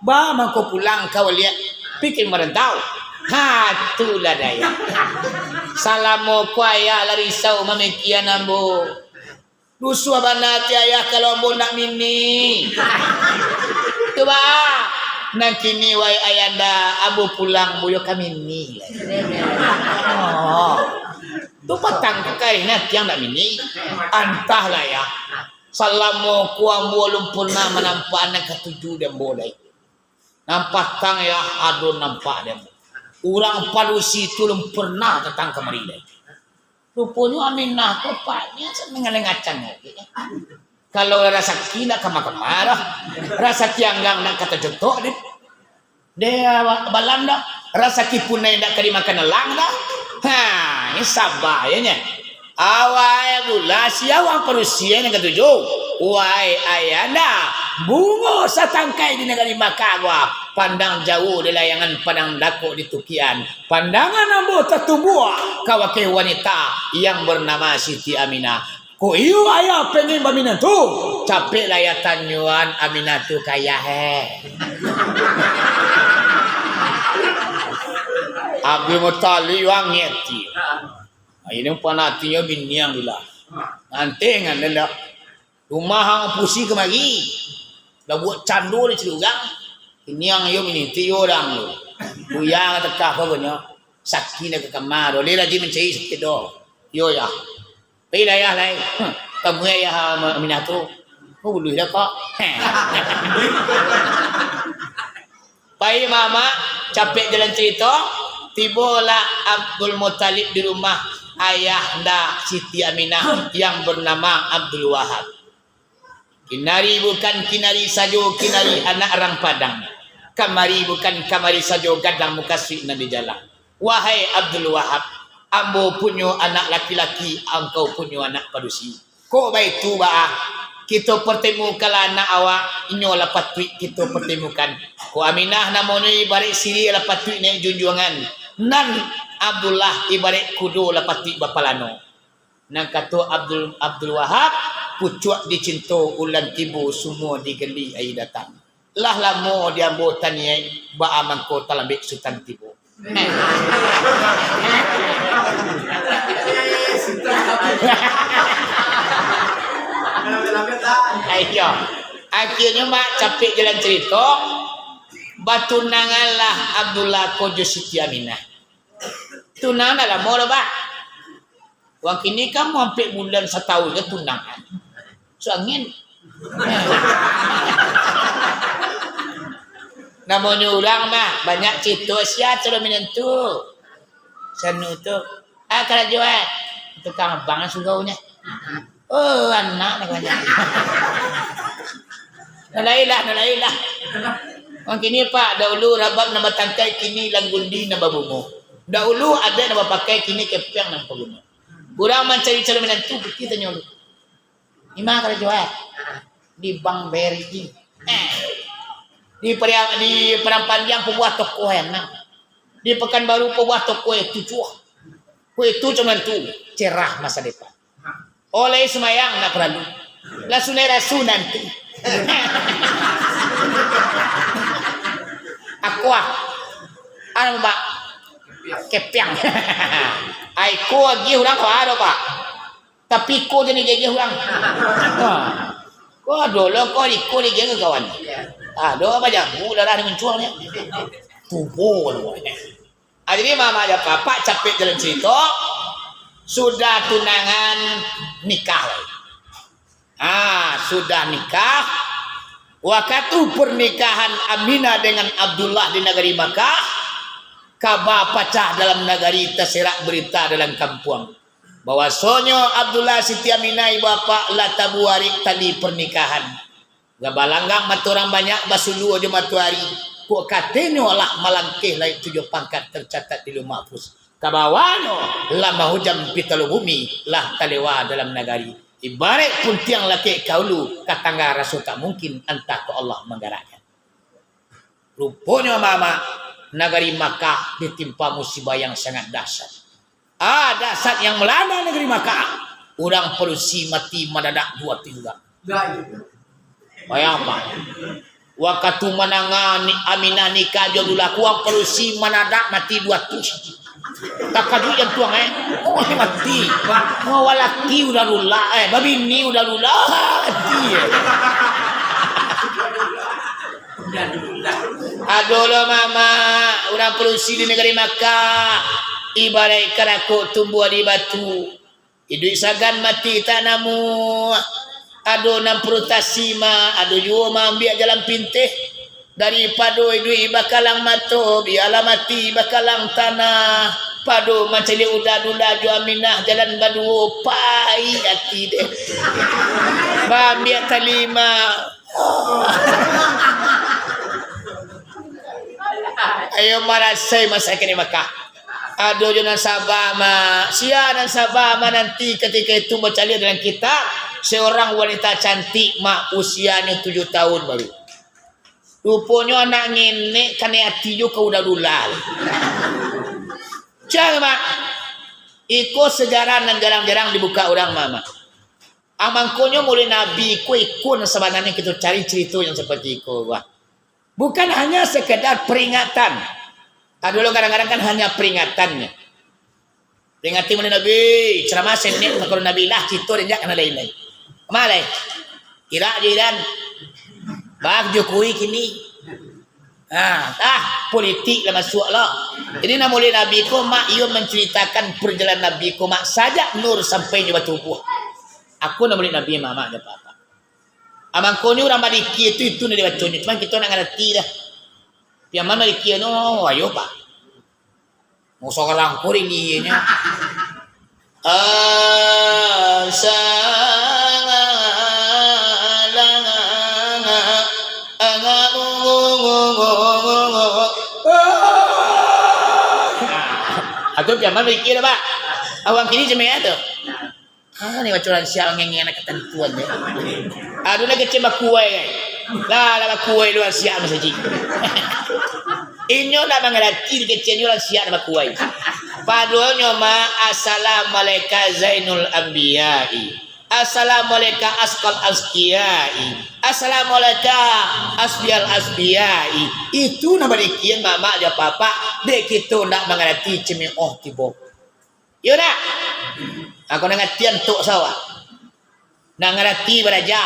Ba mangko pulang ka baliak, pikir marantau?" Ha, tu lah dayah. Salamo ko ayah lah risau mamikian ambo. Rusuah bana ati ayah kalau ambo ndak mini. Tu ba, nan kini, wahai ayanda, ambo pulang buyo ka mini lai. Oh. Tu patang tu kareh nan tiang ndak mini. Antahlah, yah. Salamo ko ambo alun pernah manampak nan katuju di ambo lai. Nan patang, yah, alun nampak di ambo. Urang padusi tu alun pernah datang kamari lai. Ruponyo Aminah ko paknyo mangalengacang lagi. Kalau rasaki ndak kama-kama doh. Rasaki anggang ndak ka tacotok deh. Deh, balam doh. Rasaki punai ndak ka dimakan elang doh. Ha, ini saba yo nyo. Awai Abdullah, sia urang padusi nan katuju. Wai ayanda, bungo satangkai di nagari Makkah ko. Pandang jauah di layangan, pandang dakek di tukian. Pandangan ambo tatumbuah ka bakeh wanita yang bernama Siti Aminah. Kok iyo ayah pengen baminantu? Capeklah ayah tanyoan Aminah tu ka ayah, eh. Abdul Muttalib wangek ti. Ini panatinyo biniang tu lah. Nanti ngan dendak. Rumah ang pusi kamari. Lah buek cando di cilurang. Biniang iyo miniti iyo dang tu. Buya ka tekah ko banyak. Sakik nak ka kama tu. Dia lagi mancari sakik tu. Iyo, yah. Pai lah, yah, lai. Hmm. Kamui ayah, ah, Aminah tu. Ko buluih dah, kok. Heh. Pai mamak, capek jalan carito, tibolah Abdul Muttalib di rumah ayahanda Siti Aminah yang bernama Abdul Wahab. Kinari bukan kinari sajo, kinari anak urang Padang. Kamari bukan kamari sajo, gadang mukasuik nan dijalang. Wahai Abdul Wahab, Ambo punyo anak laki-laki, angkau punyo anak padusi. Kok baitu baa? Kito partemukanlah anak awak, inyo lah patuik kito partemukan. Kok Aminah namonyo ibaraik siriah lah patuik naiak junjuangan. Nan Abdullah ibaraik kudo lah patuik bapalano. Nan kato Abdul, Abdul Wahab, pucuak dicinto ulan tibo, sumua digali aia datang. Lah lamo di ambo taniaik, baa mangko talambek Sutan tibo. Iyo. Akhianyo, Mak, capek jalan carito, batunanganlah Abdullah ko jo Siti Aminah. Tunangan lah lamo lo, Bah. Wang kini kan ampek bulan, satahun ka tunangan. Suangin. Namonyo urang mah, banyak carito, sia calon minantu. Sanu tu, ah, karajo, eh. Tukang abang surau nyo. Oh, anak nak banyak. Nalailah, nalailah. Wang kini, Pak, dahulu rabab nan batangkai, kini langgundi nan babungo. Dahulu adaik nan bapakai, kini kepiang nan bapaguno. Urang mancari calon minantu, pitih tanyo dulu. Di ma karajo, eh? Di bank B R I. Eh. Di Pariam-, di Padang Panjang pabuah toko, eh, anam. Di Pakanbaru pabuah toko, eh, tujuah. Kok itu calon minantu, cerah masa depan. Oleh sumayang ndak paralu. Lah sunai rasu nanti. Aku ah. Anu, Pak. Kepiang. Ai, ko agiah urang ko ado, Pak. Tapi ko jadi gagah urang. Ha. Ko ado lo ko iko di gagah kawan. Ado apa jamu darah ni muncuang ni. Tubo lo. Ah, jadi mama jo papa capek jalan carito, sudah tunangan nikah lai. Ah, sudah nikah, wakatu pernikahan Aminah dengan Abdullah di nagari Makkah, kaba pacah dalam nagari, taserak berita dalam kampuang, bahwasonyo Abdullah Siti Aminah ibu apak lah tabuarek tali pernikahan. Lah balanggang mato urang banyak, basulua jo matoari. Kok katonyo lah malangkeh langik tujuah pangkat, tercatat di Lauh Mahfuz. Ka bawahnyo lah mahujan pitalo bumi, lah talewa dalam nagari. Ibaraik puntiang lakek ka hulu, ka tangga raso tak mungkin, antah kok Allah manggarakkan. Ruponyo, amak-amak, nagari Makkah ditimpa musibah yang sangat dahsyat. Ah, dahsyat yang melanda negeri Makkah. Urang padusi mati madadak duo ratuih urang. Bayangkan. Wakatu mandanga ni-, Aminah nikah jo Abdullah, urang padusi madadak mati duo ratuih. Takajuik jantuang, eh. Oh, mati. Mawalaki udah Abdullah, eh, babini udah Abdullah. Mati, eh. Ado lo, mamak, urang padusi di nagari Makkah, ibaraik karakok tumbuah di batu. Iduik sagan mati tak namuah. Ado nan frustasi, mak, ado juo maambiak jalan pinteh. Daripado iduik bakalang mato, bialah mati bakalang tanah. Pado mancaliak udah Abdullah jo Aminah jalan baduo, paik ati deh. Baambiak tali, mak. Ayo marasai masakik di Makkah. Ado jo nan saba, mak. Sia nan saba mananti, ketika itu bacalia dalam kitab, seorang wanita cantik, mak, usianyo tujuah tahun baru. Ruponyo anak ngenek kanai ati jo ka udah Abdullah. Cang, mak. Iko sejarah nan jarang-jarang dibuka urang, mak, mak. Ah, mangkonyo Maulid Nabi ko, iko nan sabananyo kito cari carito yang seperti iko, wah. Bukan hanya sekedar peringatan. Ado lo kadang-kadang kan hanya peringatannyo. Peringati Maulid Nabi, ceramah senek, kalau Nabi lah, carito denjak kana lain-lain. Ma lai? Irak jo Iran. Bah Jokowi kini. Ah, ah, politik lah masuak lah. Jadi, nan Maulid Nabi ko, mak, iyo mancaritakan perjalanan Nabi ko, mak, sajak nur sampai nyo batubuah. Aku nan Maulid Nabi, mamak, jo papa. Ah, mangkonyo urang badikia tu, itu nan dibaconyo. Cuman kito nak ngarati dah. Piaman badikia no, ayo, Pak. Musuh kalang kuring iye nyo. Asa Atau piaman mikir, Pak. Awak kini cemeh tu. Ah, ni baco lansia ngengeng nak ketentuan dia. Aduh, nak kecil bakuai, kan? Lah, lah bakuai luar siap masajik. Inyo nak mangarati di kecil nyo lansia nak bakuai. Paduonyo ma, "Assalamualaika Zainul Anbiya'i. Assalamualaika Askal Azkiya'i. Assalamualaika Asbial Asbiya'i." Itu nan badikian mamak jo papak, dek kito ndak mangarati cemeh oh tibo. Iyo ndak? Aku nak ngatian tok sawa. Nak ngarati baraja.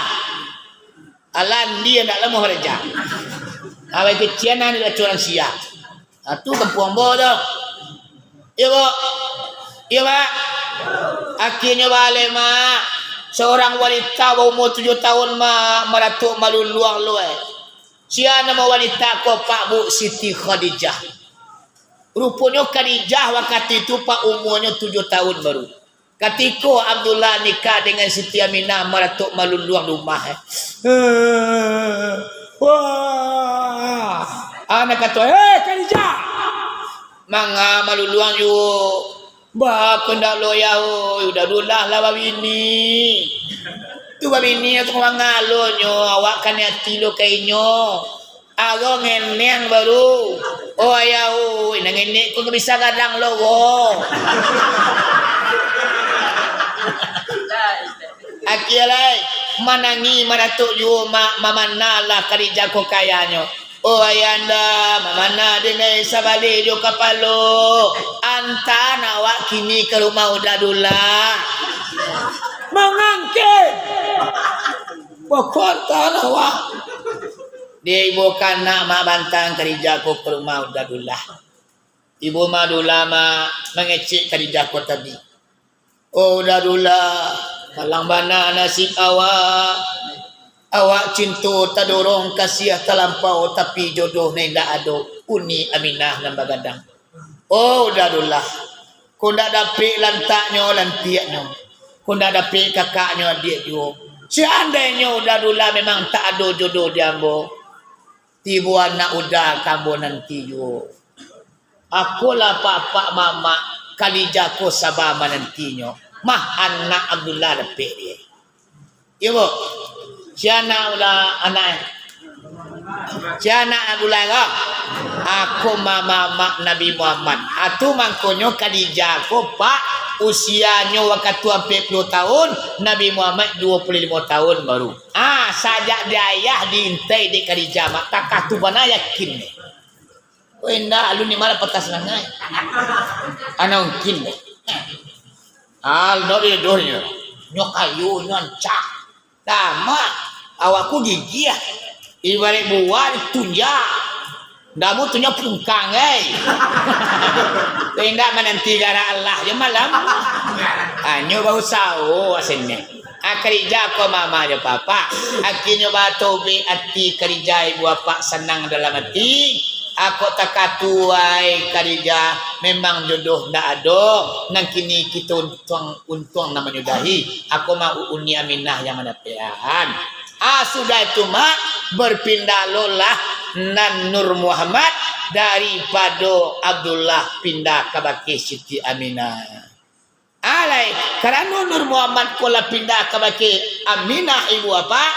Alan dia ndak lamuah baraja. Awai kecian nan dilacuan sia. Ha, tu kampuang ambo tu. Iyo, Bo. Iyo, Mak. Akhirnyo baleh, Mak. Seorang wanita baumur tujuh tahun, Mak, maratok maluluang luai. Sia namo wanita ko, Pak, Bu? Siti Khadijah. Ruponyo Khadijah wakatu itu, Pak, umuanyo tujuh tahun baru. Katiko Abdullah nikah dengan Siti Aminah, maratok maluluang rumah, eh. Wah. Anak kato, "Eh, Khadijah! Manga maluluang juo?" Ba, ko ndak lo yau, udah dulah lah babini. Tu babini tu mangalonyo, awak kan ati lo ka inyo. Aro ngeneng baru. Oh, ayah, oi, nan ngenek ko bisa gadang lo, wo. Akia lai, manangih maratok juo, Mak, mamanalah Khadijah ko kayanyo. Oh, ayanda, mamana denai sabaleh jo kapalo. Antaan awak kini ka rumah Uda Dulah. Mangangkek. Pokok antaan awak. Dia ibo kanak, Mak, bantang Khadijah ko ka rumah Uda Dulah. Ibo Mak Dulah, Mak, mangecek Khadijah ko tadi. Oh, Uda Dulah, malang bana nasib awak. Awak cinto tadorong, kasiah talampau, tapi jodoh nan indak ado. Uni Aminah nan bagadang. Oh, Uda Dulah, ko ndak dapek lantaknyo, lantiaknyo. Ko ndak dapek kakaknyo, adiak juo. Seandainyo Uda Dulah memang tak ado jodoh di ambo, tibo anak Uda ka ambo nanti juo. Akolah apak-apak mamak, Khadijah ko saba manantinyo. Mah anak Abdullah dapek dia. Iyo, Bu. Si anak Abdullah, anak, eh. Si anak Abdullah ko. Ako ma-, mamak Nabi Muhammad. Atu mangkonyo Khadijah ko, Pak, usianyo wakatu ampek puluah tahun, Nabi Muhammad duo puluah limo tahun baru. Ah, sajak di ayah diintai dek Khadijah, Mak, takah tu bana yakin ni. Oh, indak, alun ni malah patah sanangai. Ana mungkin deh. Aldo di dohnyo. Nyo kayo, nyo ancak. Lama. Awak ko gigih. Ibarat buah ditunjak. Ndak mau tunjak pungkang, ai. Indak mananti garak Allah jo malam. Hanyo bausaho asinyo. Ah, Khadijah ko mama jo papa. Akhirnyo batobek ati Khadijah, ibu apak sanang dalam ati. Ako takatu ai Khadijah, memang jodoh ndak ado. Nan kini kito untuang, untuang nan manyudahi. Ako mah Uni Aminah yang mandapekan. Ah, sudah itu mah, berpindah lolah nan Nur Muhammad daripado Abdullah pindah kabake Siti Aminah. Alai, karano Nur Muhammad ko lah pindah kabake Aminah ibu apak,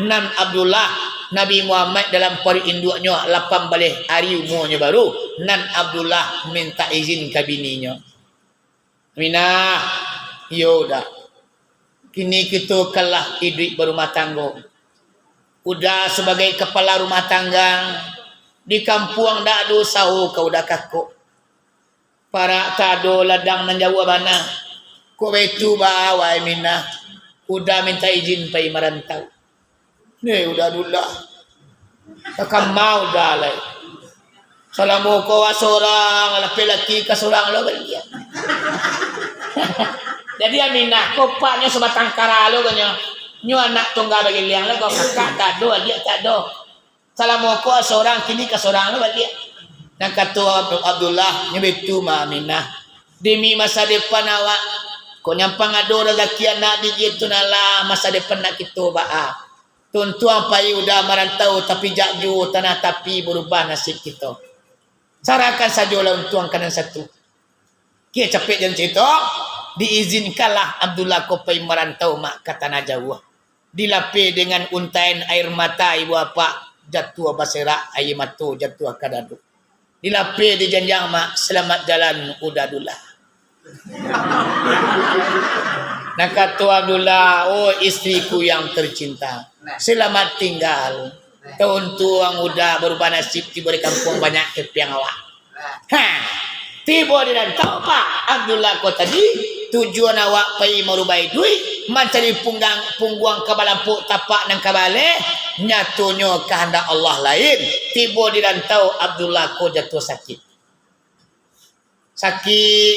nan Abdullah, Nabi Muhammad dalam paruik induaknyo lapan baleh ari umuanyo baru, nan Abdullah mintak izin ka bininyo. Aminah, iyo Uda. Kini kito kan lah iduik barumah tanggo. Uda sabagai kapalo rumah tangga, di kampuang ndak ado usaho ka Uda kakok. Parak tak ado, ladang nan jauah bana. Kok baitu baa, wahai Minah, Uda mintak izin pai marantau. Neh, Uda Dulah. Takama Uda lai. Salamo ko awak sorang, lapeh laki ka sorang lo baliak. Jadi Aminah ko paknyo sabatang kara lo konyo. Nyo anak tunggal bagiliang lo ko, kakak tak ado, adiak tak ado. Salamo ko sorang, kini ka sorang lo baliak. Nan kato Abdu-, Abdullah, nyo baitu mah Aminah. Demi masa depan awak, kok nyampang ado razaki anak biji tu, nalah masa depan nak kito baa. Tuntuang pai Uda marantau, tapi jak juo tanah tapi, barubah nasib kito. Sarahkan sajolah untuang ka nan satu. Kiro capek jan carito. Diizinkanlah Abdullah ko pai marantau, Mak, ka tanah jauah. Dilapeh dengan untaian air mata ibu apak, jatuah baserak, aia mato jatuah ka dado. Dilapeh dijanjang, Mak, "Selamat jalan, Uda Abdullah." Nan kato Abdullah, "Oh, istriku yang tercinta, selamat tinggal. Tauntuang Uda barubah nasib, tibo di kampuang banyak kepiang awak." Ha, tibo di rantau, Pak, Abdullah ko tadi, tujuan awak pai marubah iduik, mancari punggang, pungguang ka balampok, tapak nan ka baleh, nyatonyo kahandak Allah lain. Tibo di rantau, Abdullah ko jatuah sakik. Sakik,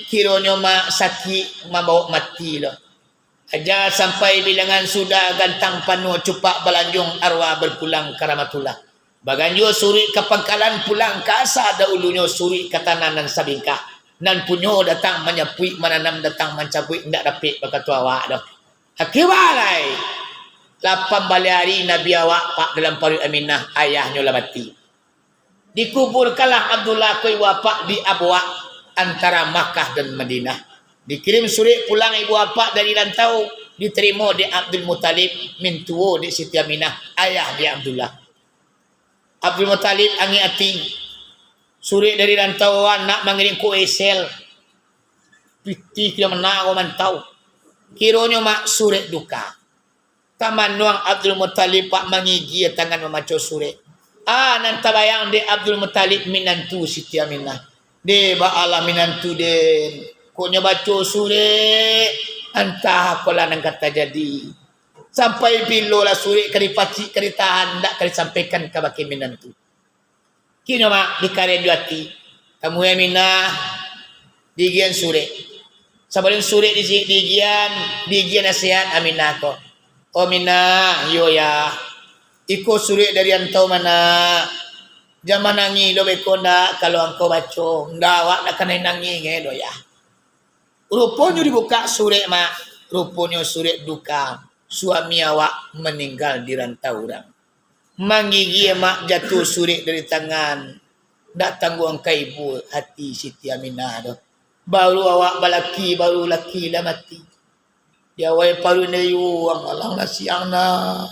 kironyo ma-, sakik mambawok mati lo. Aja sampai bilangan sudah, gantang panuah cupak balanjuang, arwah berpulang ka rahmatullah. Baganjua suruik ka pangkalan, pulang ka asa dahulunyo, suruik ka tanah nan sabingkah. Nan punyo datang manyapuik, mananam datang mancabuik, indak dapek bakato awak doh. Akibat lai, lapan baleh ari Nabi awak, Pak, dalam paruik Aminah, ayahnyo lah mati. Dikuburkanlah Abdullah ko ibu apak di Abwa, antara Makkah dan Madinah. Dikirim surek pulang ibu apak dari rantau, ditarimo dek Abdul Muthalib, mintuo dek Siti Aminah, ayah dek Abdullah. Abdul Muthalib angek ati, surek dari rantau, anak mangirim ko esel, pitih kiro mano ko mantau. Kironyo mak surek duka. Tamanuang Abdul Muthalib, Pak, mangigia tangan mamaco surek. Ah, nan tabayang dek Abdul Muthalib minantu Siti Aminah. Deh, baa lah minantu den. Kok nyo baco surek, antah apolah nan ka tajadi. Sampai bilo lah surek ka dipacik, ka ditahan, ndak ka disampaikan kabake minantu. Kini mak dikaren jo ati. Tamu Aminah, diigian surek. Sabalun surek di-, diigian, diigian nasihat Aminah ko. "Oh Minah, iyo yah. Iko surek dari antau mah nak. Jan manangih doh beko ndak, kalau angkau baco. Ndak, awak ndak kanai nangih ngai doh yah." Ruponyo dibukak surek mak. Ruponyo surek duka. Suami awak maninggal di rantau urang. Mangigia mak jatuah surek dari tangan. Ndak tangguang ka ibo hati Siti Aminah doh. Baru awak balaki, baru laki lah mati. Di awai paruik nayuang, alang lah siang nak.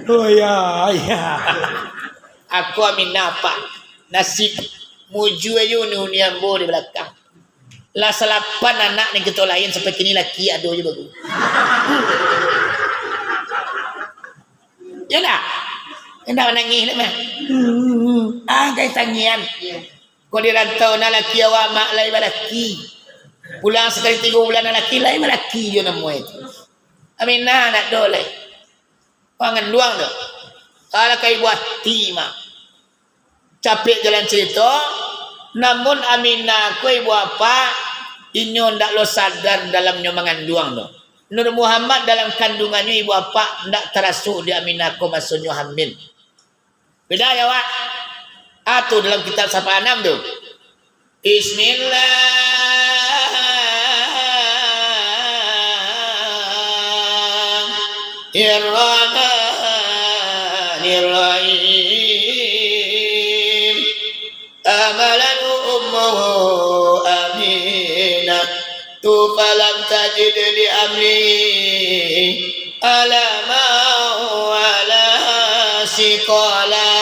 Oh ya, ya. Aku Aminah, Pak. Nasib mujua jo ni, ni ambo di balakang. Lah salapan anak nan kito lain sampai kini laki ado jo baru. Ya ndak? Indak manangih lah mah. Ah, gai tangian. Ko di rantau nah laki awak mak lai balaki. Pulang sakali tigo bulan nah laki lai balaki jo namo itu. Aminah nak do lai. Panganduang tu. Kalau kai buah ti mak. Capek jalan carito, namun Aminah ko ibu apak, inyo ndak lo sadar dalam nyo manganduang tu. Nur Muhammad dalam kandungannyo ibu apak ndak taraso di Aminah ko masonyo hamil. Beda ya, Wak? Ah, tu dalam kitab Safa anam tu. Bismillahirrahmanirrahim. Hamalathu ummuhu Aminah, tu falam tajid li hamlihi alaman wala siqala.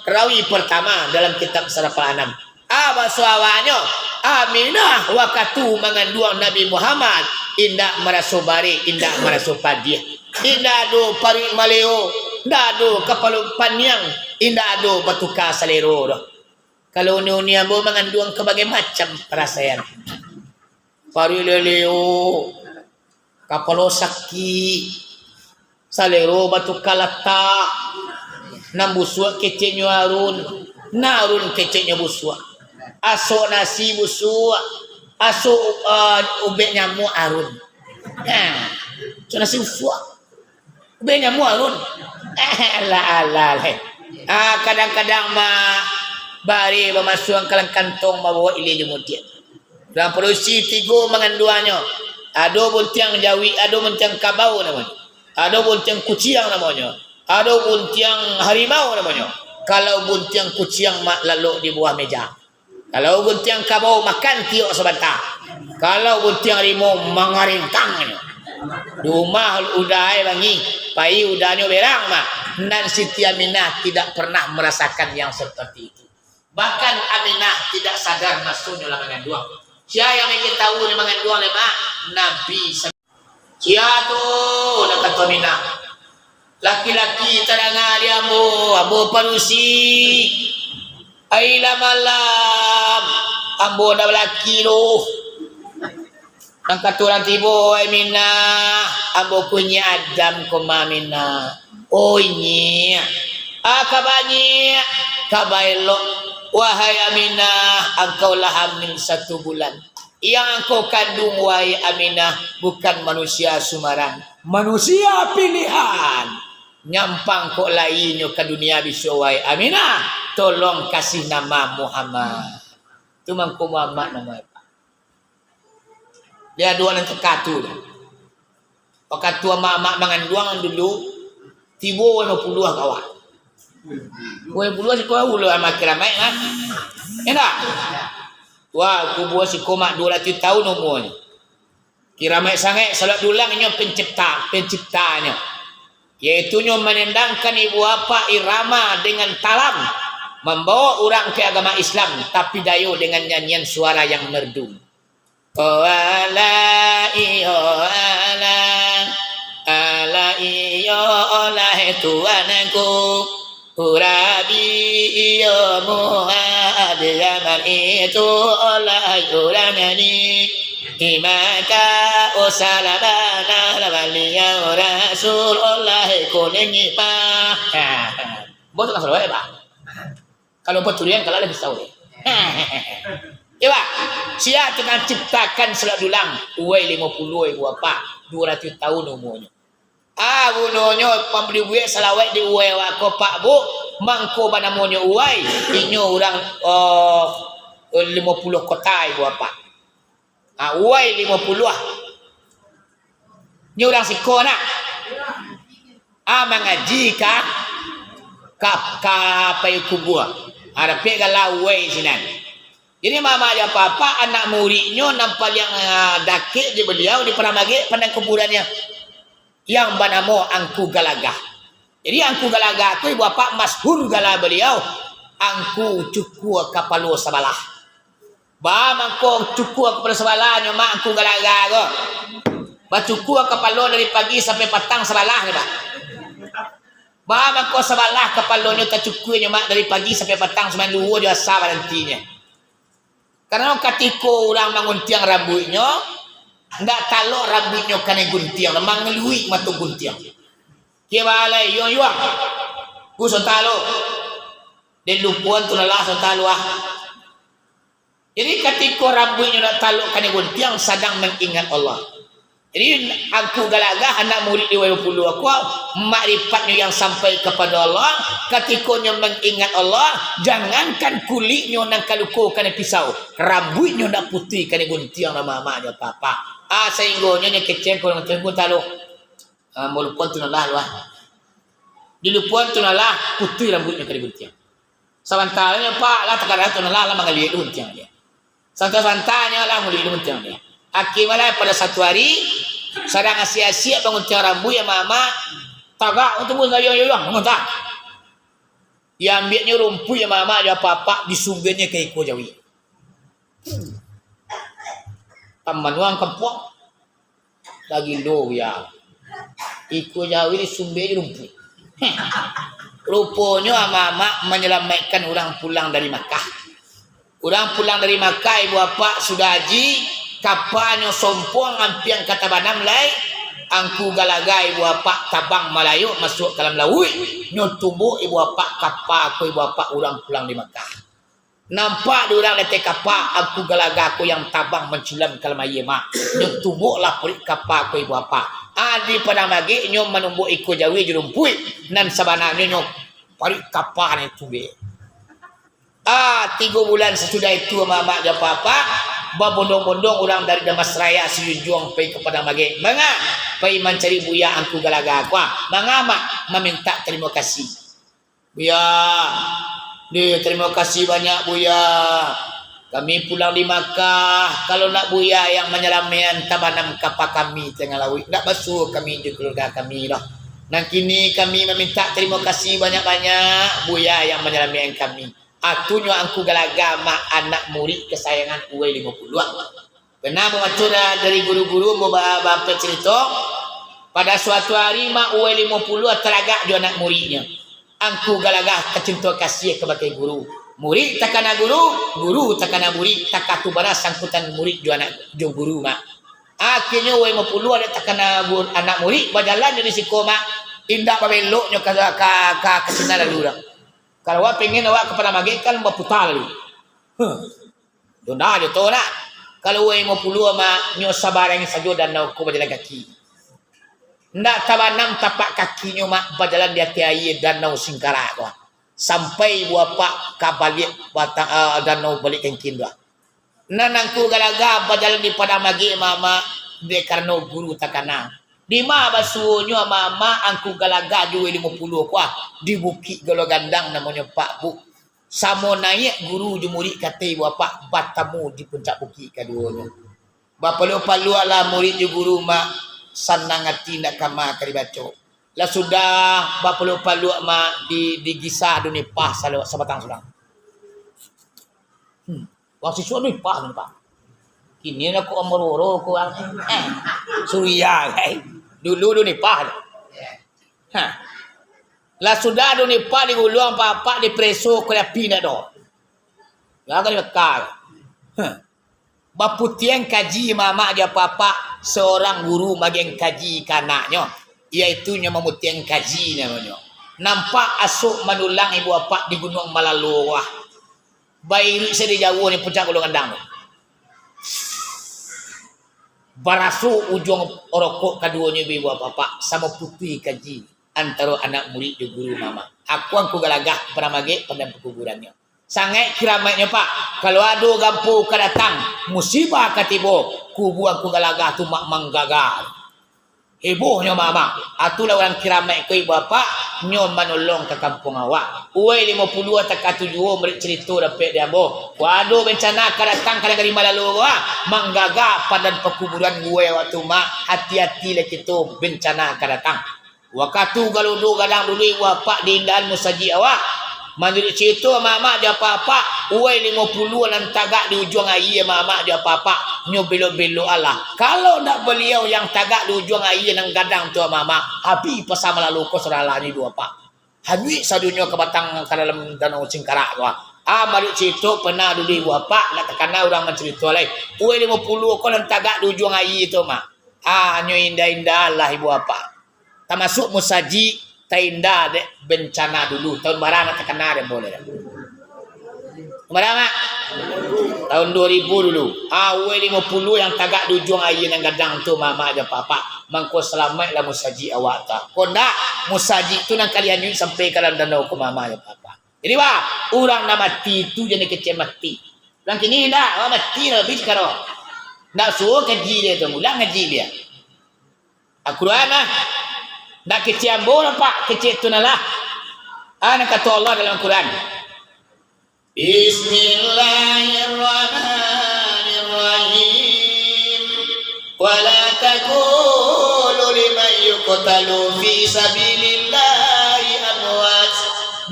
Rawi pertama dalam kitab Safa anam. Ah, baso awaknyo, Aminah wakatu manganduang Nabi Muhammad, indak maraso barek, indak maraso padiah. Indak ado paruik maleo, indak ado kapalo paniang, indak ado batuka salero doh. Kalau uni-uni ambo manganduang ko bagai macam parasaian. Paruik leo-leo, kapalo sakik, salero batuka latak, nan busuak keceknyo arun, nan arun keceknyo busuak. Asok nasi busuak, asok, ah, ubek nyamuak arun. Nah, asok nasi busuak. Ubek nyamuak arun. Alah, alah, leh. Ah, kadang-kadang mak bare bamasuang ka dalam kantong, babawa ilia jo mudiak. Dalam padusi tigo manganduangnyo. Ado buntiang jawik, ado buntiang kabau namonyo. Ado buntiang kuciang namonyo. Ado buntiang harimau namonyo. Kalau buntiang kuciang mak lalok di bawah meja. Kalau guntiang kabau, makan tiok sabanta. Kalau guntiang harimau, mangaringkang nyo. Di rumah udah ai bangih, pai udahnyo berang mah. Nan Siti Aminah tidak pernah merasakan yang seperti itu. Bahkan Aminah tidak sadar masonyo lah manganduang. Sia yang ingin tahu ni manganduang lai, Mak? Nabi. Sia tu, nan kato Aminah. Laki-laki tadanga di ambo, ambo padusi. Ai lah malam, ambo ndak balaki doh. Nan kato urang tibo, "Wai Minah, ambo ko inyiak Adam ko mah Minah." "Oh inyiak, ah, ka banyiak, ka baelok. Wahai Aminah, angkau lah hamil satu bulan. Yang angkau kanduang, wahai Aminah, bukan manusia sumarang, manusia pilihan. Nyampang kok lainyo ka dunia bisuak, wahai Aminah, tolong kasih nama Muhammad." Tu mangko Muhammad namo e, Pak. Dia dua nan teka tu. Wakatu amak-amak manganduang dulu, tibo limo puluah kawan. Limo puluah siko ulo amak kiramaik, kan? Ya ndak? Wah, kubua siko mak dua ratus tahun umurnyo. Kiramaik sangaik, salawat dulang inyo pencipta, penciptanyo. Yaitu nyo manendangkan ibu apak irama dengan talam, mambawa urang ka agama Islam, tapi dayo dengan nyanyian suara yang merdu. Oh alah iyo alah, alah iyo olah tuanku. Urabi iyo muha, abiamal itu olah urang ni. Imaka usalabana baliau Rasul olah kuning ipah. Bos tak salah, Pak. Kalau paturian, kalau ada pisau, eh. Iyo, Pak. Sia tu nan ciptakan salawat dulang. Uwai limo puluah, ibu apak, dua ratus tahun umurnyo. Ah, gunonyo pambali buek salawat di uwai awak ko, Pak, Bu. Mangko banamonyo uwai. Inyo urang, oh, limo puluah kota, ibu apak. Ah, uwai limo puluah. Nyo urang siko nak. Ah, mangaji ka, ka, ka Payokumbuah. Ah, dapek gala uwai sinan. Jadi, mama jo papa, anak muridnyo nan paliang, ah, dakek jo baliau di Padang Magek, Padang Kuburannyo, yang banamo Angku Galagah. Jadi, Angku Galagah ko, ibu apak, masyhur gala baliau, Angku Cukua Kapalo Sabalah. Ba mangko cukua kapalo sabalah nyo, Mak, Angku Galagah ko. Bacukua kapalo dari pagi sampai patang sabalah nyo, Mak. Ba mangko sabalah kapalonyo tacukua nyo, Mak, dari pagi sampai patang, sumbayang luhua jo asa barantinyo. Karano katiko urang manguntiang rambuiknyo, ndak talok rambuiknyo kanai guntiang, mangaluik mato guntiang. Kiro balai, yuang-yuang. Ku sontak lo. Den lupoan tu lah sontak lo, ah. Jadi, katiko rambuiknyo nak talok kanai guntiang, sadang mangingat Allah. Jadi, Angku Galagah, anak murid di Wayah Puluah ko, makrifat nyo yang sampai kapado Allah, katiko nyo mangingat Allah, jangankan kuliknyo nan ka luko kanai pisau, rambuiknyo ndak putuih kanai guntiang lah mamak nyo papa. Ah, sainggonyo nyo kecek ko, nyo tunggu talo. Ah, malupoan tu lah, lah. Dilupoan tu lah, putuih rambuiknyo kanai guntiang. Sabantanyo, Pak, lah takadang tu lah, lah mangaliek tu guntiang dia. Sabanta-sabantanyo lah mangaliek tu guntiang dia. Akhirnyo lah pada satu hari, sadang asiak-asiak banguntiang rambuik, ya, mamak, tagak tu pun sayang-sayang, bangun tak? Diambiaknyo rumpuik, ya, mamak, jo apak-apak, disumbannyo ka iko jawi. Tamanuang kampuang. Lah gilo, ya. Iko jawi disumbek jo rumpuik. Ruponyo amak-amak manyalamaikkan urang pulang dari Makkah. Urang pulang dari Makkah, ibu apak, sudah haji, kapanyo sompuang ampiang ka tabanam lai, Angku Galagah, ibu apak, tabang malayok masuak ka dalam lauik. Nyo tumbok, ibu apak, kapa ko, ibu apak, urang pulang dari Makkah. Nampak di urang di ateh kapa, Angku Galagah ko yang tabang manculam ka dalam aia, Mak. Nyo tumboklah paruik kapa ko, ibu apak. Ah, di Padang Magek nyo manumbok iko jawi jo rumpuik, nan sabananyo nyo paruik kapa nan tumbek. Ah, tigo bulan sasudah itu, amak-amak jo apak-apak, babondong-bondong urang dari Dharmasraya Sijunjuang pai ka Padang Magek. Manga? Pai mancari Buya Angku Galagah ko. Manga, Mak? Mamintak tarimo kasih. Buya, deh, tarimo kasih banyak, Buya. Kami pulang di Makkah, kalau ndak Buya yang manyalamaikan, tabanam kapa kami tangah lauik, ndak basuo kami jo kaluarga kami doh. Nan kini kami mamintak tarimo kasih banyak-banyak, Buya yang manyalamaikan kami. Atunyo Angku Galaga, Mak, anak murid kasayangan Uwai Limo Puluah. Pernah mambaco da-, dari guru-guru, mau ba-, baampai carito, pada suatu hari, Mak, Uwai Limo Puluah taragak jo anak muridnyo. Angku Galaga tacinto kasih kabake guru. Murid takana guru, guru takana murid, takatu bana sangkutan murid jo anak, jo guru, Mak. Akhirnyo Uwai Limo Puluah dek takana gu-, anak murid, bajalan jo di siko, Mak. Indak babeloknyo ka, ka, ka, ka sinan lalu doh. Kalau awak pengen awak ka Padang Magek kan baputa lalu. Huh. Tunda jo tu nak. Kalau Uwai Limo Puluah, Mak, nyo sabarang sajo danau ko bajalan kaki. Ndak tabanam tapak kakinyo, Mak, bajalan di ateh aia Danau Singkarak ko. Sampai ibu apak ka baliak bata-, ah, danau Baliak Kengkin tu. Nan Angku Galaga bajalan di Padang Magek, Mak, Mak, dek karano guru takana. Dima basuonyo, Mak, Mak, Angku Galaga jo Uwai Limo Puluah ko, ah, di Bukik Galo Gandang namonyo, Pak, Bu. Samo naiak guru jo murid, kato ibu apak, batamu di puncak bukik kaduonyo. Bapaluak-paluaklah murid jo guru, Mak, sanang ati ndak kama ka dibaco. Lah sudah bapaluak-paluak, Mak, di, digisah daun nipah salo-, sabatang surang. Hmm. Wang siswa daun nipah, daun nipah. Kini lah kok amor-oro ko, Bang. Eh, suria, eh. Dulu daun nipah. Ha. Lah sudah daun nipah diguluang, Pak, dipereso, korek api ndak doh. Lah kan dibakar. Ha. Baputiang kaji mamak jo apak-apak, seorang guru magiang kaji ka anaknyo, yaitu nyo mamutiang kaji namonyo. Nampak asok manulang ibu apak di Gunuang Malalo, wah. Bairuik sajo jauah di puncak Galo Gandang tu. Baraso ujuang rokok kaduonyo, ibu apak-apak, samo putuih kaji antaro anak murid jo guru mamak. Aku Angku Galaga, Padang Magek, Padang Pakuburannyo. Sangaik kiramaiknyo, Pak. Kalau ado gampo ka datang, musibah ka tibo, kubua Angku Galaga tu, Mak, manggaga. Hebohnyo, Mak, Mak. Atulah urang kiramaik ko, ibu apak, nyo manolong ka kampuang awak. Uwai Limo Puluah takatu juo, murid carito dapek di ambo. Kok ado bencana ka datang ka nagari Malalo ko, ah, manggaga Padang Pakuburan Uwai awak tu, Mak. Hati-hati lah kito, bencana ka datang. Wakatu galo gadang dulu, ibu apak, di indahan musajik awak. Manuruik carito mamak jo apak-apak, Uwai Limo Puluah nan tagak di ujuang aia mamak jo apak-apak, nyo belok-belok alah. Kalau ndak baliau yang tagak di ujuang aia nan gadang tu mamak, abih pasa Malalo ko saralanyo, ibu apak. Hanyuik sadonyo ka batang ka dalam Danau Singkarak ko. Ah, manuruik carito pernah dulu, ibu apak, ndak takana urang mancarito lai. Uwai Limo Puluah ko nan tagak di ujuang aia tu, Mak. Ah, nyo indah-indah alah, ibu apak. Tamasuak musajik tainda dek bencana dulu. Tahun bara nan takana dek boleh. Bara, Mak? Tahun duo ribu dulu. Uwai Limo Puluah yang tagak di ujuang aia nan gadang tu, mamak jo apak-apak. Mangko salamaiklah musajik awak tu. Kok ndak, musajik tu nan ka dihanyuik sampai ka dalam danau ko, mamak jo apak-apak. Jadi, bah, urang nan mati tu jan dikecek mati. Urang kini ndak, urang mati lah, habis karo. Ndak suruah kaji dia tu, ulang kaji dia. Al-Quran lah. Ndak kecek ambo lah, Pak, kecek tu nah lah. Ah, nan kato Allah dalam Al-Quran. Bismillahirrahmanirrahim. Wa la taqulu liman yuqtalu fi sabilillahi amwat,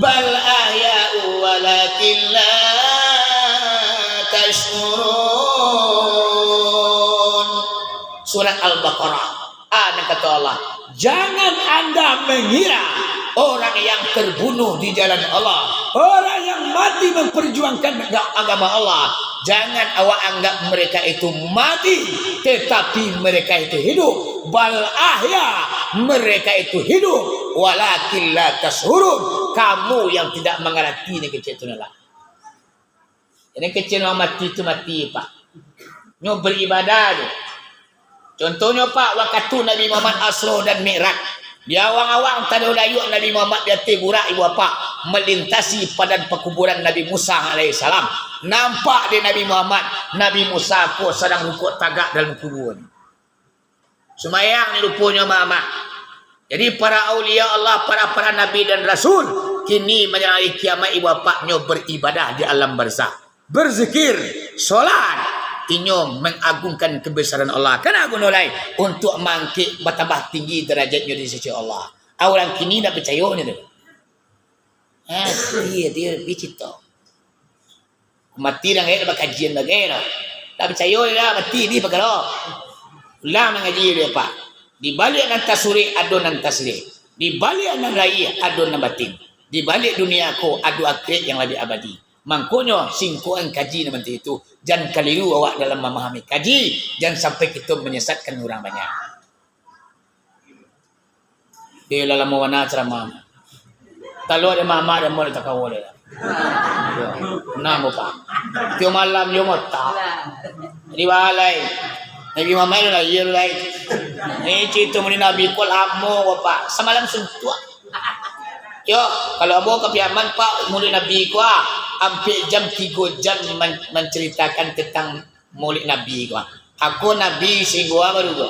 bal ahya'u walakin la tash'urun. Surat Al-Baqarah. Ah, nan kato Allah, "Jangan anda mengira orang yang terbunuh di jalan Allah, orang yang mati memperjuangkan aga-, agama Allah, jangan awak anggap mereka itu mati, tetapi mereka itu hidup. Bal ahya, mereka itu hidup. Walakin la tash'urun, kamu yang tidak mengerti," ni kecek tu lah. Jadi kecek urang mati tu mati, Pak. Nyo baribadah tu. Contohnyo, Pak, wakatu Nabi Muhammad Isra dan Mi'raj. Di awang-awang tadayuak Nabi Muhammad di ateh burak, ibu apak, malintasi padang pakuburan Nabi Musa alaihissalam. Nampak dek Nabi Muhammad, Nabi Musa ko sadang rukuk tagak dalam kubua ni. Sumayang ni ruponyo, mamak. Jadi, para aulia Allah, para-para nabi dan rasul, kini manjelang hari kiamat, ibu apak, nyo baribadah di alam barzah. berzikir, solat, inyo mangagungkan kebesaran Allah. Kana guno lai untuak mangkek batambah tinggi darajatnyo di sisi Allah. Urang kini ndak picayo nyo tu. Ha, iyo, iyo, bicito. Mati urang gaek bakajian bagai lah. Ndak picayo lah, mati di pakaro. Ulang mangaji dek Apak. Di baliak nan tasurek ado nan tasilek. Di baliak nan lahia ado nan batin. Di baliak dunia ko ado akhirat yang labiah abadi. Mangkonyo, singkokan kaji nan bantuak itu, jan kaliru awak dalam mamahami kaji, jan sampai kito manyasatkan urang banyak. Eh, lah lamo bana caramah. Talok dek mamak dek ambo dek takawo dek. Nah, ambo paham. Tiok malam jo motak. Jadi, balai. Nabi Muhammad tu lahia tu lai. Ni carito Maulid Nabi ko lamo, Pak. Samalam suntuak. Yo, kalau ambo ka Piaman, Pak, Maulid Nabi ko, ah, ampek jam, tigo jam man-, mancaritakan tantang Maulid Nabi ko, ah. Ako Nabi singgo baru ko.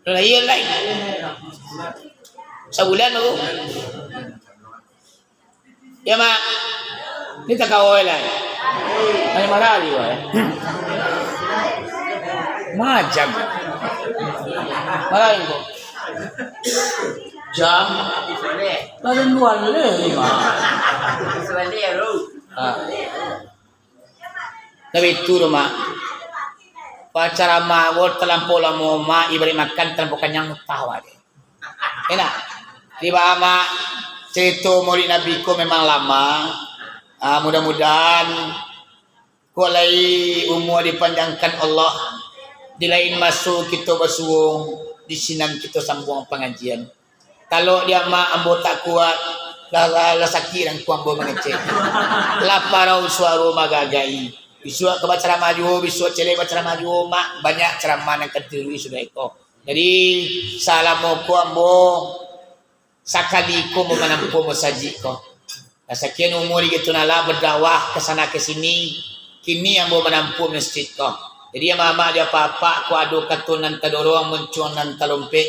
Lah, iyo lai. Sabulan tu. Yo, Mak. Ni takawo lai. Hanya marah lagi, wah. Macam. Marah lagi, kok. Jam. Lalu luar le, Mak. Ah. Tapi itu tu, Mak. Bacaramah ko talampau lamo, Mak, ibarat makan talampau kanyang, mutah awak deh. Enak. Tibo, Mak, carito Maulid Nabi ko memang lamo. Ah, mudah-mudahan ko lai umua dipanjangkan Allah. Di lain maso kito basuo, di sinan kito sambuang pangajian. Talok di amak ambo tak kuat, lah, lah, lah sakik dangku ambo mangecek. Lah parau suaro magagai. Bisuak ka bacaramah juo, bisuak ciek lai bacaramah juo, Mak. Banyak caramah nan ka ditiru sudah iko. Jadi, salamo ko ambo sakali ko ambo manampuah masajik ko. Lah sakian umua di gitu nan lah badakwah ka sana ka sini, kini ambo manampuah masajik ko. Jadi, amak-amak jo apak-apak, kok ado kato nan tadorong, muncuang nan talompek,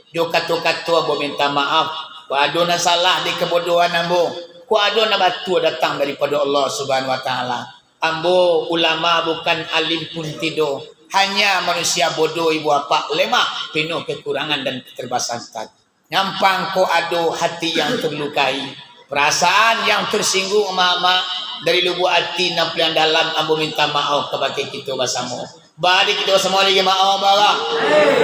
jo kato-kato ambo minta maaf. Kok ado nan salah di kabodohan ambo, kok ado nan batua datang daripado Allah Subhanahu wa Taala. Ambo ulama bukan alim pun tido, hanya manusia bodoh ibu apak, lemah, penuh kekurangan dan keterbatasan. Nyampang kok ado hati yang terlukai, perasaan yang tersinggung, amak-amak, dari lubuak ati nan paliang dalam, ambo minta maoh kabake kito basamo. Bari kito basamo lagi maoh, bara.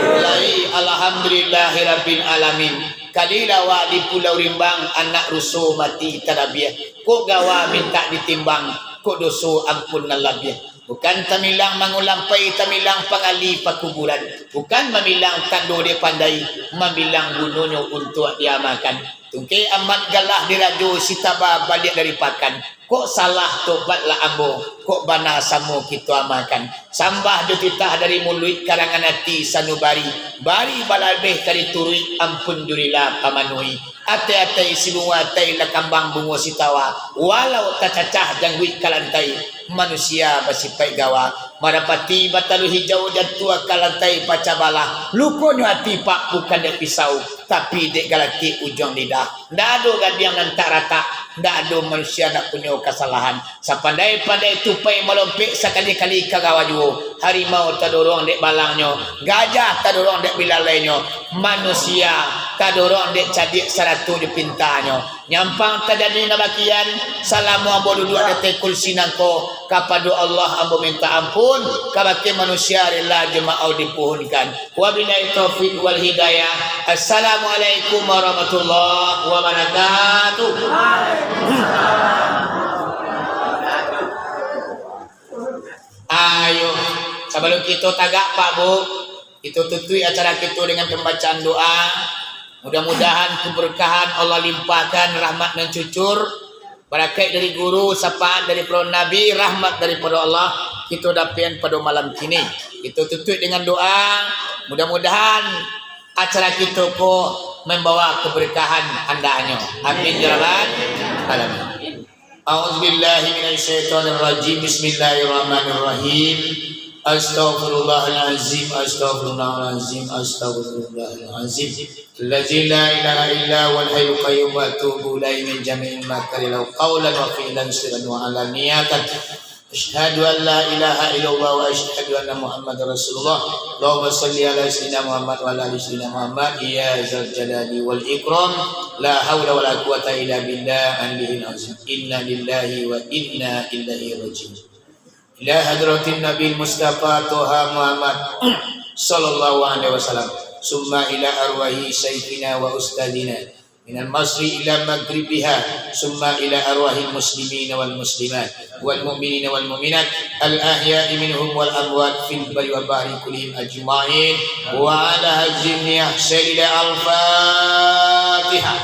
Mulai, alhamdulillahirabbil alamin. Kalilah awak di Pulau Rimbang, anak ruso mati tadabiah. Kok gawa mintak ditimbang, kok doso ampun nan labiah. Bukan tamilang mangulampai, tamilang pangali pakuburan. Bukan mamilang tando dek pandai, mamilang gunonyo untuak diamalkan. Tungkek amat galah di rajo, sitaba baliak dari pakan. Kok salah, tobatlah ambo, kok bana samo kito amalkan. Sambah jo titah dari muluik, karangan ati sanubari. Bari balabeh ka dituruik, ampun jurilah pamanuhi. Atai-atai si bungo atai, lah kambang bungo sitawa. Walau tacacah jangguik ka lantai, manusia basipaik gawa. Madapati batalu hijau, jantua ka lantai pacah balah. Lukonyo ati, Pak, bukan dek pisau, tapi dek galatik ujuang lidah. Ndak ado gadiang nan tak ratak, ndak ado manusia ndak punyo kasalahan. Sapandai-pandai tupai malompek, sakali-kali ka gawa juo. Harimau tadorong dek balangnyo, gajah tadorong dek bilalainyo, manusia tadorong dek cadiak sarato jo pintanyo. Nyampang tajadi nan bakian, salamo ambo duduak di ateh kursi nangko, kapado Allah ambo minta ampun, kabake manusia rila jo maoh dipuhunkan. Wabillahi taufik wal hidayah. Assalamualaikum warahmatullahi wabarakatuh. Ayo, sabalum kito tagak, Pak, Bu, kito tutuik acara kito dengan pambacaan doa. Mudah-mudahan keberkahan Allah limpahkan, rahmat mancucur, barakaik dari guru, syafaat dari para nabi, rahmat daripada Allah, kito dapek pado malam kini. Kito tutuik dengan doa, mudah-mudahan acara kito ko mambawa keberkahan andaknyo. Amin ya rabbal alamin. A'udzubillahi minasyaitonirrajim. Bismillahirrahmanirrahim. Astaghfirullahalazim, astaghfirullahalazim, astaghfirullahalazim. Allazi la ilaha illa huwal hayyul qayyum wa atubu ilaihi min jami'il makari lau qaulan wa fi'lan sirran wa alaniyatan. Asyhadu an la ilaha illallah wa asyhadu anna Muhammadar Rasulullah. Allahumma shalli ala sayyidina Muhammad wa ala ali sayyidina Muhammad. Ya zal jalali wal ikram. La haula wala quwwata illa billah aliyil azim. Inna lillahi wa inna ilaihi raji'un. Ila hadratin Nabil Mustafa Toha Muhammad sallallahu alaihi wasallam. Summa ila arwahi syaikhina wa ustadzina minal masyriqi ila maghribiha, summa ila arwahil muslimina wal muslimat, wal mu'minina wal mu'minat, al ahya'i minhum wal amwat fil barri wal bahri kullihim ajma'in, wa ala hadzihim niyah sayyidina al-Fatihah.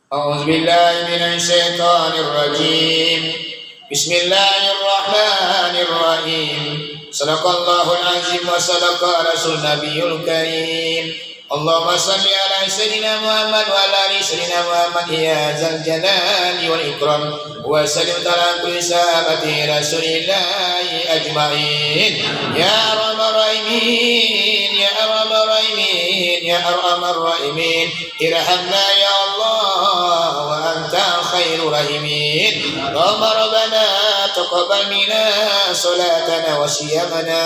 أعوذ بالله من الشيطان الرجيم. بسم الله الرحمن الرحيم. صدق الله العظيم وصدق رسول النبي الكريم. اللهم صل على سيدنا محمد وعلى آل سيدنا محمد يا ذا الجلال والإكرام. وسلم على كل صحابة رسول الله أجمعين. يا أرحم الراحمين، يا أرحم الراحمين، يا أرحم الراحمين. ارحمنا يا الله وأنت خير الراحمين. اللهم ربنا تقبل منا صلاتنا وصيامنا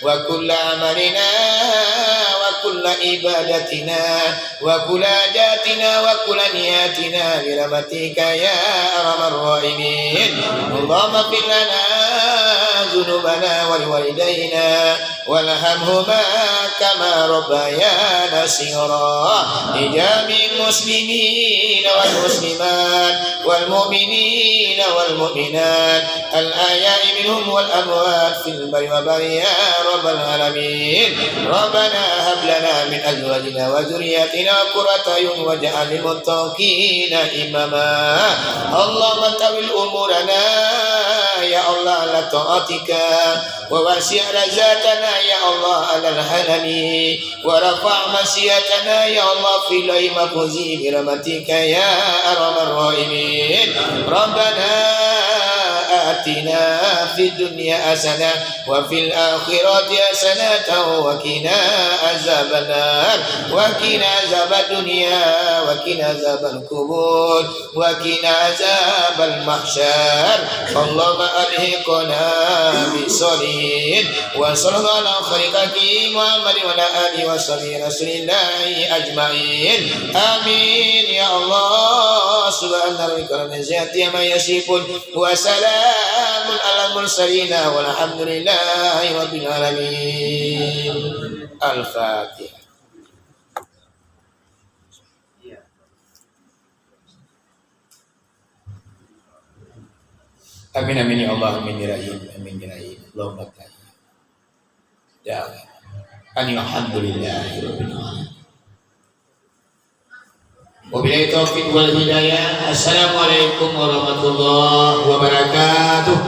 وكل عملنا وكل عبادتنا وكل حاجاتنا وكل نياتنا برحمتك يا أرحم الراحمين. اللهم اغفر لنا ذنوبنا ولوالدينا وارحمهما كما ربيانا صغارا. لجميع المسلمين والمسلمات والمؤمنين والمؤمنات الأحياء منهم والأموات في البر والبحر يا رب العالمين. ربنا هب لنا من أزواجنا وذرياتنا قرة أعين واجعلنا للمتقين إماما. اللهم طول أمورنا يا الله على طاعتك، ووسع أرزاقنا يا الله على الحلال، ورفع منزلتنا يا الله في اللوح المحفوظ برحمتك يا أرحم الراحمين. ربنا آتنا في الدنيا حسنة وفي الآخرة حسنة وقنا عذاب النار. وقنا عذاب الدنيا وقنا عذاب القبور. وقنا عذاب المحشر. اللهم ألحقنا بالصالحين. وصلى الله على خير خلقه محمد وعلى آله وصحبه رسول الله أجمعين. آمين يا الله. سبحان ربك رب العزة عما يصفون. وسلام على المرسلين والحمد لله رب العالمين. الفاتحة. Amin, amin, ya Allah, amin, ya Rahim, amin, ya Rahim. Allahumma ta'ala. Ya Allah. Alhamdulillahirabbil alamin. Wabillahi taufiq wal hidayah. Assalamualaikum warahmatullahi wabarakatuh.